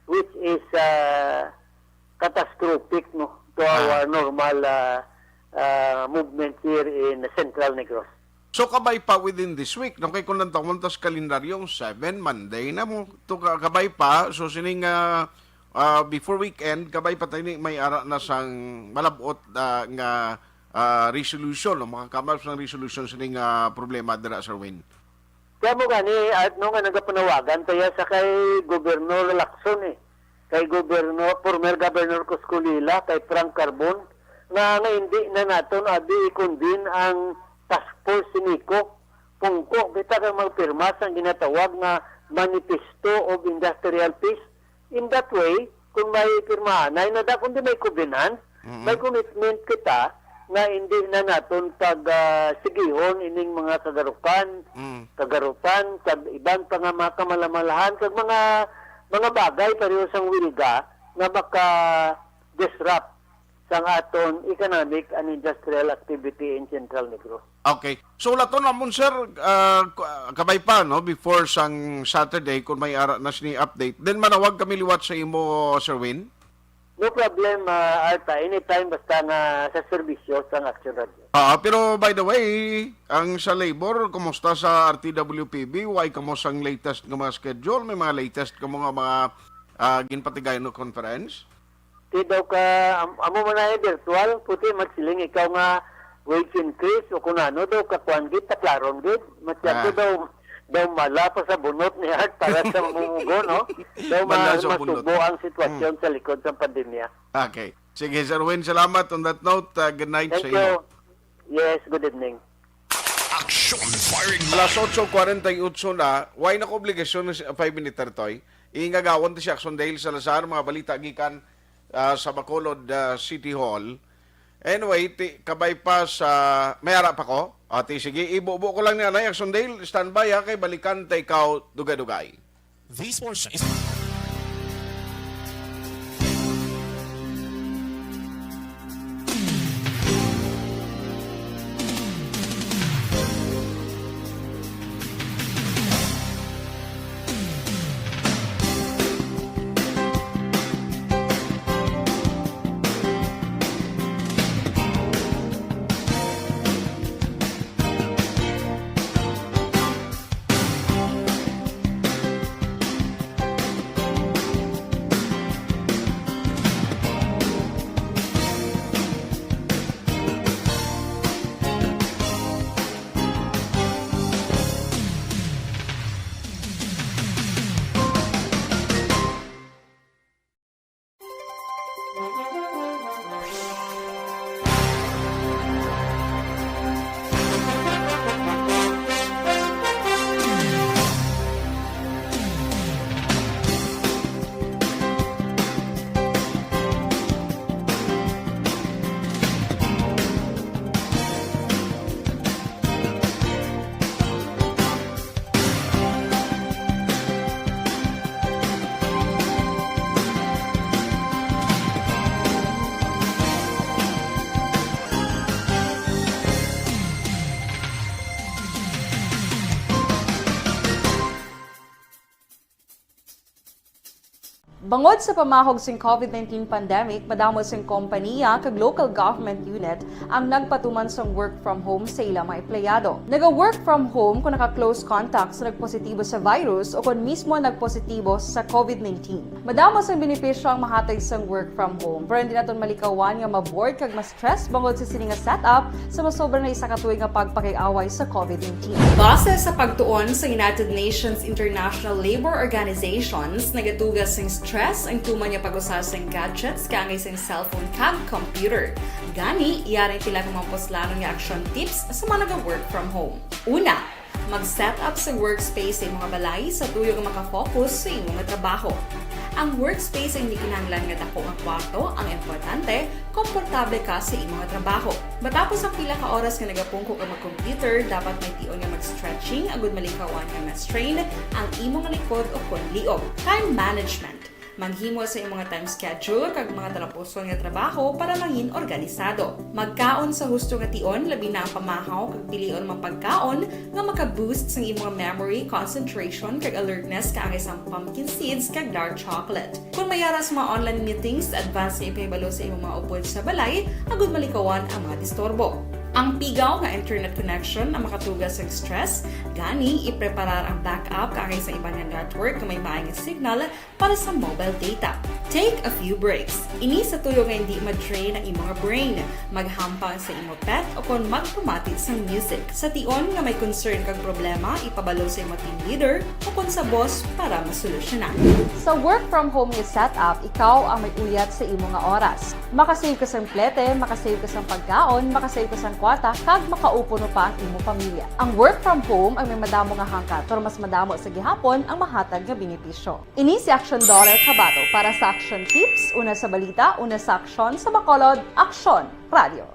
which is, uh, catastrophic, no, to Ah. our normal, uh, uh, movement here in Central Negros. So, kabay pa within this week, no? Kay kung nantawon tas kalendaryo, seven, Monday na mo. To ka-, kabay pa. So, sining, ah, ah, before weekend, kabay pa tayo ni may ara na sang malabot, ah, nga, ah, resolution, no? Makakama sang resolution sining, ah, problema dira, Sir Win. Kaya mo gani, at no nga nagapanawagan tayo sa kay Gobernador Lacson, eh. Kay Gobernador, former Governor Coscolila, kay Frank Carbon, nga, nga hindi na naton abi i-convene ang task force ni Nico. Pungko kita kay magpirma sang ginatawag nga Manifesto of Industrial Peace. In that way, kung may pirmahanay na da, kung di may covenant, Mm-mm. may commitment kita nga hindi na naton pag, ah, sigihon ining mga kagarukan, Mm. kagarutan, kag iban pa nga mga kamalamalahan, kag mga, mga bagay pareho sang wilga nga maka-disrupt sang aton economic and industrial activity in Central Negros. Okay. So, laton namon, sir, ah, k-, ah, kabay pa, no, before sang Saturday, kung may ara na sini update, then manawag kami liwat sa imo, Sir Win. No problem, ah, Arta. Anytime, basta nga sa serbisyo sang Action Radio. Ah, pero by the way, ang sa labor, kumusta sa R T W P B? Why kamo sang latest nga mga schedule? May mga latest kamo nga mga, ah, ginpatigayon nga conference? Ti daw ka, am-, amo man na virtual, puti magsiling ikaw nga wage increase o kung ano daw ka kuan gid, taklaron gid. Masyado Ah. daw, daw mala pa sa bunot ni Art para sa mamumugo, no? Daw Mala ma-, sa bunot. masubo ang sitwasyon Hmm. sa likod sa pandemya. Okay. Sige, Sir Win, salamat on that note. Uh, good night Thank sa you. iyo. Yes, good evening. Action Firing Alas Line. Otso kwarenta y otso na, way na ko obligasyon sa five minute, Toy. Ingagawon ti si Action Dale Salazar, mga balita gikan, ah, sa Bacolod, ah, City Hall. Anyway, ti, kabay pa sa, may ara pa ko. Ah, ti, sige, ibubo ko lang ni anay, Action Dale, standby ha, kay balikan ta ikaw dugay-dugay. This portion is Bangod sa pamahog sing COVID nineteen pandemic, madamo sing kompaniya kag local government unit ang nagpatuman sang work from home sa ila mga empleyado. Naga-work from home kung naka-close contact sa nagpositibo sa virus o kon mismo nagpositibo sa COVID nineteen. Madamo sang benepisyo ang mahatag sang work from home, pero hindi naton malikawan nga ma-bored kag ma-stress bangod sa sini nga setup sa masobra na isa ka tuig nga pagpakig-away sa COVID nineteen. Base sa pagtuon sa United Nations International Labor Organizations, nagatuga sing stress ang tuman nga pag-usa sing gadgets kaangay sing cellphone kag computer. Gani, yari sila kung mga puslanon nga action tips sa mga naga-work from home. Una, mag-set up sa workspace sa imong balay sa tuyo nga makafocus sa imong trabaho. Ang workspace ay hindi kinahanglan nga dako nga kwarto, ang importante, komportable ka sa imong trabaho. Matapos ang pila ka oras nga nagapungko ka mag-computer, dapat may tion nga mag-stretching agud malikawan nga ma-strain ang imong likod o kon liog. Time management. Maghimo sa imong time schedule kag mga talapuson nga trabaho para mangin organisado. Magkaon sa husto nga tion, labi na ang pamahaw kag pilion mga pagkaon nga maka-boost sang imong memory, concentration, kag alertness kaangay sang pumpkin seeds kag dark chocolate. Kung may ara sa mga online meetings, advance nga ipahibalo sa imong mga upod sa balay agud malikawan ang mga disturbo. Ang pigaw nga internet connection ang makatuga sa stress, gani ipreparar ang backup kaangay sa iban nga network nga may maay nga signal para sa mobile data. Take a few breaks. Ini sa tuyo nga hindi ma-drain ang imong brain. Maghampang sa imo pet o kon magpamati sang music. Sa tion nga may concern kag problema, ipabalo sa imo team leader o kon sa boss para masolusyonan. Sa work from home nga setup, ikaw ang may uyat sa imo nga oras. Makasave ka sang plete, makasave ka sang pagkaon, makasave ka sang kwarta, kag makaupuno pa ang imo pamilya. Ang work from home ang may madamo nga hangkat, pero mas madamo sa gihapon ang mahatag nga benepisyo. Ini si Action Daughter Kabato para sa Action Tips, una sa balita, una sa aksyon, sa Bacolod, Aksyon Radio.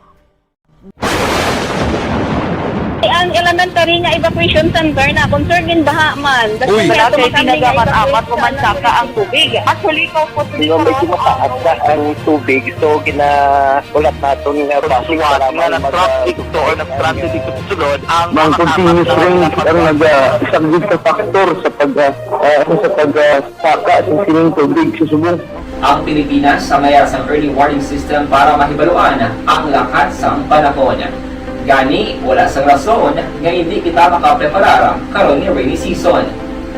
Ang elementary nga evacuation center na concern gin baha man. Uy. Wala kay tinaga man amat o man saka ang tubig. Actually, ikaw po, di ba, medyo mataas na ang tubig, so ginahulat naton nga flash flood nga nag-traffic to or nag-transit dito sa sulod ang mga continuous rain ang nag-, ah, isa gid sa factor sa pag, ah, ah, sa pag, ah, saka sa sining tubig sa subong. Ang Pilipinas ang may sang early warning system para mahibaluan ang lakat sang panahon. Gani, wala sang rason nga hindi kita makapreparar karon nga rainy season.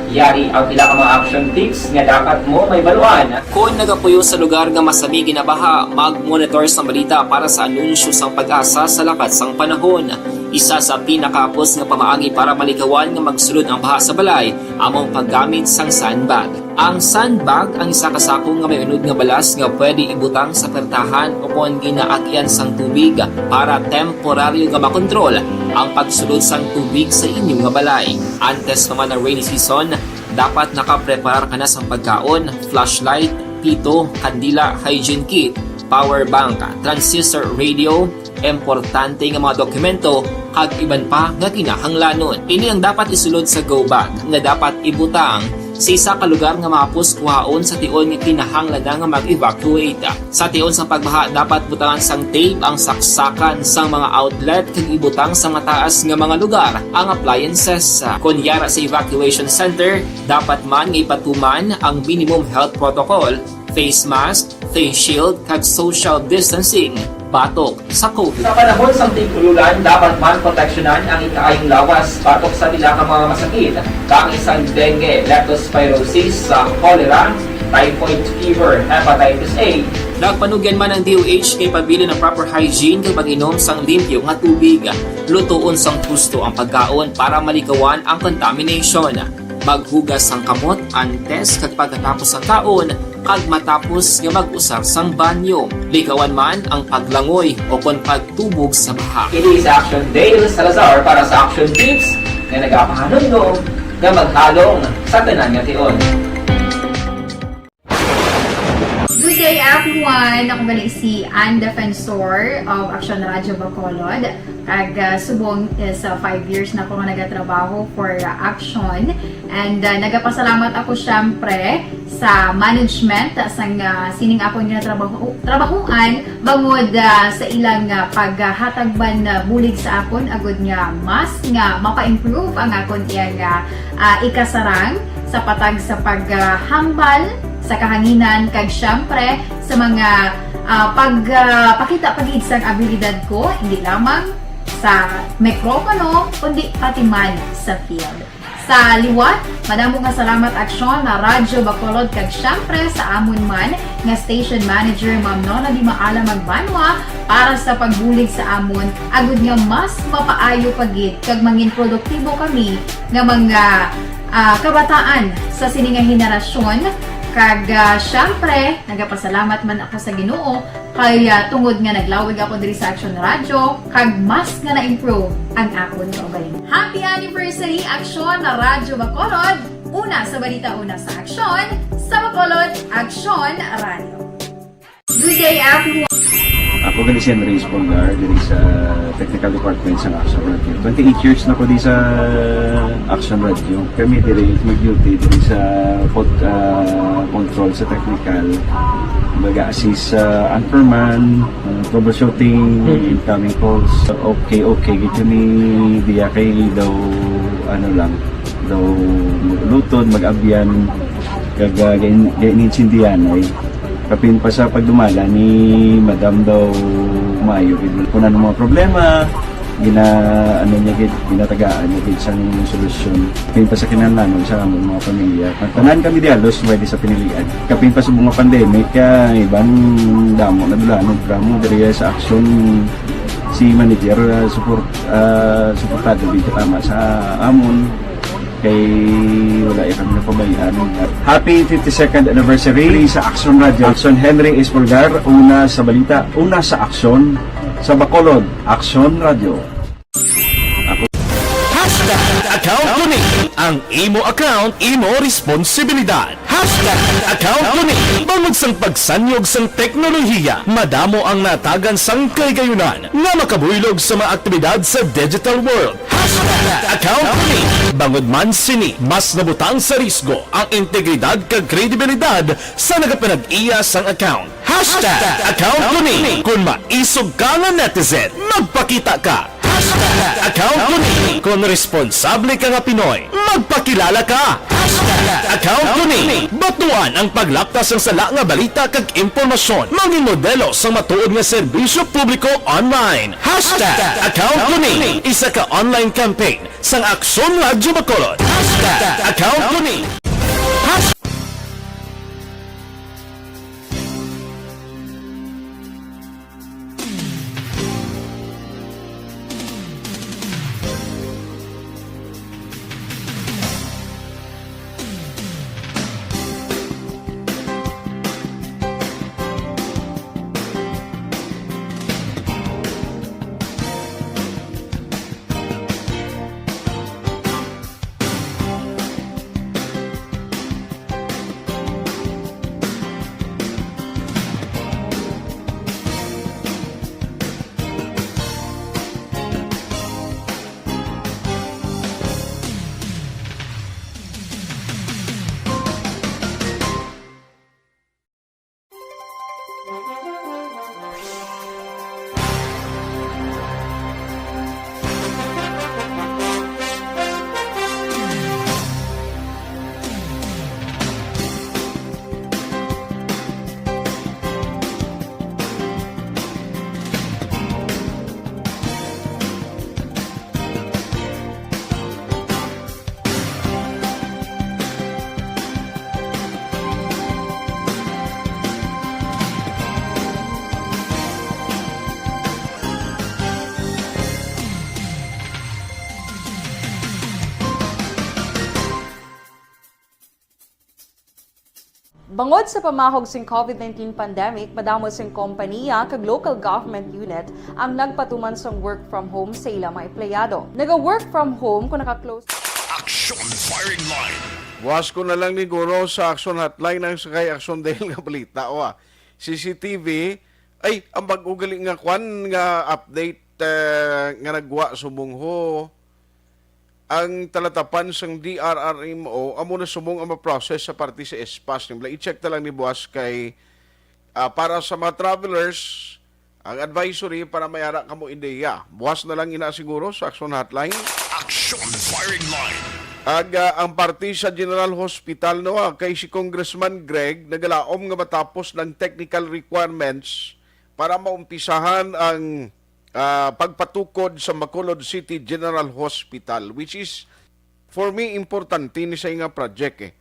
Yari ang pila ka mga action tips nga dapat mo mahibaluan. Kon nagapuyo sa lugar nga masami ginabaha, mag-monitor sa balita para sa anunsyo sang PAGASA sa lakat sang panahon. Isa sa pinakahapos nga pamaagi para malikawan nga magsulod ang baha sa balay amo ang paggamit sang sandbag. Ang sandbag ang isa ka sako nga may unod nga balas nga pwede ibutang sa pertahan o kon ginaagyan sang tubig para temporaryo nga makontrol ang pagsulod sang tubig sa inyo nga balay. Antes pa man ang rainy season, dapat nakapreparar ka na sang pagkaon, flashlight, pito, kandila, hygiene kit, power bank, transistor radio, importante nga mga dokumento, kag iban pa nga kinahanglanon. Ini ang dapat isulod sa go bag nga dapat ibutang sa isa ka lugar nga mahapos kuhaon sa tion nga kinahanglan na nga mag-evacuate. Sa tion sa pagbaha, dapat butangan sang tape ang saksakan sang mga outlet kag ibutang sa mataas nga mga lugar ang appliances. Kon yara sa evacuation center, dapat man nga ipatuman ang minimum health protocol, face mask, face shield, kag social distancing batok sa COVID. Sa panahon sang tig-ululan, dapat man proteksyonan ang ikaayong lawas batok sa pila ka mga masakit, kaangay sang dengue, leptospirosis, sa cholera, typhoid fever, hepatitis A. Nagpanugyan man ang D O H nga ipabilin ang proper hygiene kag pag-inom sang limpyo nga tubig. Lutoon sang husto ang pagkaon para malikawan ang contamination. Maghugas sang kamot antes kag pagkatapos sang kaon, kag matapos nga mag-usar sang banyo. Likawan man ang paglangoy o kon pagtubog sa baha. Ini si Action Dale Salazar para sa Action Tips nga nagapahanumdom nga maghalong sa tanan nga tion. Good day, everyone! Ako gali si Ann Defensor of Action Radio Bacolod. Kag, ah, subong is, ah, five years na ako nga nagatrabaho for, ah, Action. And, ah, nagapasalamat ako, syempre, sa management sang, ah, sining akong ginatrabaho-, trabahuan bangod, ah, sa ilang, ah, paghatag man, ah, bulig sa akon agud nga mas nga mapa-improve ang akon iyang, ah, ah, ikasarang sa patag sa paghambal sa kahanginan kag, syempre, sa mga, ah, pag, ah, pakita pa gid sang abilidad ko, hindi lamang sa mikropono, kundi pati man sa field. Sa liwat, madamo nga salamat, Aksyon, na Radyo Bacolod, kag syempre sa amon man nga station manager, Ma'am Nona Di Maala Magbanwa, para sa pagbulig sa amon, agud nga mas mapaayo pa gid kag mangin produktibo kami nga mga, ah, kabataan sa sini nga henerasyon. Kag, ah, syempre, nagapasalamat man ako sa Ginoo kay, ah, tungod nga naglawig ako diri sa Action Radio, kag mas nga na-improve ang akon kaugalingon. Happy anniversary, Aksyon na Radyo Bacolod! Una sa balita, una sa aksyon, sa Bacolod, Aksyon Radio. Good day, everyone! Ako gali si Henry Espolgar, diri sa technical department sa Action Radio. Twenty-eight years na ko di sa Action Radio. Kami diri mag-duty diri sa pod-, ah, control sa technical. Mag-assist sa anchorman, ah, troubleshooting, incoming calls. Okay, okay, gid kami diya kay daw, ano lang, daw mag-ulutod, mag-abyan, kag, ah, gain-, gain-, gainsindihan ay. Kapin pa sa pagdumala ni Madam daw maayo gid. Kung ano mga problema, gina-, ano niya gid, ginatagaan niya gid sang solusyon. Kapin pa sa kinahanglanon sa among mga pamilya. Tanan kami di halos pwede sa pinilian. Kapin pa sa mga pandemic, kaya iban damo na dula, ano, drama diri sa Action si manager, ah, support, ah, suportado gid tama sa amon. Kay wala ya kami napabayaan. Happy fifty-second anniversary sa Action Radio. Action Henry Espolgar, una sa balita, una sa aksyon, sa Bacolod, Action Radio. Hashtag account ko ni. Ang imo account, imo responsibilidad. Hashtag account ko ni. Bangod sang pagsanyog sang teknolohiya, madamo ang natagan sang kahigayunan nga makabuylog sa mga aktibidad sa digital world. Hashtag account ko ni. Bangod man sini, mas nabutang sa risgo ang integridad kag kredibilidad sa nagapanag-iya sang account. Hashtag account ko ni. Kung maisog ka nga netizen, magpakita ka. Hashtag account ko ni. Kung responsable ka nga Pinoy, magpakilala ka. Hashtag account ko ni. Batuan ang paglapta sang sala nga balita kag impormasyon. Mangin modelo sang matuod nga serbisyo publiko online. Hashtag account ko ni. Isa ka online campaign sang Aksyon Radyo Bacolod. Hashtag account ko ni. Hashtag Bangod sa pamahog sing COVID nineteen pandemic, madamo sing kompaniya kag local government unit ang nagpatuman sang work from home sa ila mga empleyado. Naga-work from home kung naka-close. Action Firing Line. Buwas ko na lang ni Guro sa Action Hotline ang sakay Action Dale nga balita. O, ah, C C T V, ay, ang bag-o gali nga kwan nga update, eh, nga nagwa subong ho. Ang talatapan sang D R R M O, amo na subong ang ma-process sa parte sa S PAS. Nibla, i-check na lang ni buwas kay, ah, para sa mga travelers, ang advisory para may ara kamo ideya. Buwas na lang ina siguro sa Action Hotline. Action Firing Line. Ag, ah, ang parte sa General Hospital, no, ah, kay si Congressman Greg nagalaom nga matapos ng technical requirements para maumpisahan ang, ah, pagpatukod sa Bacolod City General Hospital, which is, for me, importante ni sa nga project, eh.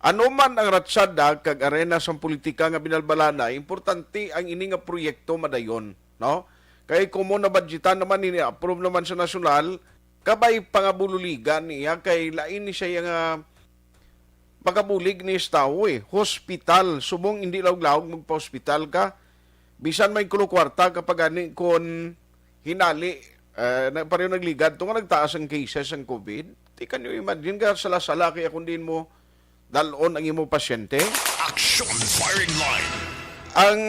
Ano man ang ratsada kag arena sang politika nga binalbalana, importante ang ini nga proyekto madayon, no? Kay kung mo nabudgetan naman ini, approve naman sa nasyonal, kabay pangabululigan niya kay lain ni siya nga makabulig ni tawo, eh. Hospital, subong hindi laog-laog magpa-hospital ka. Bisan may kulo kwarta ka pa gani kon hinali, eh, na, pareho nagligad to nga nagtaas ang cases ang COVID. Di, can you imagine ka, sala-sala kaya kung diin mo dalon ang imo pasyente? Action Firing Line. Ang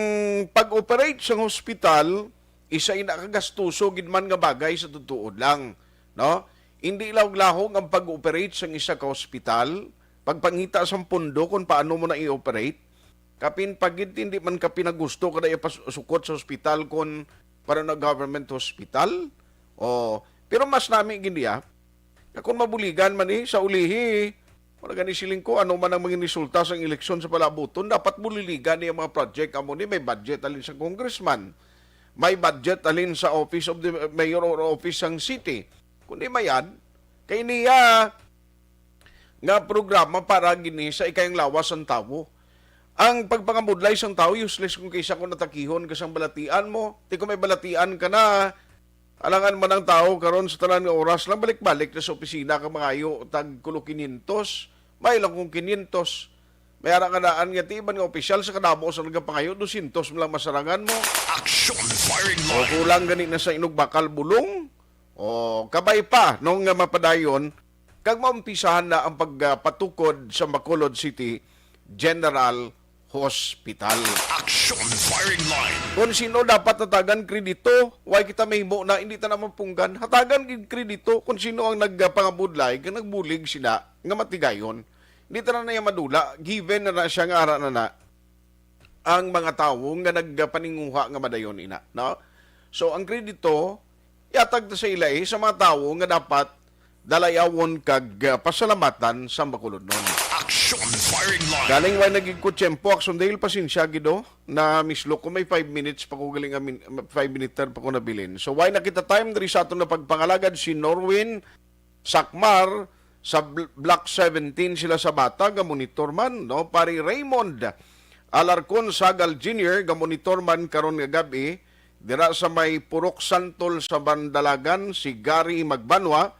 pag-operate sa hospital, isa ina ka gastuso gid man nga bagay sa totoo lang, no? Hindi lahog-lahog ang pag-operate sang isa ka hospital, pagpangita sang pondo kung paano mo na i-operate. Kapin pa gid, hindi man ka pinagusto kada ipasukot sa hospital kung para na government hospital. O, pero mas nami gid niya, nga kung mabuligan man, eh, sa ulihi, wala gani siling ko, ano man ang mga resulta sang eleksyon sa palabuton, dapat buliligan niya ang mga project. Amo ni, may budget alin sa congressman, may budget alin sa office of the mayor or office sang city. Kundi mayad, kay niya nga programa para gini sa ikayang lawas sang tawo. Ang pagpangabudlay sang tawo, useless kung kaysa kung natakihon ka sang balatian mo. Ti kung may balatian ka na, alangan man ang tawo karon sa tanan nga oras lang, balik-balik na sa opisina ka mangayo tag kulo kinyentos. May lang kung kinyentos. May ara nga daan nga timan nga opisyal sa kadamo sa nagapangayo, dosyentos man lang masarangan mo. Action firing O line. Kulang gani na sa inugbakal bulong. O kabay pa, no, nga mapadayon, kag maumpisahan na ang pagpatukod sa Bacolod City General Hospital. Action firing line. Kung sino dapat natagan kredito, why kita mahimo na hindi ta na mapunggan? Hatagan gid kredito kung sino ang nagpangabudlay kag nagbulig sila nga matigayon. Hindi ta na niya madula, given na na siya nga ara na na ang mga tawo nga nagpaninguha nga madayon ina, no? So ang kredito, yatag ta sa ila, eh, sa mga tawo nga dapat dalayawon kag, ah, pasalamatan sa Bacolodnon. Action firing line. Galing way naging ko tiyempo, Action Dale, pasensya gido na mislo ko, may five minutes pa ko galing amin, five minutes pa ko nabilin. So why na kita time diri sa aton na pagpangalagad si Norwin Sakmar sa Bl-, Block seventeen sila sa Bata, ga monitor man, no? Pari Raymond Alarcon Sagal Junior ga monitor man karon nga gab-i dira sa may Purok Santol sa Bandalagan, si Gary Magbanwa,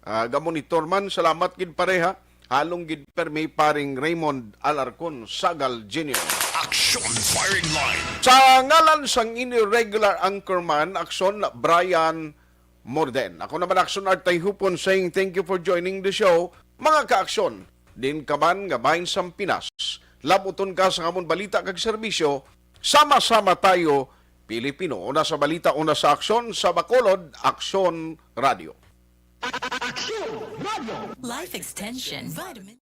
ah, ga monitor man. Salamat gid pareha. Halong gid permi paring Raymond Alarcon Sagal Junior. Action firing line. Sa ngalan sang inyo regular anchorman, Action, Brian Morden. Ako naman, Action Art Tayhupon, saying thank you for joining the show. Mga ka-aksyon, din ka man nga bahin sang Pinas, labuton ka sa amon balita kag serbisyo, sama-sama tayo, Pilipino. Una sa balita, una sa aksyon, sa Bacolod, Aksyon Radio. Aksyon Radio. Life Extension Vitamin